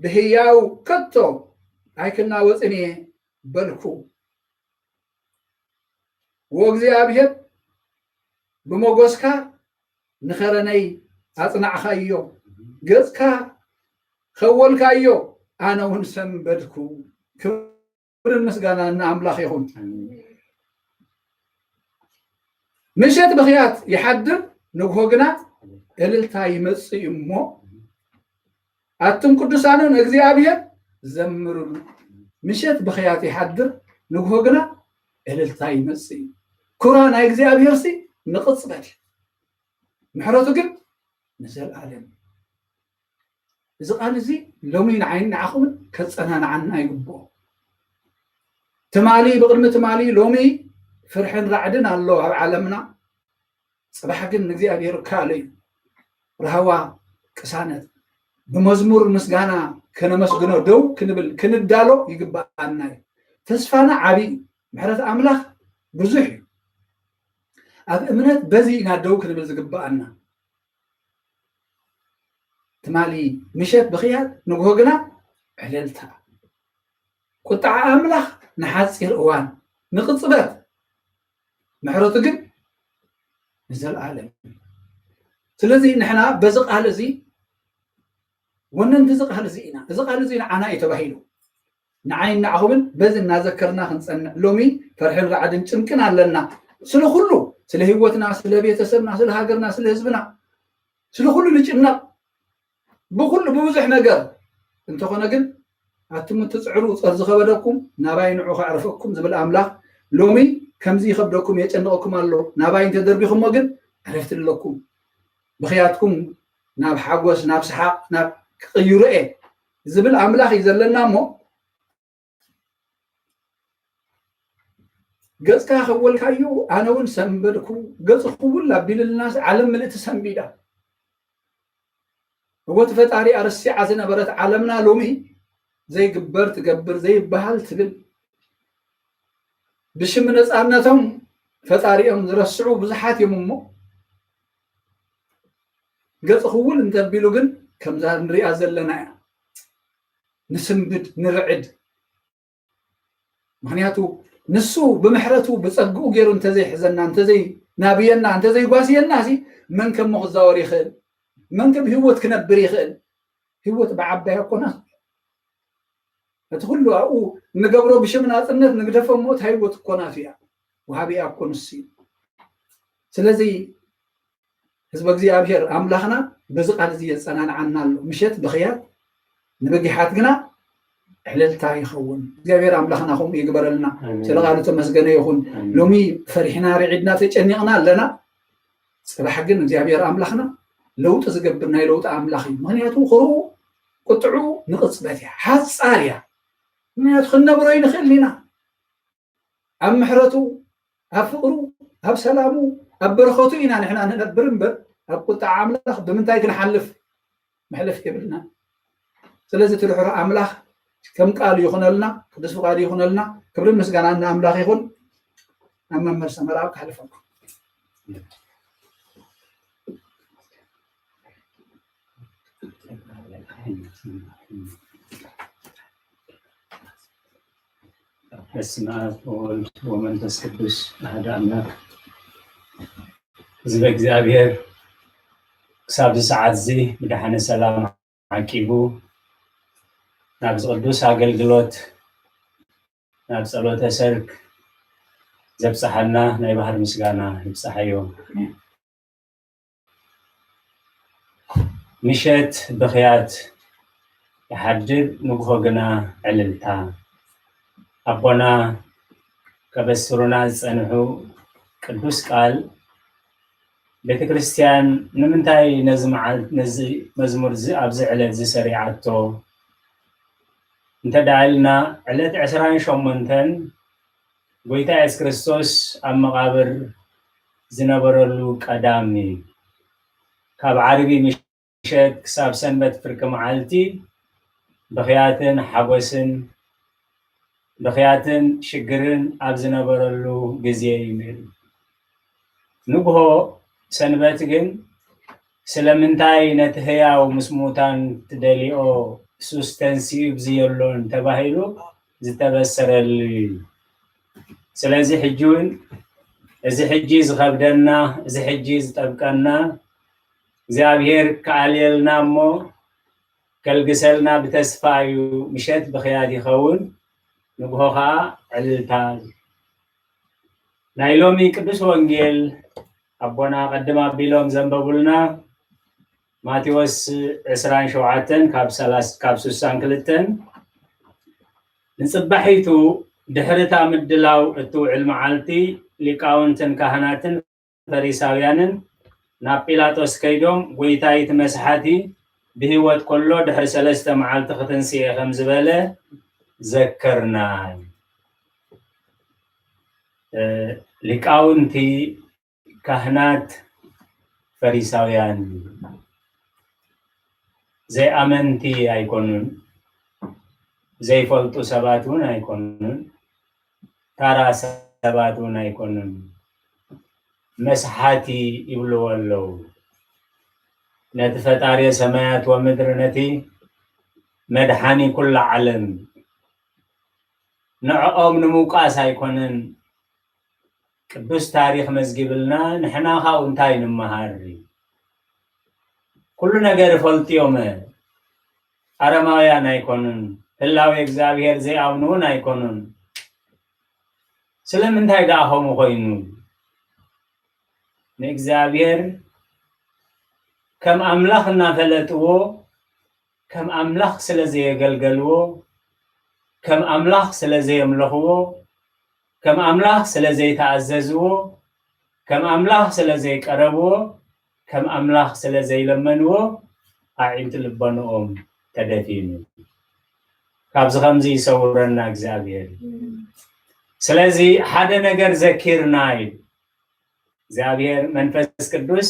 ብህያው ከቶ ኣይክናወጽን እየ በልኩ። ወእግዚኣብሔር ብመጎስካ ንኸረነይ ኣጽናዕኻዮ፣ ገጽካ ኸወልካዮ፣ ኣነ እውን ሰንበድኩ። ክብርን ምስጋናን ንኣምላኽ ይኹን። ምሸት ብኽያት ይሓድር፣ ንግሆ ግና እልልታ ይመጽእ እዩ እሞ፣ ኣቱም ቅዱሳኑ ንእግዚኣብሔር ዘምሩሉ። ምሸት ብኽያት ይሓድር፣ ንግሆ ግና እልልታ ይመጽእ እዩ። ኩራ ናይ እግዚኣብሔርሲ ንቕጽበት፣ ምሕረቱ ግን ንዘለኣለም። እዚ ቃል እዚ ሎሚ ንዓይን ንዓኹምን ከጸናንዓና ይግብኦ። ትማሊ፣ ብቕድሚ ትማሊ፣ ሎሚ ፍርሕን ራዕድን ኣሎ ኣብ ዓለምና። ጽባሕ ግን ንእግዚኣብሔር ካል እዩ። ራህዋ፣ ቅሳነት፣ ብመዝሙር ምስጋና ከነመስግኖ ደው ክንብል፣ ክንዳሎ ይግብኣና እዩ። ተስፋና ዓቢ እዩ። ምሕረት ኣምላኽ ብዙሕ እዩ። ኣብ እምነት በዚ ኢና ደው ክንብል ዝግብኣና። ትማሊ ምሸት ብኽያት፣ ንግሆ ግና ዕልልታ። ቁጥዓ ኣምላኽ ንሓጺር እዋን፣ ንቕጽበት፣ ምሕረቱ ግን ንዘለኣለም። ስለዚ ንሕና በዚ ቃል እዚ ወነንቲ እዚ ቃል እዚ ኢና። እዚ ቃል እዚ ንዓና እዩ ተባሂሉ። ንዓይን ንዓኹምን በዚ እናዘከርና ክንጸንዕ። ሎሚ ፈርሕን ራዕድን ጭንቅን ኣለና። ስለ ኩሉ፣ ስለ ህይወትና፣ ስለ ቤተሰብና፣ ስለ ሃገርና፣ ስለ ህዝብና፣ ስለ ኩሉ ንጭነቕ። ብኩሉ፣ ብብዙሕ ነገር። እንተኾነ ግን፣ ኣቱም እትጽዕሩ ጸር ዝኸበደኩም፣ ናባይ ንዑ ከዕርፈኩም ዝብል ኣምላኽ፣ ሎሚ ከምዚ ይኸብደኩም የጨንቐኩም ኣሎ፣ ናባይ እንተደርቢኹሞ ግን ዕረፍቲ ኣለኩም። ብኽያትኩም ናብ ሓጎስ፣ ናብ ሰሓቕ፣ ናብ ክቕይሮ እየ ዝብል ኣምላኽ እዩ ዘለና እሞ፣ ገጽካ ከወልካዮ ኣነ እውን ሰንበድኩ፣ ገጽ ክውል ኣቢልልናስ ዓለም ምልእቲ ሰንቢዳ። እወ እቲ ፈጣሪ ኣረሲዓ ዝነበረት ዓለምና ሎሚ ዘይግበር ትገብር፣ ዘይበሃል ትብል። ብሽም ነጻነቶም ፈጣሪኦም ዝረስዑ ብዙሓት እዮም እሞ፣ ገጽ ክውል እንተቢሉ ግን ከምዛ ንሪኣ ዘለና እያ። ንስንብድ፣ ንርዕድ። ምኽንያቱ ንሱ ብምሕረቱ ብጸግኡ ገይሩ እንተዘይሕዘና፣ እንተዘይናብየና፣ እንተዘይጓስየና ሲ መን ከሞ ክዛወር ይኽእል? መን ከ ብህይወት ክነብር ይኽእል? ህይወት ብዓባይ ኣኮና። እቲ ኩሉ ኣብኡ እንገብሮ ብሽም ናጽነት ንግደፎ እሞ እታ ህይወት እኮ ናቱ እያ። ወሃቢ እያ እኮ ንሱ እዩ። ስለዚ ህዝበ እግዚኣብሔር ኣምላኽና በዚ ቃል እዚ የጸናንዓና ኣሎ። ምሸት ብኽያት ንበጊሓት ግና ዕልልታ ይኸውን። እግዚኣብሔር ኣምላኽና ከምኡ ይግበረልና። ኣሜን። ስለ ቃሉ ተመስገነ ይኹን። ኣሜን። ሎሚ ፈሪሕና፣ ርዒድና፣ ተጨኒቕና ኣለና። ጽባሕ ግን እግዚኣብሔር ኣምላኽና ለውጢ ዝገብር ናይ ለውጢ ኣምላኽ እዩ። ምኽንያቱ ክርኡ ቁጥዑ ንቕጽበት እያ፣ ሓጻር እያ። ምኽንያቱ ክንነብሮ ኣይንኽእልን ኢና። ኣብ ምሕረቱ፣ ኣብ ፍቕሩ፣ ኣብ ሰላሙ፣ ኣብ በረኸቱ ኢና ንሕና ንነብር እምበር፣ ኣብ ቁጥዓ ኣምላኽ ብምንታይ ክንሓልፍ? መሕለፍ የብልና። ስለዚ እቲ ርሑር ኣምላኽ ከም ቃሉ ይኹነልና፣ ቅዱስ ፍቓዱ ይኹነልና። ክብርን ምስጋናን ንኣምላኽ ይኹን። ናብ መምህር ሰመራ ክሓልፈኩም። በስመ አብ ወወልድ ወመንፈስ ቅዱስ አሐደ አምላክ። ህዝበ እግዚኣብሔር ክሳብ እዚ ሰዓት እዚ ብደሓነ ሰላም ዓቂቡ ናብዚ ቅዱስ ኣገልግሎት፣ ናብ ጸሎተ ሰርክ ዘብጽሓና ናይ ባህር ምስጋና ይብጽሓዮ። ምሸት ብኽያት ይሓድር፣ ንግሆ ግና ዕልልታ። ኣቦና ከበስሩና ዝጸንሑ ቅዱስ ቃል ቤተ ክርስቲያን ንምንታይ ነዚ መዓል-፣ ነዚ መዝሙር እዚ ኣብዚ ዕለት እዚ ሰሪዓቶ እንተ ደኣ ኢልና፣ ዕለት ዕስራን ሸሞንተን ጎይታ የሱስ ክርስቶስ ኣብ መቓብር ዝነበረሉ ቀዳም እዩ። ካብ ዓርቢ ምሸት ክሳብ ሰንበት ፍርቂ መዓልቲ ብኽያትን ሓጎስን፣ ብኽያትን ሽግርን ኣብ ዝነበረሉ ግዜ እዩ ነይሩ። ንግሆ ሰንበት ግን ስለምንታይ ነቲ ህያው ምስ ሙታን ትደልዮ እሱስ ተንሲኡ ብዚ የሎን ተባሂሉ ዝተበሰረሉ እዩ። ስለዚ ሕጂ እውን እዚ ሕጂ ዝኸብደና፣ እዚ ሕጂ ዝጠብቀና እግዚኣብሔር ክኣልየልና እሞ ከልግሰልና ብተስፋ እዩ። ምሸት ብኽያት ይኸውን፣ ንግሆ ኸዓ ዕልልታ። ናይ ሎሚ ቅዱስ ወንጌል ኣቦና ቀድም ኣቢሎም ዘንበቡልና ማቴዎስ ዕስራን ሸውዓተን ካብ ሰላሳ፣ ካብ ስሳን ክልተን። ንጽባሒቱ ድሕሪ እታ ምድላው እትውዕል መዓልቲ ሊቃውንትን ካህናትን ፈሪሳውያንን ናብ ጲላጦስ ከይዶም፣ "ጎይታይ፣ እቲ መስሓቲ ብህይወት ከሎ ድሕሪ ሰለስተ መዓልቲ ክትንስኤ ከም ዝበለ ዘከርና።" እ፣ ሊቃውንቲ፣ ካህናት፣ ፈሪሳውያን ዘይኣመንቲ ኣይኮኑን፣ ዘይፈልጡ ሰባት እውን ኣይኮኑን፣ ታራ ሰባት እውን ኣይኮኑን። መስሓቲ ይብልዎ ኣለዉ። ነቲ ፈጣሪ ሰማያት ወምድሪ፣ ነቲ መድሓኒ ኩላ ዓለም፣ ንዕኦም ንምውቃስ ኣይኮነን ቅዱስ ታሪኽ መዝጊብልና፣ ንሕና ካብኡ እንታይ ንምሃር? ኩሉ ነገር ይፈልጡ እዮም። ኣረማውያን ኣይኮኑን፣ ህላዌ እግዚኣብሔር ዘይኣምኑ እውን ኣይኮኑን። ስለምንታይ ደኣ ከምኡ ኮይኑ? ንእግዚኣብሔር ከም ኣምላኽ እናፈለጥዎ፣ ከም ኣምላኽ ስለ ዘየገልገልዎ፣ ከም ኣምላኽ ስለ ዘየምለኽዎ፣ ከም ኣምላኽ ስለ ዘይተኣዘዝዎ፣ ከም ኣምላኽ ስለ ዘይቀረብዎ፣ ከም ኣምላኽ ስለ ዘይለመንዎ፣ ኣዒንቲ ልቦንኦም ተደፊኑ። ካብዚ ከምዚ ይሰውረና እግዚኣብሔር። ስለዚ ሓደ ነገር ዘኪርና እዩ። እግዚኣብሔር መንፈስ ቅዱስ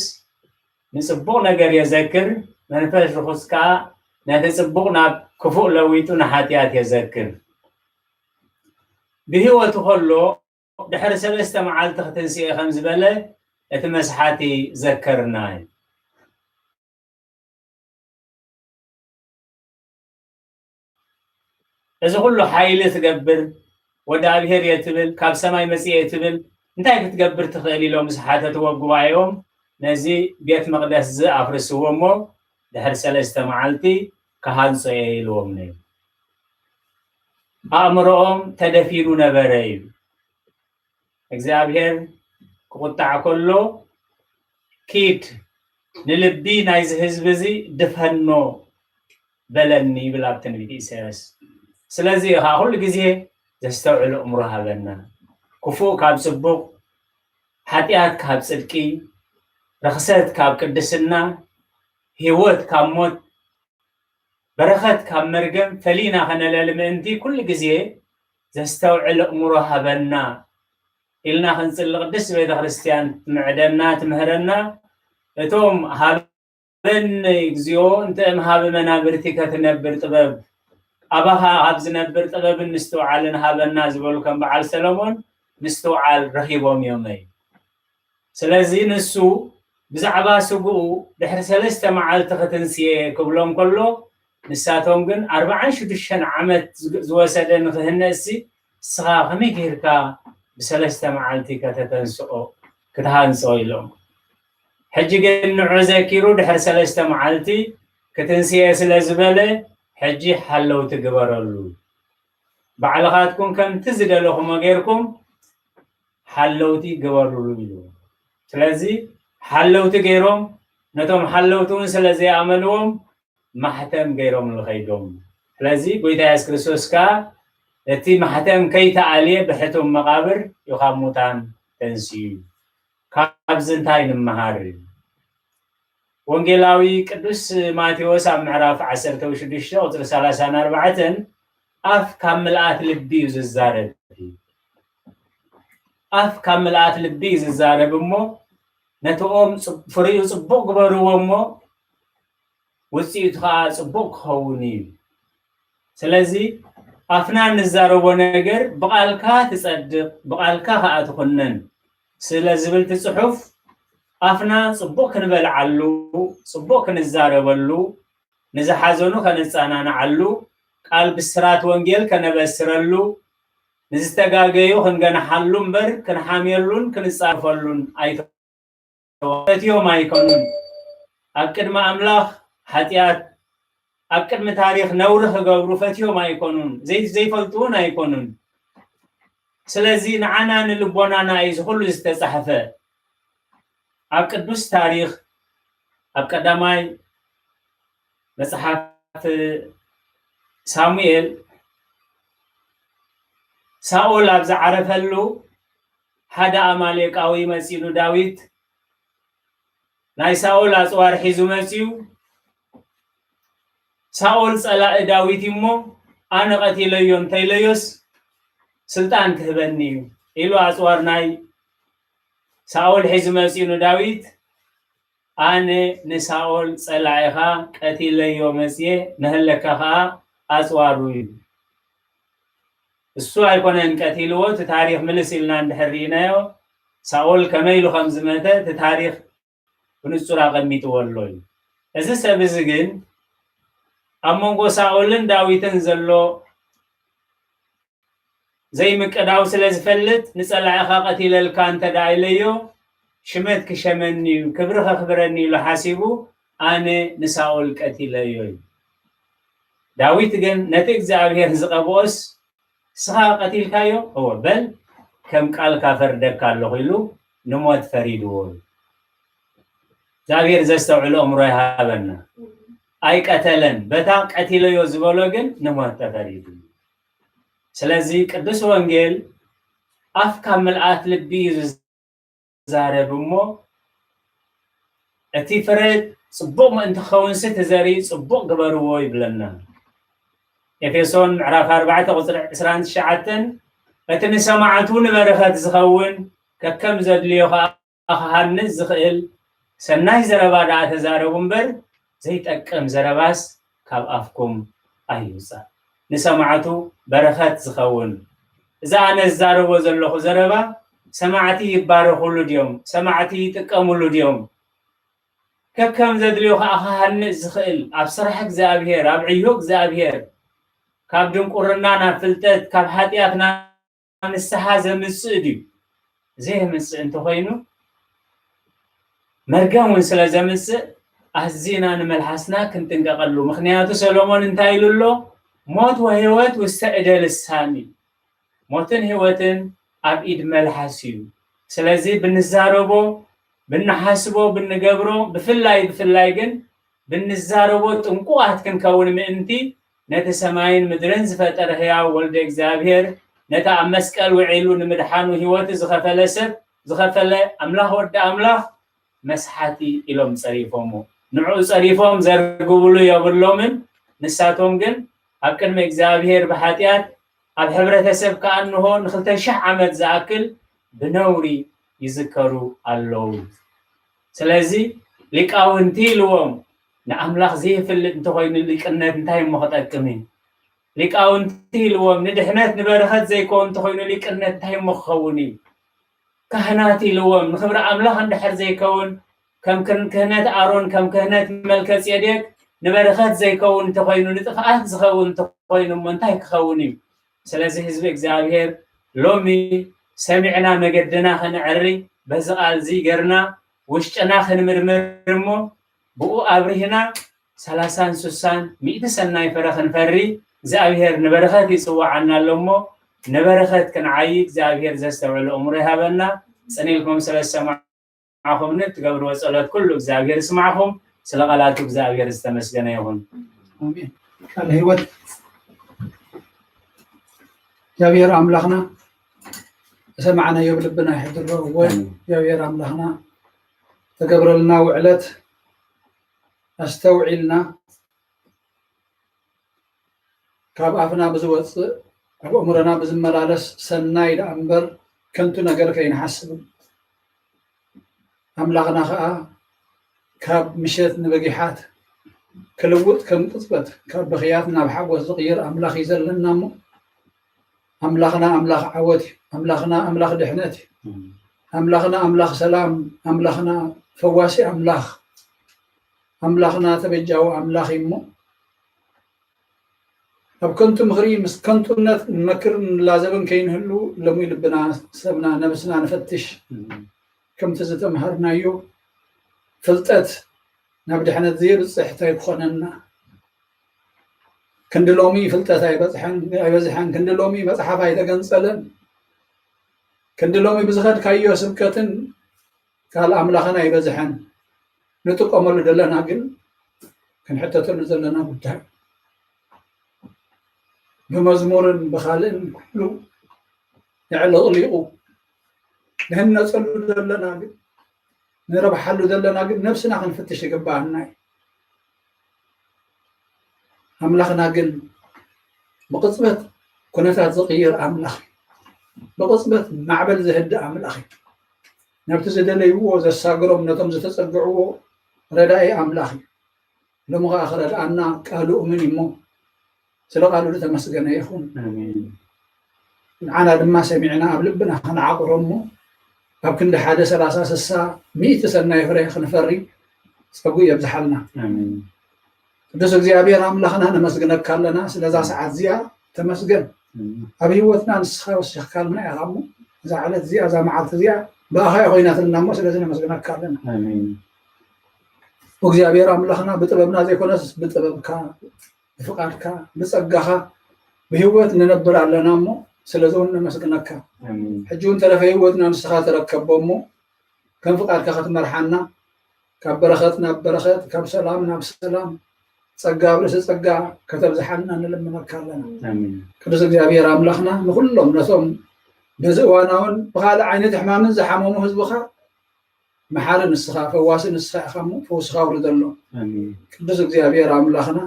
ንጽቡቕ ነገር የዘክር፣ መንፈስ ርኹስ ከኣ ነቲ ጽቡቕ ናብ ክፉእ ለዊጡ ንሓጢኣት የዘክር። ብህይወቱ ከሎ ድሕሪ ሰለስተ መዓልቲ ክትንስኤ ከም ዝበለ እቲ መስሓቲ ዘከርና እዩ። እዚ ኩሉ ሓይሊ ትገብር፣ ወዲ ኣብሔር እየ ትብል፣ ካብ ሰማይ መጽእ እየ ትብል፣ እንታይ ክትገብር ትኽእል ኢሎም ዝሓተትዎ ጉባኤኦም፣ ነዚ ቤት መቕደስ እዚ ኣፍርስዎ እሞ ድሕሪ ሰለስተ መዓልቲ ክሃንጾ እየ ኢልዎም ነይሩ። ኣእምሮኦም ተደፊኑ ነበረ እዩ። እግዚኣብሔር ክቁጣዕ ከሎ፣ "ኪድ ንልቢ ናይዚ ህዝቢ እዚ ድፈኖ በለኒ" ይብል ኣብ ትንቢት ኢሳያስ። ስለዚ እዩ ከዓ ኩሉ ግዜ ዘስተውዕል ኣእምሮ ሃበና። ክፉእ ካብ ጽቡቕ፣ ሓጢኣት ካብ ጽድቂ፣ ርኽሰት ካብ ቅድስና፣ ህይወት ካብ ሞት፣ በረኸት ካብ መርገም ፈሊና ከነለሊ ምእንቲ ኩሉ ግዜ ዘስተውዕል ኣእምሮ ሃበና ኢልና ክንጽሊ ቅድስት ቤተ ክርስቲያን ትምዕደና፣ ትምህረና። እቶም ሃበኒ እግዚኦ እንተ እምሃበ መናብርቲ ከትነብር ጥበብ፣ ኣባኻ ካብ ዝነብር ጥበብን ምስትውዓልን ሃበና ዝበሉ ከም በዓል ሰሎሞን ምስትውዓል ረኺቦም እዮም እዩ። ስለዚ ንሱ ብዛዕባ ስግኡ ድሕሪ ሰለስተ መዓልቲ ክትንስኤ ክብሎም ከሎ፣ ንሳቶም ግን ኣርባዓን ሽዱሽተን ዓመት ዝወሰደ ንክህነእሲ፣ እስኻ ከመይ ጌርካ ብሰለስተ መዓልቲ ከተተንስኦ ክትሃንጾ ኢሎም። ሕጂ ግን ንዑ ዘኪሩ ድሕሪ ሰለስተ መዓልቲ ክትንስኤ ስለ ዝበለ፣ ሕጂ ሓለውቲ ግበረሉ። ባዕልኻትኩም ከምቲ ዝደለኹሞ ጌርኩም ሓለውቲ ግበሩሉ ኢሉ። ስለዚ ሓለውቲ ገይሮም፣ ነቶም ሓለውቲ እውን ስለ ዘይኣመንዎም ማሕተም ገይሮም ልኸይዶም። ስለዚ ጎይታ የሱስ ክርስቶስ ከኣ እቲ ማሕተም ከይተኣልየ ብሕቱም መቓብር እዩ ካብ ሙታን ተንስኡ። ካብዚ እንታይ ንምሃር? ወንጌላዊ ቅዱስ ማቴዎስ ኣብ ምዕራፍ ዓሰርተ ሽዱሽተ ቁጽሪ ሰላሳን ኣርባዕተን፣ ኣፍ ካብ ምልኣት ልቢ እዩ ዝዛረብ። ኣፍ ካብ ምልኣት ልቢ እዩ ዝዛረብ እሞ፣ ነቲ ኦም ጽ-፣ ፍሪኡ ጽቡቕ ግበርዎ እሞ፣ ውጽኢቱ ኸኣ ጽቡቕ ክኸውን እዩ። ስለዚ ኣፍና እንዛረቦ ነገር ብቓልካ ትጸድቕ፣ ብቓልካ ኸኣ ትኹነን ስለ ዝብል እቲ ጽሑፍ፣ ኣፍና ጽቡቕ ክንበልዓሉ፣ ጽቡቕ ክንዛረበሉ፣ ንዝሓዘኑ ከነጸናንዓሉ፣ ቃል ብስራት ወንጌል ከነበስረሉ፣ ንዝተጋገዩ ክንገንሓሉ እምበር ክንሓምየሉን ክንጻረፈሉን ኣይተ-፣ ፈትዮም ኣይኮኑን። ኣብ ቅድሚ ኣምላኽ ሓጢኣት፣ ኣብ ቅድሚ ታሪኽ ነውሪ ክገብሩ ፈትዮም ኣይኮኑን። ዘይ-፣ ዘይፈልጡ እውን ኣይኮኑን። ስለዚ ንዓና ንልቦናና እዩ እዚ ኩሉ ዝተጻሕፈ። ኣብ ቅዱስ ታሪኽ፣ ኣብ ቀዳማይ መጽሓፍ ሳሙኤል፣ ሳኦል ኣብ ዝዓረፈሉ ሓደ ኣማሌቃዊ መጺኡ ንዳዊት፣ ናይ ሳኦል ኣጽዋር ሒዙ መጺኡ፣ ሳኦል ጸላኢ ዳዊት እዩ እሞ፣ ኣነ ቀቲለዮ እንተኢለዮስ ስልጣን ክህበኒ እዩ ኢሉ ኣጽዋር ናይ ሳኦል ሒዙ መጺኡ ንዳዊት፣ ኣነ ንሳኦል ጸላኢኻ ቀቲለዮ መጽየ፣ ንህለካ ኸኣ ኣጽዋሩ እዩ። እሱ ኣይኮነን ቀቲልዎ፣ እቲ ታሪኽ ምልስ ኢልና እንድሕር ርኢናዮ፣ ሳኦል ከመይ ኢሉ ከም ዝመተ እቲ ታሪኽ ብንጹር ኣቐሚጥዎ ኣሎ እዩ። እዚ ሰብ እዚ ግን ኣብ መንጎ ሳኦልን ዳዊትን ዘሎ ዘይምቅዳው ስለ ዝፈልጥ፣ ንጸላኢኻ ቀቲለልካ እንተ ደኣ ኢለዮ፣ ሽመት ክሸመኒ እዩ፣ ክብሪ ከኽብረኒ ኢሉ ሓሲቡ፣ ኣነ ንሳኦል ቀቲለዮ እዩ። ዳዊት ግን ነቲ እግዚኣብሔር ዝቐብኦስ፣ እስኻ ቀቲልካዮ? እወ፣ በል ከም ቃልካ ፈርደካ ኣለኹ ኢሉ ንሞት ፈሪድዎ እዩ። እግዚኣብሔር ዘስተውዕል ኣእምሮ ይሃበና። ኣይቀተለን፣ በታ ቀቲለዮ ዝበሎ ግን ንሞት ተፈሪዱ። ስለዚ ቅዱስ ወንጌል ኣፍ ካብ ምልኣት ልቢ እዩ ዝዛረብ እሞ፣ እቲ ፍረ ጽቡቕ ምእንቲ ክኸውንሲ እቲ ዘርኢ ጽቡቕ ግበርዎ ይብለና። ኤፌሶን ምዕራፍ ኣርባዕተ ቁጽሪ ዕስራን ትሽዓተን፣ እቲ ንሰማዕቱ ንበረኸት ዝኸውን ከከም ዘድልዮ ኸኣ ክሃንጽ ዝኽእል ሰናይ ዘረባ ደኣ ተዛረቡ እምበር፣ ዘይጠቅም ዘረባስ ካብ ኣፍኩም ኣይውጻእ። ንሰማዕቱ በረኸት ዝኸውን። እዚ ኣነ ዝዛረቦ ዘለኹ ዘረባ ሰማዕቲ ይባረኹሉ ድዮም? ሰማዕቲ ይጥቀሙሉ ድዮም? ከከም ዘድልዮ ኸኣ ክሃንጽ ዝኽእል፣ ኣብ ስራሕ እግዚኣብሔር፣ ኣብ ዕዮ እግዚኣብሔር፣ ካብ ድንቁርና ናብ ፍልጠት፣ ካብ ሓጢኣት ናብ ንስሓ ዘምጽእ ድዩ? ዘየምጽእ እንተኾይኑ፣ መርገም እውን ስለ ዘምጽእ፣ ኣዚና ንመልሓስና ክንጥንቀቐሉ። ምኽንያቱ ሰሎሞን እንታይ ኢሉ ኣሎ? "ሞት ወህይወት ውስተ እደ ልሳን" እዩ። ሞትን ህይወትን ኣብ ኢድ መልሓስ እዩ። ስለዚ ብንዛረቦ፣ ብንሓስቦ፣ ብንገብሮ፣ ብፍላይ፣ ብፍላይ ግን ብንዛረቦ ጥንቁቓት ክንከውን ምእንቲ፣ ነቲ ሰማይን ምድርን ዝፈጠረ ህያው ወልደ እግዚኣብሔር፣ ነቲ ኣብ መስቀል ውዒሉ ንምድሓኑ ህይወቱ ዝኸፈለ ሰብ፣ ዝኸፈለ ኣምላኽ ወዲ ኣምላኽ መስሓቲ ኢሎም ጸሪፎሞ። ንዕኡ ጸሪፎም ዘርግብሉ የብሎምን። ንሳቶም ግን ኣብ ቅድሚ እግዚኣብሔር ብሓጢኣት፣ ኣብ ሕብረተሰብ ከኣ እንሆ ንኽልተ ሽሕ ዓመት ዝኣክል ብነውሪ ይዝከሩ ኣለዉ። ስለዚ ሊቃውንቲ ኢልዎም፣ ንኣምላኽ ዘይፍልጥ እንተኾይኑ ሊቅነት እንታይ እሞ ክጠቅም እዩ? ሊቃውንቲ ኢልዎም፣ ንድሕነት ንበረኸት ዘይከውን እንተኾይኑ ሊቅነት እንታይ እሞ ክኸውን እዩ? ካህናት ኢልዎም፣ ንኽብሪ ኣምላኽ እንድሕር ዘይከውን፣ ከም ክን-፣ ክህነት ኣሮን፣ ከም ክህነት መልከጼዴቅ፣ ንበረኸት ዘይከውን እንተኾይኑ፣ ንጥፍኣት ዝኸውን እንተኾይኑ እሞ እንታይ ክኸውን እዩ? ስለዚ ህዝቢ እግዚኣብሔር ሎሚ ሰሚዕና መገድና ከነዕሪ፣ በዚ ቃል እዚ ገርና ውሽጥና ክንምርምር እሞ ብኡ ኣብሪህና ሰላሳን ስሳን ሚእቲ ሰናይ ፍረ ክንፈሪ እግዚኣብሔር ንበረኸት ይጽውዓና ኣሎ እሞ ንበረኸት ክንዓይ እግዚኣብሔር ዘስተውዕል እምሮ ይሃበና። ጽን ኢልኩም ስለ ዝሰማዕኹምኒ እትገብርዎ ጸሎት ኩሉ እግዚኣብሔር ይስማዕኹም። ስለ ቃላቱ እግዚኣብሔር ዝተመስገነ ይኹን። ኣሜን። ቃለ ህይወት እግዚኣብሔር ኣምላኽና ዝሰማዕናዮ ብልብና ይሕድሮ። እወ እግዚኣብሔር ኣምላኽና ተገብረልና ውዕለት ኣስተውዒልና ካብ ኣፍና ብዝወፅእ ኣብ ኣእምሮና ብዝመላለስ ሰናይ ደኣ እምበር ከንቱ ነገር ከይንሓስብ ኣምላኽና ከዓ ካብ ምሸት ንበጊሓት ክልውጥ ከም ቅፅበት ካብ ብኽያት ናብ ሓጎስ ዝቕይር ኣምላኽ እዩ ዘለና እሞ ኣምላኽና ኣምላኽ ዓወት እዩ። ኣምላኽና ኣምላኽ ድሕነት እዩ። ኣምላኽና ኣምላኽ ሰላም፣ ኣምላኽና ፈዋሲ ኣምላኽ፣ ኣምላኽና ተበጃዊ ኣምላኽ እዩ እሞ ኣብ ከንቱ ምኽሪ ምስ ከንቱነት ንመክርን ንላዘብን ከይንህሉ ሎሚ ልብና ሰብና ነብስና ንፈትሽ። ከምቲ ዝተምሃርናዮ ፍልጠት ናብ ድሕነት ዘየብፅሕ እንታይ ክኾነና? ክንዲ ሎሚ ፍልጠት ኣይበዝሐን ኣይበዝሐን፣ ክንዲ ሎሚ መፅሓፍ ኣይተገንፀለን፣ ክንዲ ሎሚ ብዝኸድካዮ ስብከትን ካልእ ኣምላኽን ኣይበዝሐን። ንጥቀመሉ ዘለና ግን ክንሕተተሉ ዘለና ጉዳይ ብመዝሙርን ብኻልእን ኩሉ ንዕልቕሊቑ ንህነፀሉ ዘለና ግን ንረብሓሉ ዘለና ግን ነብስና ክንፍትሽ ይግባኣና እዩ። ኣምላኽና ግን ብቕፅበት ኩነታት ዝቕይር ኣምላኽ እዩ። ብቕፅበት ማዕበል ዝህድእ ኣምላኽ እዩ። ነብቲ ዝደለይዎ ዘሳግሮም ነቶም ዝተፀግዕዎ ረዳኢ ኣምላኽ እዩ። ሎሚ ከዓ ክረድኣና ቃሉ እሙን እሞ ስለ ቃሉ ዝተመስገነ ይኹን። ንዓና ድማ ሰሚዕና ኣብ ልብና ክንዓቕሮ እሞ ኣብ ክንዲ ሓደ ሰላሳ ስሳ ሚእቲ ሰናይ ፍረ ክንፈሪ ፀጉ የብዝሓልና። ቅዱስ እግዚኣብሔር ኣምላኽና ነመስግነካ ኣለና ስለዛ ሰዓት እዚኣ ተመስገን። ኣብ ህይወትና ንስኻ ወሲኽካልና ኢኻ እሞ እዛ ዕለት እዚኣ እዛ መዓልቲ እዚኣ ብኣኻ እያ ኮይናትልና እሞ ስለዚ ነመስግነካ ኣለና። እግዚኣብሔር ኣምላኽና ብጥበብና ዘይኮነስ ብጥበብካ ብፍቃድካ ብፀጋኻ ብህይወት ንነብር ኣለና እሞ ስለዚ እውን ነመስግነካ። ሕጂ እውን ተረፈ ህይወትና ንስኻ ተረከቦ እሞ ከም ፍቃድካ ክትመርሓና ካብ በረኸት ናብ በረኸት ካብ ሰላም ናብ ሰላም ፀጋ ኣብ ርእሲ ፀጋ ከተብዝሓልና ንልምነካ ኣለና። ቅዱስ እግዚኣብሔር ኣምላኽና ንኩሎም ነቶም በዚ እዋናውን ብካልእ ዓይነት ሕማምን ዝሓመሙ ህዝብኻ መሓሪ ንስኻ ፈዋሲ ንስኻ ኢኻ እሞ ፈውስኻ ኣውርደሎም። ቅዱስ እግዚኣብሔር ኣምላኽና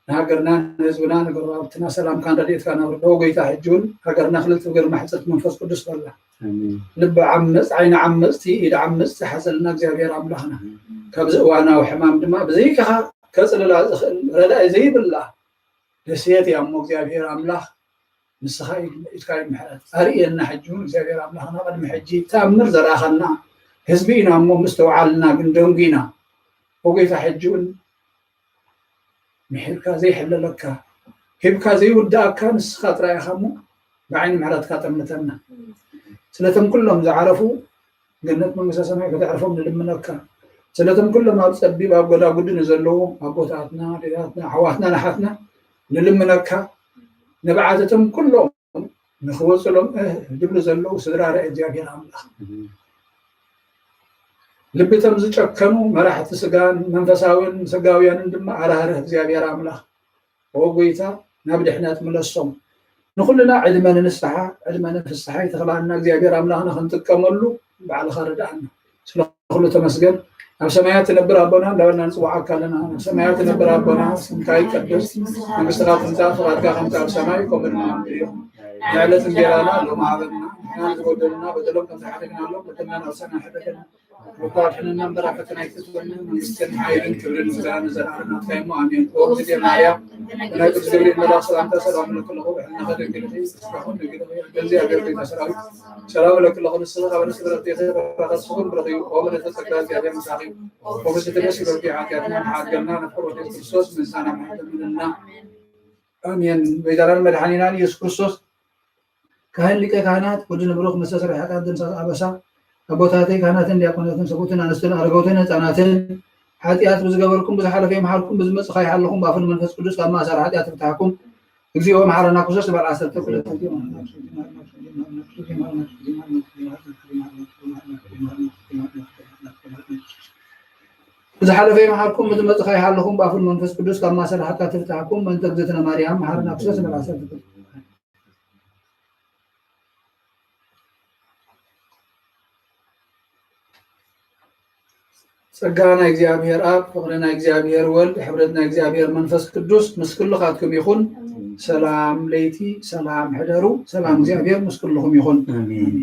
ንሃገርና ንህዝብና ንጎረባብትና ሰላምካን ረድኤትካ ነውርዶ ጎይታ። ሕጂ እውን ሃገርና ክልል ትብገር ማሕፀት መንፈስ ቅዱስ በላ። ልቢ ዓመፅ ዓይኒ ዓመፅቲ ኢድ ዓመፅቲ ሓዘልና እግዚኣብሔር ኣምላኽና። ካብዚ እዋናዊ ሕማም ድማ ብዘይካኻ ከፅልላ ዝኽእል ረዳኢ ዘይብላ ደሴት እያ እሞ እግዚኣብሔር ኣምላኽ ንስኻ ኢድካ ምሕረት ኣርእየና። ሕጂ እውን እግዚኣብሔር ኣምላኽና ቅድሚ ሕጂ ተኣምር ዘርኣኻልና ህዝቢ ኢና እሞ ምስተውዓልና ግን ደንጉና። ኦጎይታ ሕጂ እውን ምሒርካ ዘይሕለለካ ሂብካ ዘይውዳእካ ንስኻ ጥራይ ኢኻ እሞ ብዓይኒ ምሕረትካ ጠምተና። ስለቶም ኩሎም ዝዓረፉ ገነት መንግስተ ሰማይ ከተዕርፎም ንልምነካ። ስለቶም ኩሎም ኣብ ፀቢብ ኣብ ጎዳጉዲ ንዘለዉ ኣቦታትና ኣዴታትና ኣሕዋትና ንሓትና ንልምነካ። ንብዓተቶም ኩሎም ንክወፅሎም እህ ድብሉ ዘለዉ ስድራ ርእ እግዚኣብሔር ኣምላኽ ልብቶም ዝጨከኑ መራሕቲ ስጋን መንፈሳዊን ስጋውያንን ድማ ኣራህርህ እግዚኣብሔር ኣምላኽ። ኦ ጎይታ ናብ ድሕነት ምለሶም። ንኩልና ዕድመ ንንስሓ ዕድመ ንፍስሓ ይተኽላልና እግዚኣብሔር ኣምላኽና ክንጥቀመሉ ባዕልኻ ርድኣና። ስለ ኩሉ ተመስገን። ኣብ ሰማያት ትነብር ኣቦና እንዳበልና ንፅዋዓካ ኣለና። ኣብ ሰማያት ትነብር ኣቦና ስምካ ይቀደስ፣ መንግስትኻ ትምፃእ፣ ፍቓድካ ከምቲ ኣብ ሰማይ ከምኡ ድማ ኣብ ምድሪ ይኹን። የዕለት እንጌራና ሎሚ ሃበና፣ ንሕና ንዝበደሉና በደሎም ከም ዝሓለፍናሎም በደልና ንኣሳና ሕደገና። ወኳ ኣድሕነና እምበር ኣብ ፈተና ኣይትእትወና፣ መንግስትን ሓይልን ክብርን ምስጋናን ንዘለኣለም ናትካ እሞ፣ ኣሜን። ኦ እግዝእትየ ማርያም፣ ብናይ ቅዱስ ገብርኤል መልኣኽ ሰላምታ ሰላም እብለኪ ኣለኹ፣ ብሕልናኺ ድንግል ኢኺ፣ ብስጋኺ እውን ድንግል ኢኺ። እግዝኣብሔር ጎይታ ሰራዊት፣ ሰላም እብለኪ ኣለኹ፣ ንስኺ ካብ ኣንስቲ ብልጽቲ ኢኺ፣ ፍሬ ከርሥኺ እውን ብሩኽ እዩ። ኦ ምልዕተ ጸጋ፣ እግዚኣብሔር ምሳኺ፣ ኦ ፍስሕቲ ነፍሲ በኪ ሓጢኣትና ይሓድገልና፣ ነፍቅሮ ወልደ ክርስቶስ ምሳና ምሕረት ለምንልና። ኣሜን። ጎይታናን መድሓኒናን ኢየሱስ ክርስቶስ፣ ካህን ሊቀ ካህናት፣ ወዲ ንብሩኽ፣ መስተስርሒ ሓጢኣት፣ ደምሳስ ኣበሳ፣ ኣቦታተይ ካህናትን ዲያቆናትን፣ ሰብኡትን ኣንስትን፣ ኣረገውትን ህፃናትን፣ ሓጢኣት ብዝገበርኩም ብዝሓለፈ ይምሓርኩም፣ ብዝመፅእ ከይሓለኹም፣ ብኣፉን መንፈስ ቅዱስ ካብ ማእሰር ሓጢኣት ይፍታሕኩም። እግዚኦ መሓረና ክርስቶስ ትበል ዓሰርተ ክልተ። ብዝሓለፈ ይምሓርኩም፣ ብዝመፅእ ከይሓለኹም፣ ብኣፉን መንፈስ ቅዱስ ካብ ማእሰር ሓጢኣት ይፍታሕኩም። በእንተ እግዝእትነ ማርያም መሓረና ክርስቶስ ትበል ዓሰርተ ክልተ። ጸጋ ናይ እግዚኣብሔር ኣብ፣ ፍቕሪ ናይ እግዚኣብሔር ወልድ፣ ሕብረት ናይ እግዚኣብሔር መንፈስ ቅዱስ ምስ ኩልኻትኩም ይኹን። ሰላም ለይቲ፣ ሰላም ሕደሩ፣ ሰላም እግዚኣብሔር ምስ ኩልኹም ይኹን። ኣሜን።